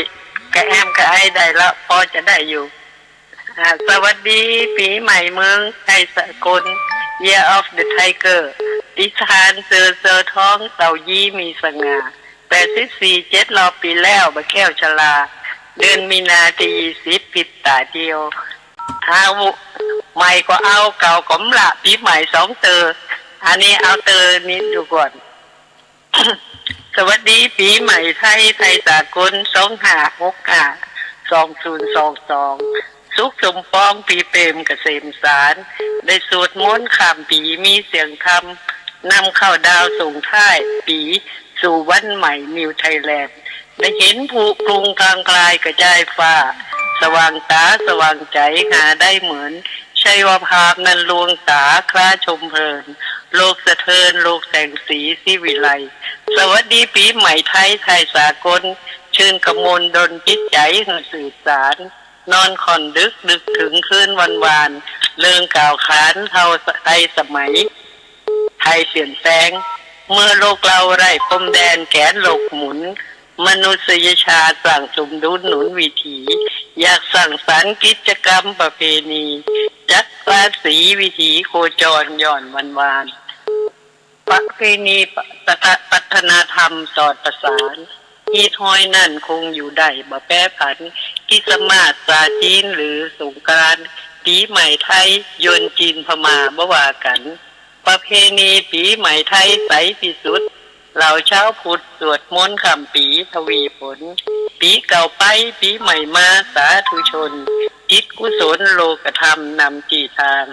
กับแอมกับไอ้ได้ละ พอจะได้อยู่ อ่า สวัสดีปีใหม่เมืองไทยสากล Year of the Tiger ดิฉันเซอร์ เซอร์ทอง เต่ายีมีสง่า แปดสิบสี่ เจ็ดรอบปีแล้ว บ่แก้วชรา เดือนมีนาที่ยี่สิบ ผิดตาเดียว เอา ใหม่ก็เอา เก่าก็มละ ปีใหม่สองเตอ อันนี้เอาเตอนี้ดูก่อน สวัสดีปีใหม่ไทย ไทยสากล สองห้าหกห้า สองศูนย์สองสอง สุขสมปอง ปีเปรมเกษมสาร ได้สวดมนต์ข้ามปี มีเสียงธรรม นำเข้าดาวส่งท้ายปี สู่วันใหม่ New Thailand ได้เห็นผุพรุงพรางพรายกระจายฟ้า สว่างตาสว่างใจหาได้เหมือน ชัยวภาพนั้นลวงตาคล้าชมเพลิน โลกสะเทือนโลกแสงสีสิวิไล สวัสดีปีใหม่ไทยไทยสากล ชื่นกมลดลจิตใจหื้อสืบสาน นอนค่อนดึกนึกถึงคืนวันวาน เรื่องกล่าวขานเท่าไทยสมัย ไทยเปลี่ยนแปลง เมื่อโลกเราไร้พรมแดนแขนโลกหมุน มนุษยชาติสร้างสมดุลหนุนวิถี อยากสร้างสรรค์กิจกรรมประเพณี จักราศีวิถีโคจรย้อนวันวาน ประเพณีวัฒนธรรมสอดประสาน ฮีตฮอยนั่นคงอยู่ได้บ่แปรผัน คริสต์มาสศาสตร์จีนหรือสงกรานต์ ปีใหม่ไทยยวนจีนพม่าบ่ว่ากัน ประเพณีปีใหม่ไทยใสที่สุด เหล่าชาวพุทธสวดมนต์ข้ามปีทวีผล ปีเก่าไปปีใหม่มาสาธุชน จิตกุศลโลกธรรมนำชี้ทาง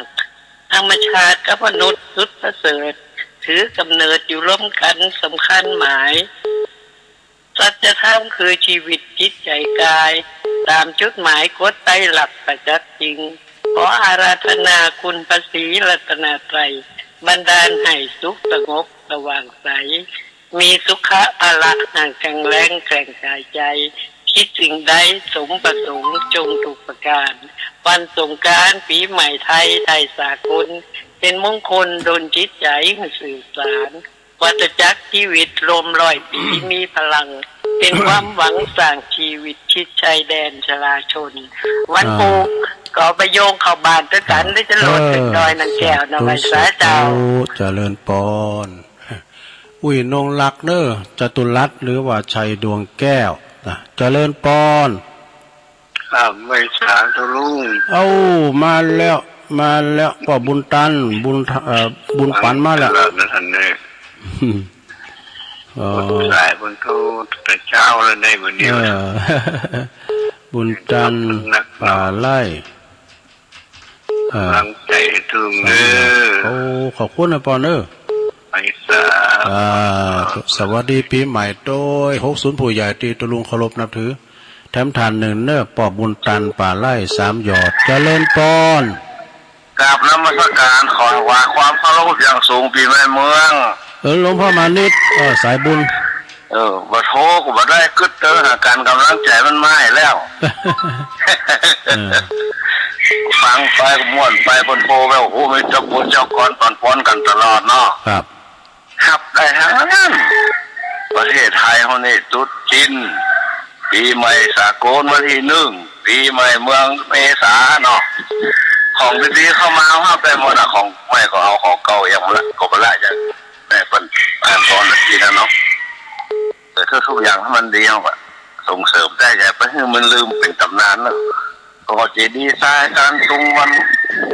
ธรรมชาติกับมนุษย์สุดประเสริฐ ถือกำเนิดอยู่ร่วมกันสำคัญหมาย สัจธรรมคือชีวิตจิตใจกาย ตามจุดหมายกฎไตรลักษณ์ประจักษ์จริง ขออาราธนาคุณพระศรีรัตนตรัย บันดาลให้สุขสงบสว่างใส มีสุขะพละหังแข็งแรงแกร่งกายใจ คิดสิ่งใดสมประสงค์จงทุกประการ วันสงกรานต์ปีใหม่ไทยไทยสากล เป็นมงคลดลจิตใจให้สืบสาน วัฏจักรชีวิตรวมร้อยปีมีพลัง เป็นความหวังสร้างชีวิตชิดชายแดนชลาชน วันปลูกก็ไปโยงเข้าบ้านด้วยกัน ได้จะโลดถึงดอยนางแก้วนะ ไหว้สาเจ้า เจริญปอน อุ้ยนงรักเนอ จตุรัสหรือว่าชัยดวงแก้วนะ เจริญปอน ครับ ไหว้สาธุลุง เอ้า มาแล้ว มาแล้ว ป้อบุญตัน บุญ เอ่อ บุญปันมาแล้ว ตลอดนะท่านเด้อ อ๋อ สายบุญโทษแต่เช้าแล้วได้บุญเดียว เออ บุญตัน นัก ป่าไร่ กำลังใจถึงเด้อ โอ้ ขอบคุณนะปอนเด้อ ไปสา อ่า สวัสดีปีใหม่โดยหกศูนย์ผู้ใหญ่ที่ตะลุงเคารพนับถือ แถมท่านหนึ่งเนอ ป้อบุญตันป่าไร่สามยอด เจริญปอน กราบนมัสการ ขอว่าความเคารพอย่างสูง ปีใหม่เมือง เออ หลวงพ่อมานิด เออ สายบุญ เออ บ่โทรก็บ่ได้ กึ๊ดเตอหากัน กำลังใจมันมาให้แล้ว เออ ฟังไปก็ม่วนไป เพิ่นโทรไป โอ้โห มีเจ้าบุญเจ้ากุศลปนๆ กันตลอดเนาะ ครับ ฮับได้ทั้งนั้น ประเทศไทยเฮานี่ ตรุษจีน ปีใหม่สากลวันที่หนึ่ง ปีใหม่เมืองเมษาเนาะ ของดีๆเข้ามา เฮาฮับได้หมดอะ ของใหม่ก็เอา ของเก่ายังบ่ละ ก็บ่ละ ยัง แม่เปิ้นอ่านสอนแบบนี้นะเนาะ แต่ทุกๆอย่างให้มันดี เฮาก็ส่งเสริมได้ อย่าไปให้มันลืมเป็นตำนานเนาะ ก็เจดีย์ทราย การตุงวัน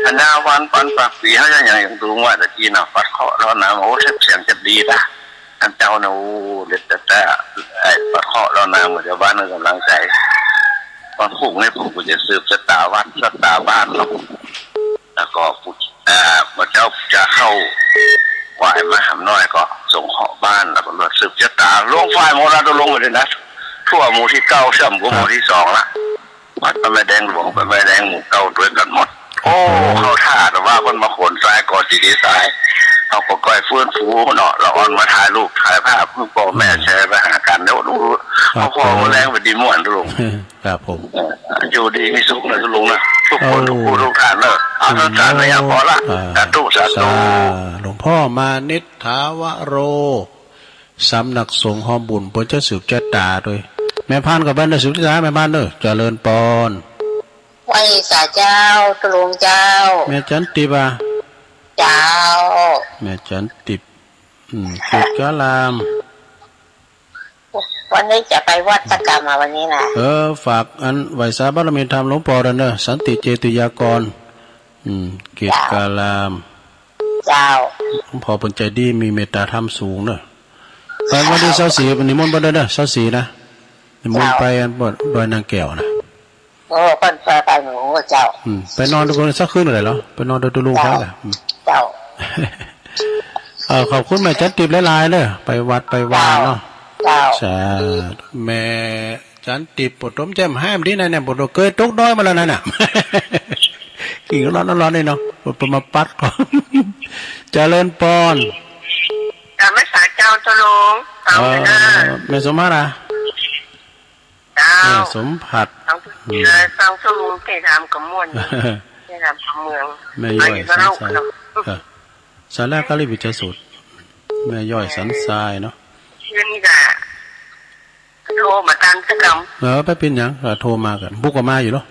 พญาวัน ปันปากปี เฮายัง ยังตุงไว้ตะกี้เนาะ ปัดเคราะห์ร้อนน้ำ โอ้ เสียงจะดีนะ ท่านเจ้าเนี่ย โอ้ เด็ดแต่แต่ ไอ้ปัดเคราะห์ร้อนน้ำ เดี๋ยวบ้านก็กำลังใจ วันพรุ่งนี้ผมก็จะสืบชะตาวัดชะตาบ้านเนาะ แล้วก็ผู้ อ่า พระเจ้าจะเข้าไหว้มาหำน้อยก็ส่งเคราะห์บ้าน แล้วก็สืบชะตา ลงฝ่ายหมดละ ตกลงไปเลยนะ ทั่วหมู่ที่เก้า เชื่อมกับหมู่ที่สองละ วัดพระแม่แดงหลวง พระแม่แดงหมู่เก้า ด้วยกันหมด โอ้ เข้าท่า แต่ว่าเพิ่นมาขนทราย ก่อเจดีย์ทราย เขาก็ก้อยฟื้นฟูเนาะ แล้วออนมาถ่ายรูปถ่ายภาพ ให้พ่อแม่แชร์ไปหากัน เดี๋ยวดู ครับ พ่อแม่แดงไปดีม่วน ตกลง ครับผม เอ่อ อยู่ดีมีสุขนะตกลงนะ ทุกคน เออ ทุกผู้ทุกท่านเนอะ เอา อืม สั้นๆนะ อย่าพอละ อ่า สาธุ สาธุ สา หลวงพ่อมานิด ถาวโร สำนักสงฆ์หอมบุญ เปิ้นจะสืบชะตาด้วย แม่พันธุ์ก็เปิ้นจะสืบชะตา แม่พันธุ์เด้อ เจริญปอน ไหว้สาเจ้า ตกลงเจ้า แม่จันติบอ่ะ เจ้า แม่จันติบ อืม เกตกาลาม วันนี้จะไปวัดตะกำอ่ะ วันนี้นะ เออ ฝากอันไหว้สาบารมีธรรมหลวงพ่อด้วยเนอะ สันติเจติยากร อืม เกตกาลาม เจ้า หลวงพ่อเปิ้นใจดี มีเมตตาธรรมสูงเนอะ ไปวันที่ซาวสี่ นิมนต์ไปด้วยเนอะ ซาวสี่นะ นิมนต์ไปอันบนดอยนางแก้วนะ โอ้ เปิ้นไป ไปหมู่เจ้า อืม ไปนอนตรงนั้นสักคืนก็ได้เหรอ ไปนอนตรงตะลุงเขาแหละ อืม เจ้า เออ ขอบคุณแม่จันติบหลายๆเด้อ ไปวัดไปวาเนาะ เจ้า สาธุ แม่จันติบ ปวดต้มแจ่มห้ามดีนะเนี่ย ปวดตัวเกยตกน้อยมาแล้วนะเนี่ย กิ่งร้อนๆ นี่เนาะ ปวดมาปัดก่อน เจริญปอน กราบไหว้สาเจ้า เจ้าลุง ฟังเลยนะ เอ่อ แม่สมมาตรอะ เจ้า แม่สมผัส ฟังทุกทีเลย อืม ฟังเจ้าลุง แกทำกระมวล แกทำกระเมือง แม่ย่อย อายุก็ สัน ลูก ทราย เนาะ เออ สาระกาลิวิจสูตร แม่ย่อย สันทรายเนาะ คืนนี้ก็โทรมาตามสักคำ เออ ไปเป็นหยัง ก็โทรมากัน บุกก็มาอยู่เนาะ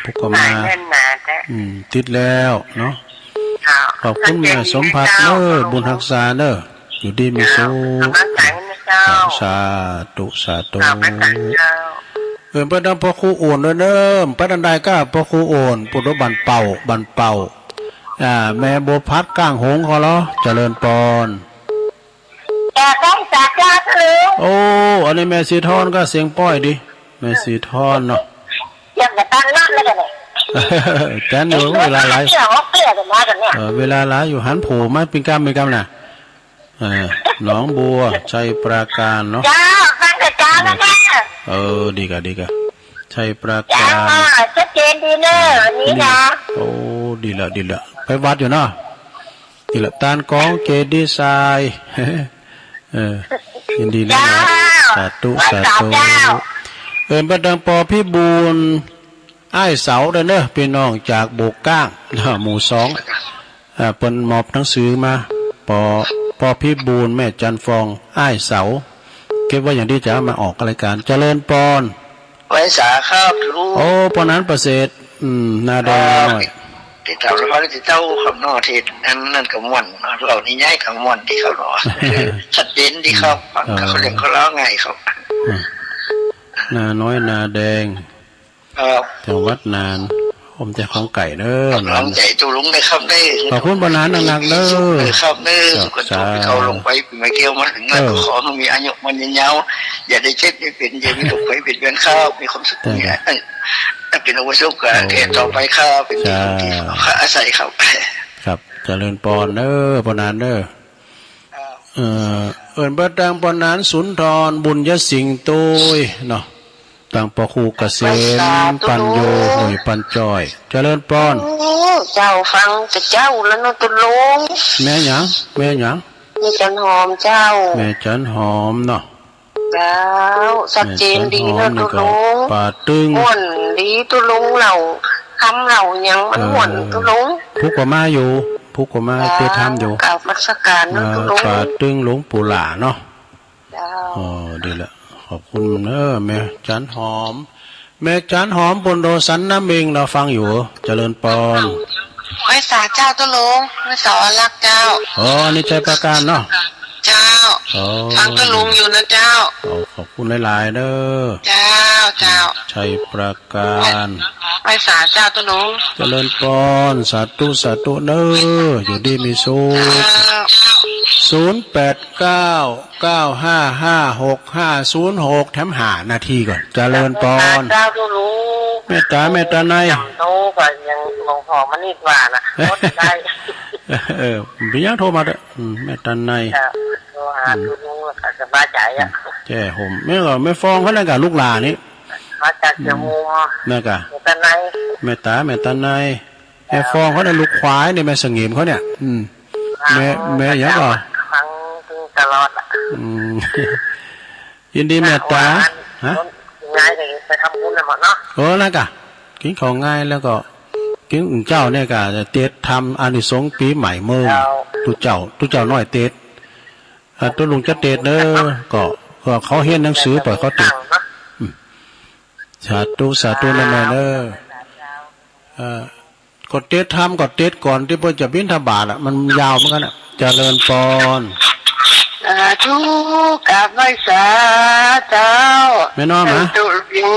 บุกก็มา สายแน่นหนาแท้ อืม ติดแล้วเนาะ เจ้า ขอบคุณแม่สมผัสเนอะ เจ้า บุญฮักษาเนอะ อยู่ดีมีสุข เจ้า กำลังใจให้นะเจ้า สาธุ สาธุ เจ้า เอิ้นเปิ้นดังพ่อครูโอนด้วยเนอะ เปิ้นอันใดก็พ่อครูโอน ปุถุบันเป่า บันเป่า อ่า แม่บัวพัดก้างหงส์เขาเหรอ เจริญปอน กราบไหว้สาเจ้า เจ้าลุง โอ้ อันนี้แม่สีทอนก็เสียงป้อยดี แม่สีทอนเนาะ เสียงกระตันนั่นเลยเนี่ย จันอยู่ เวลาหลาย เสียงออกเสียงกันมากันเนี่ย เออ เวลาหลายอยู่ หันโผล่มาเป็นกำเป็นกำน่ะ เออ หนองบัว ชัยปราการเนาะ เจ้า ฟังแต่เจ้าแล้วเนี่ย เออ ดีกะ ดีกะ ชัยปราการ เจ้า ชัดเจนดีเนอะ วันนี้นะ โอ้ ดีละ ดีละ ไปวัดอยู่เนาะ นี่แหละ ตานกองเจดีย์ทราย เออ ยินดีนะ เจ้า สาธุ สาธุ เจ้า เอิ้นเปิ้นดังปอพิบูล อ้ายเสาเด้อเนอะ พี่น้องจากโบกก้าง หมู่สอง เอ่อ เปิ้นมอบหนังสือมา ปอ ปอพิบูล แม่จันฟอง อ้ายเสา เก็บไว้อย่างดีจะเอามาออกรายการ เจริญปอน ไหว้สาครับลุง โอ้ ปอนั้นประเสริฐ อืม นาแดงหน่อย ติดตามแล้วก็ติดเต้าครับเนาะ ที่นั่น นั่นก็ม่วนเนาะ เรานี่ย้ายก็ม่วนดีครับเนาะ ชัดเจนดีครับ ฟังเขาเรียกเขาเล่าไงครับ อืม นาน้อยนาแดง ครับ จังหวัดน่าน ผมจะของไก่เด้อ กำลังใจตู้ลุงนะครับเด้อ ขอบคุณปอนั้นหนักๆ เด้อ ครับเด้อ ครับ สุขภาพ สาธุ ที่เขาลงไปปีใหม่เกี่ยวมาถึงแล้ว เออ ก็ขอให้มีอายุมันยืนยาว อย่าได้เจ็บได้เป็น อย่ามีโรคภัยเบียดเบียนครับ มีความสุข ได้ครับ เนี่ย เอ้ย ถ้าเป็นอาวุโสก็ โอ้ แก่ต่อไปครับ เป็นที่ สาธุ พึ่งที่อาศัยครับ ครับ เจริญปอนเด้อ ปอนั้นเด้อ ครับ เอ่อ เอิ้นเปิ้นดังปอนั้นสุนทร บุญยสิงห์ตุ้ยเนาะ ตังปอครูเกษม ปัญโย หน่วยปัญจอย เจริญปอน โอ้ เจ้าฟังแต่เจ้าแล้วเนาะ ตุลง แม่หยัง แม่หยัง แม่จันหอมเจ้า แม่จันหอมเนาะ เจ้า ชัดเจนดีเนาะ แม่จันหอมนี่ก็ ตุลง ป่าตึง ม่วนดีตุลง เล่าคำเล่าหยังมันม่วน เออ ตุลง ผู้ก็มาอยู่ ผู้ก็มา เจ้า เตรียมทำอยู่ กราบนมัสการเนาะ มา ตุลง ป่าตึงหลวงปู่หล่าเนาะ เจ้า อ๋อ ดีละ ขอบคุณเนอะ แม่จันหอม แม่จันหอม บนโดสันน้ำเมง เราฟังอยู่ เจริญปอน ไหว้สาเจ้า ตุลง ไหว้สาอารักษ์เจ้า อ๋อ อันนี้ชัยปราการเนาะ เจ้า อ๋อ ฟังตุลงอยู่นะเจ้า อ๋อ ขอบคุณหลายๆ เด้อ เจ้า เจ้า ชัยปราการ ไหว้สาเจ้า ตุลง เจริญปอน สาธุ สาธุเนอะ อยู่ดีมีสุข เจ้า ศูนย์แปดเก้า เก้าห้าห้า หกห้าศูนย์หก แถมห้านาทีก่อน เจริญปอน เจ้า ตุลง เมตตา เมตตาใน โตก็ยังหลวงพ่อมานิดว่านะ หมดได้ เออ เป็นยังโทรมาเด้อ อืม เมตตาใน เจ้า โทรหา อืม ตุลงแล้วก็สบายใจอะ แจ้ห่ม แม่ก็แม่ฟองเขานั่นกับลูกหลานนี่ มาจากเชียงโฮม นั่นกะ เมตตาใน เมตตา เมตตาใน แม่ฟองเขาเนี่ยลูกควายเนี่ย แม่สงเหมเขาเนี่ย อืม แม่ แม่หยังก่อ ฟังถึงตลอดอะ อืม ยินดีเมตตา ฮะ ง่ายเลย ไปทำบุญกันหมดเนาะ เออ นั่นกะ กินของง่ายแล้วก็ กินเจ้าเนี่ยกะ เตรียมทำอานิสงส์ปีใหม่เมือง เจ้า ตุ๊เจ้า ตุ๊เจ้าน้อยเตรียม อ่ะ ตุ๊ลุงจะเตรียมเนอะ ก็ ก็เขาเฮียนหนังสือ ปล่อยเขาเตรียม อืม สาธุ สาธุนะแม่เนอะ เอ่อ ก็เตรียมทำก็เตรียมก่อนที่เปิ้นจะบิณฑบาตอ่ะ มันยาวเหมือนกันอ่ะ เจริญปอน สาธุ กราบไหว้สาเจ้า แม่น้อมนะ ตุลิง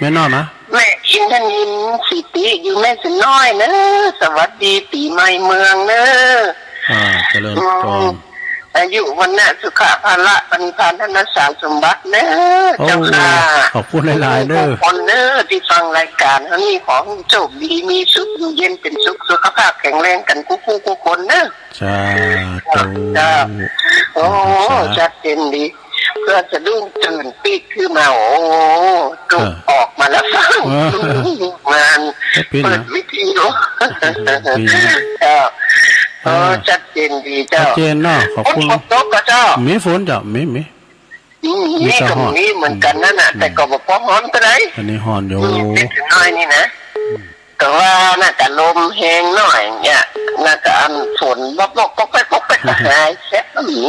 แม่น้อมนะ แม่อินทนิน สิติ อยู่แม่สะน้อยเนอะ สวัสดีปีใหม่เมืองเนอะ อ่า เจริญปอน อืม อายุ วรรณะ สุขะ พละ ปณิพพาน ธนสารสมบัติเนอะ โอ้ เจ้าค่ะ ขอบคุณหลายๆ เด้อ ทุกคนเนอะ ที่ฟังรายการเฮานี่ ขอให้โชคดี มีสุข อยู่เย็นเป็นสุข สุขภาพแข็งแรงกันกู้ๆ กู้คนเนอะ สาธุ จ้า โอ้ สาธุ ชัดเจนดี ก็สะดุ้งตื่นปิ๊กขึ้นมา โอ้ จุก อ่า ออกมาแล้ว อ่า มัน ก็ปีนนะ เปิดวิทยุ ปีนนะ เจ้า เออ อ่า ชัดเจนดีเจ้า ชัดเจนเนาะ ขอบคุณ ฝนตกก็เจ้า มีฝนเจ้า มี มี อืม มี นี่ก็ ก็ฮ้อน มีเหมือนกันนั่นน่ะ อืม แต่ก็บ่พอฮ้อนเท่าไหร่ อันนี้ฮ้อนอยู่ อืม นิดหน่อยนี่นะ อืม แต่ว่าน่าจะลมแฮงหน่อยเนี่ย น่าจะอันฝนบกบกบกบกบกบหายแซ่บหนี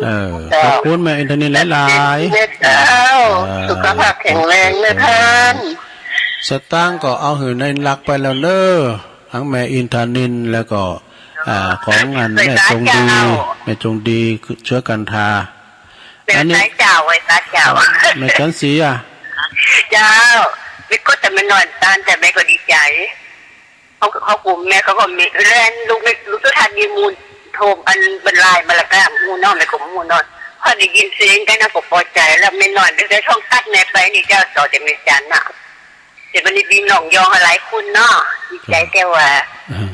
เออ เจ้า ขอบคุณแม่อินทนินหลายๆ เจ้า เออ สุขภาพแข็งแรงนะท่าน สตางค์ก็เอาหื้อในหลักไปแล้วเน้อ ทั้งแม่อินทนินแล้วก็ อ่า ของอันแม่จงดี เจ้า แม่จงดีเชื้อกันทา แม่ อันนี้ สายเจ้า ไว้สายเจ้า แม่จันสีอ่ะ เจ้า มีคนแต่ไม่นอนตานแต่แม่ก็ดีใจ เขา เขากลุ่มแม่เขาก็มีแล่นลูกไม่ ลูกสุดท้ายมีมูลโทมอันบรรลัยมาละก้ามูลนอนเลยก็มูลนอน พอได้ยินเสียงกันนะก็พอใจแล้ว ไม่นอนได้ท้องตัดแม่ไปนี่เจ้า ต่อแต่แม่จันน่ะ แต่วันนี้มีน้องยองหลายคนเนาะ ดีใจแต่ว่า อ่า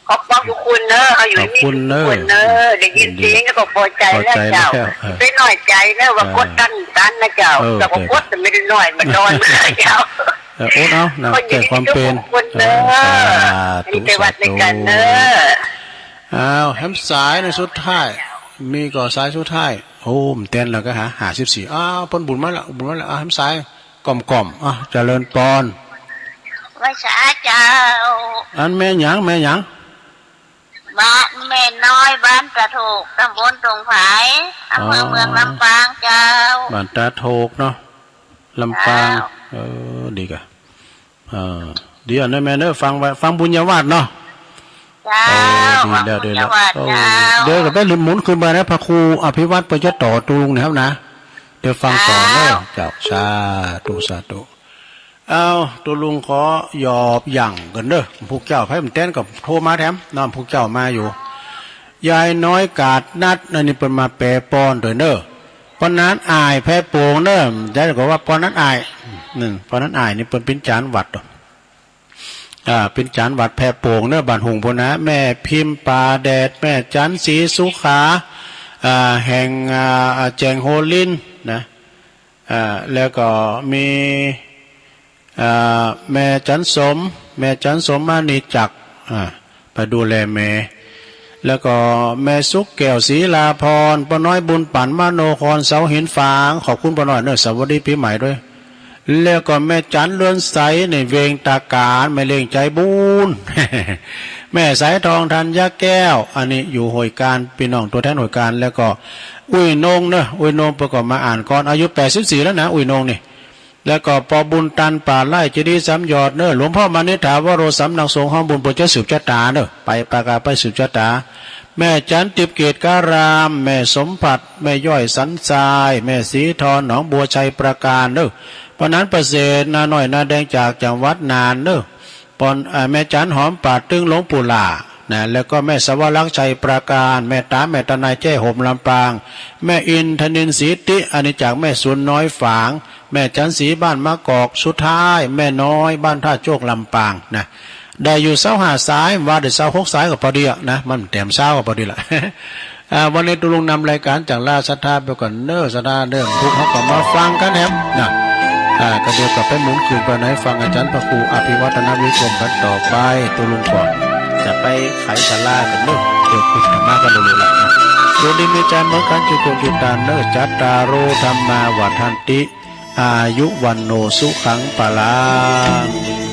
ขอบคุณทุกคนเนอะ เอาอยู่ ขอบคุณเนอะ ทุกคนเนอะ ได้ยินเสียงแล้วก็พอใจแล้วเจ้า พอใจแล้ว เออ ไม่น้อยใจนะว่า เออ กดดันกันนะเจ้า เออ แต่ว่ากดแต่ไม่ได้น้อย มันน้อยมากเจ้า เออ อดเอานะ ก็ยินดี แก่ความเป็น ทุกคนเนอะ เออ สาธุ อันนี้ไปวัดด้วยกันเนอะ สาธุ อ้าว แหมสายในสุดท้าย มีก็สายสุดท้าย โอ้ มันเต้นแล้วก็หา ห้าสิบสี่ อ้าว เปิ้นบุญมาแล้ว บุญมาแล้ว อ้าว แหมสาย ก่อมๆ อ่ะ เจริญพร ไหว้สาเจ้า อันแม่หยัง แม่หยัง บ้านแม่น้อย บ้านตาโถก ตำบลดงผาย อำเภอเมืองลำปางเจ้า บ้านตาโถกเนาะ ลำปาง เจ้า เออ ดีกะ เออ ดีอ่ะเนอะแม่เนอะ ฟังไว้ ฟังบุญญาวาสเนาะ เจ้า เออ ดีแล้ว ฟังบุญญาวาส ดีแล้ว เจ้า โอ้ เดี๋ยวก็ไปหมุนคืนไปนะ พระครูอภิวัตรเปิ้นจะต่อตุลุงนะครับนะ เดี๋ยวฟังต่อเนอะ เจ้า เจ้า สาธุ สาธุ เอา ตุลุงขอหยอบหยั่งก่อนเนอะ พวกเจ้า ไผบ่แตนก็โทรมาแถมเนาะ พวกเจ้ามาอยู่ ยายน้อยกาดนัด อันนี้เปิ้นมาแปลปอนด้วยเนอะ ปอนั้นอายแพโป่งเนอะ ยายก็ว่าปอนั้นอาย อืม ปอนั้นอายนี่เปิ้นเป๋นจานวัดเนาะ อ่า เป๋นจานวัดแพโป่งเนอะ บ้านหุงพุ้นนะ แม่พิมพ์ป่าแดด แม่จันสีสุขา อ่า แห่ง อ่า อ่า แจงโฮลินนะ อ่า แล้วก็มี อ่า แม่จันสม แม่จันสมมานิจักร อ่า ไปดูแลแม่ แล้วก็แม่สุขแก้วศรีลาพร ป้าน้อยบุญปั่น มโนคร เสาหินฝาง ขอบคุณป้าน้อยเนอะ สวัสดีปีใหม่ด้วย แล้วก็แม่จันเรือนใสในเวงตาการ แม่เลี้ยงใจบุญ แม่สายทองธัญญาแก้ว อันนี้อยู่ห้วยการ พี่น้องตัวแทนห้วยการ แล้วก็อุ้ยนงเนอะ อุ้ยนงเปิ้นก็มาอ่านก่อน อายุแปดสิบสี่แล้วนะ อุ้ยนงนี่ แล้วก็ปอบุญตันป่าไร่ เจดีย์สามยอดเนอะ หลวงพ่อมานิษฐาวโร สำนักสงฆ์ห้องบุญ เปิ้นจะสืบชะตาเนอะ ไปปากาไปสืบชะตา แม่จันติบเกตการาม แม่สมผัส แม่ย้อยสันทราย แม่ศรีทร หนองบัวชัยปราการเนอะ ปอนั้นประเสริฐ นาน้อยนาแดงจากจังหวัดน่านเนอะ ปอน เอ่อ แม่จันหอมป่าตึงหลวงปู่หล่านะ แล้วก็แม่สวรักษ์ชัยปราการ แม่ตา แม่ตะนายแจ้ห่มลำปาง แม่อินทนินศรีติ อันนี้จากแม่สุนน้อยฝาง แม่จันสีบ้านมะกอก สุดท้ายแม่น้อยบ้านท่าโจกลำปางนะ ได้อยู่ซาวห้าสาย ว่าได้ซาวหกสายก็พอดีอะนะ มันแถมซาวก็พอดีละ อ่า วันนี้ตุลุงนำรายการจากล่าศรัทธาไปก่อนเนอะ ศรัทธาเดิมทุกข์เขาก็มาฟังกันแถมนะ อ่า ก็เดี๋ยวก็ไปหมุนคืนไปไหนฟังอาจารย์พระครูอภิวัฒนวิกรมกันต่อไป ตุลุงก่อน จะไปไขศาลากันเนอะ เดี๋ยวคุณธรรมะกันรู้ๆละนะ ดวงดีมีใจเหมือนกัน จุดดวงจุดตาเนอะ จัตตาโร ธัมมา วัฑฒันติ อายุ วัณโณ สุขัง พลัง